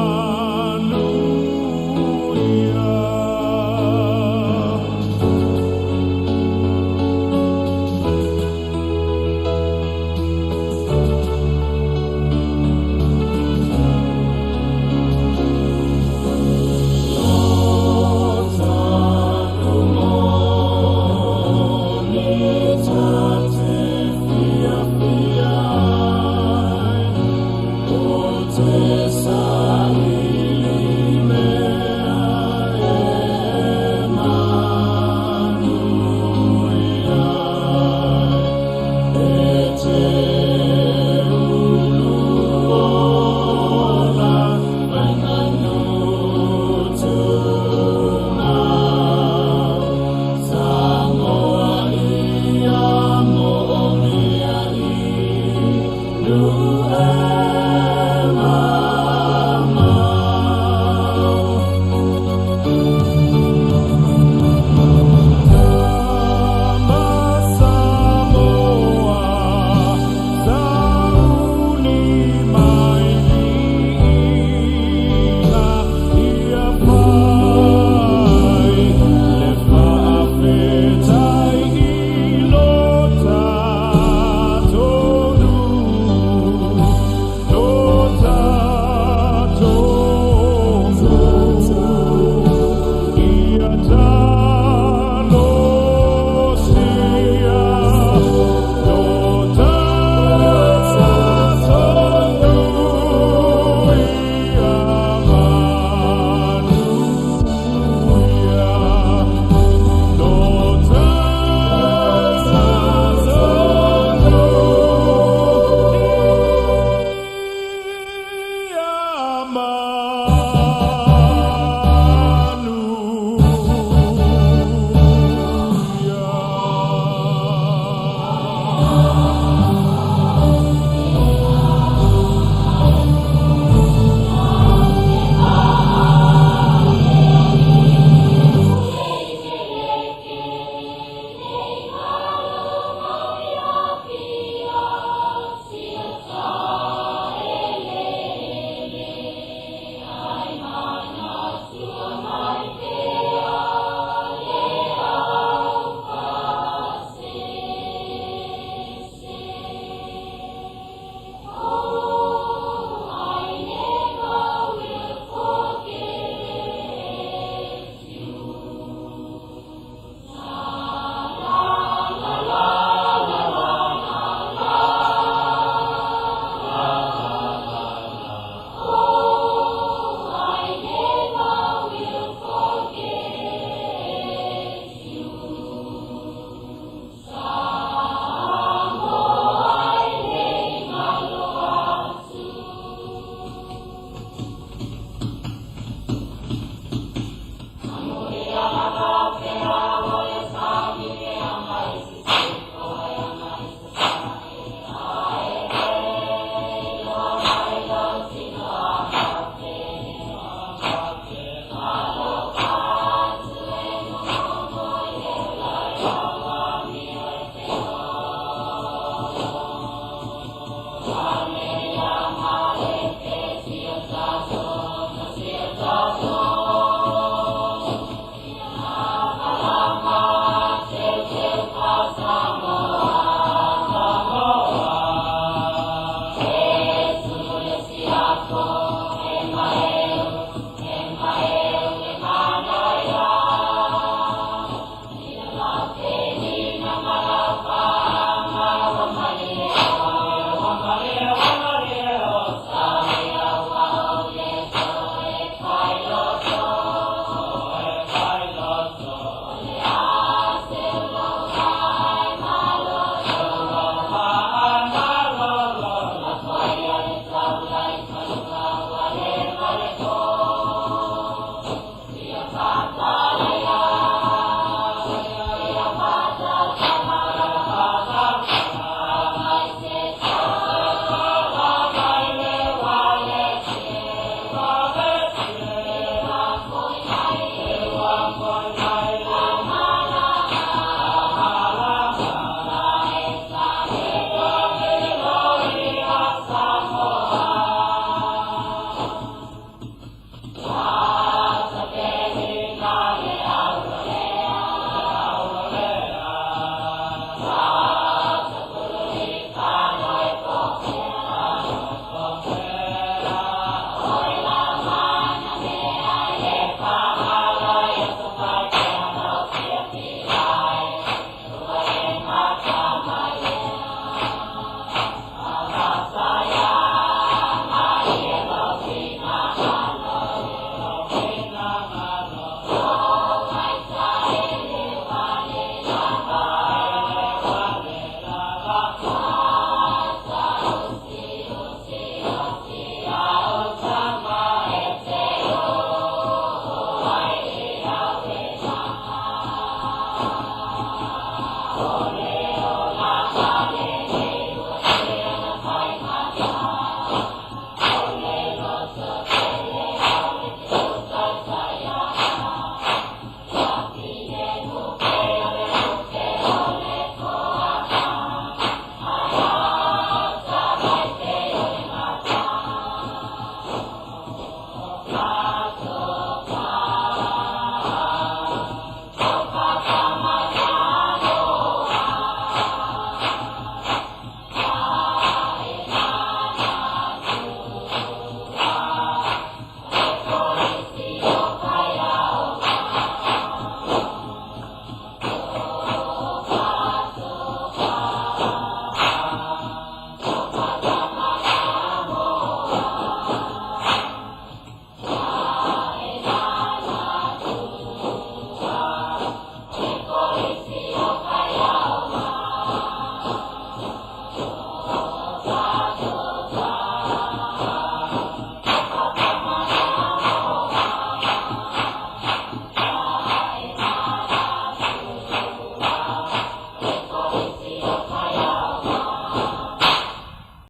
Samoa.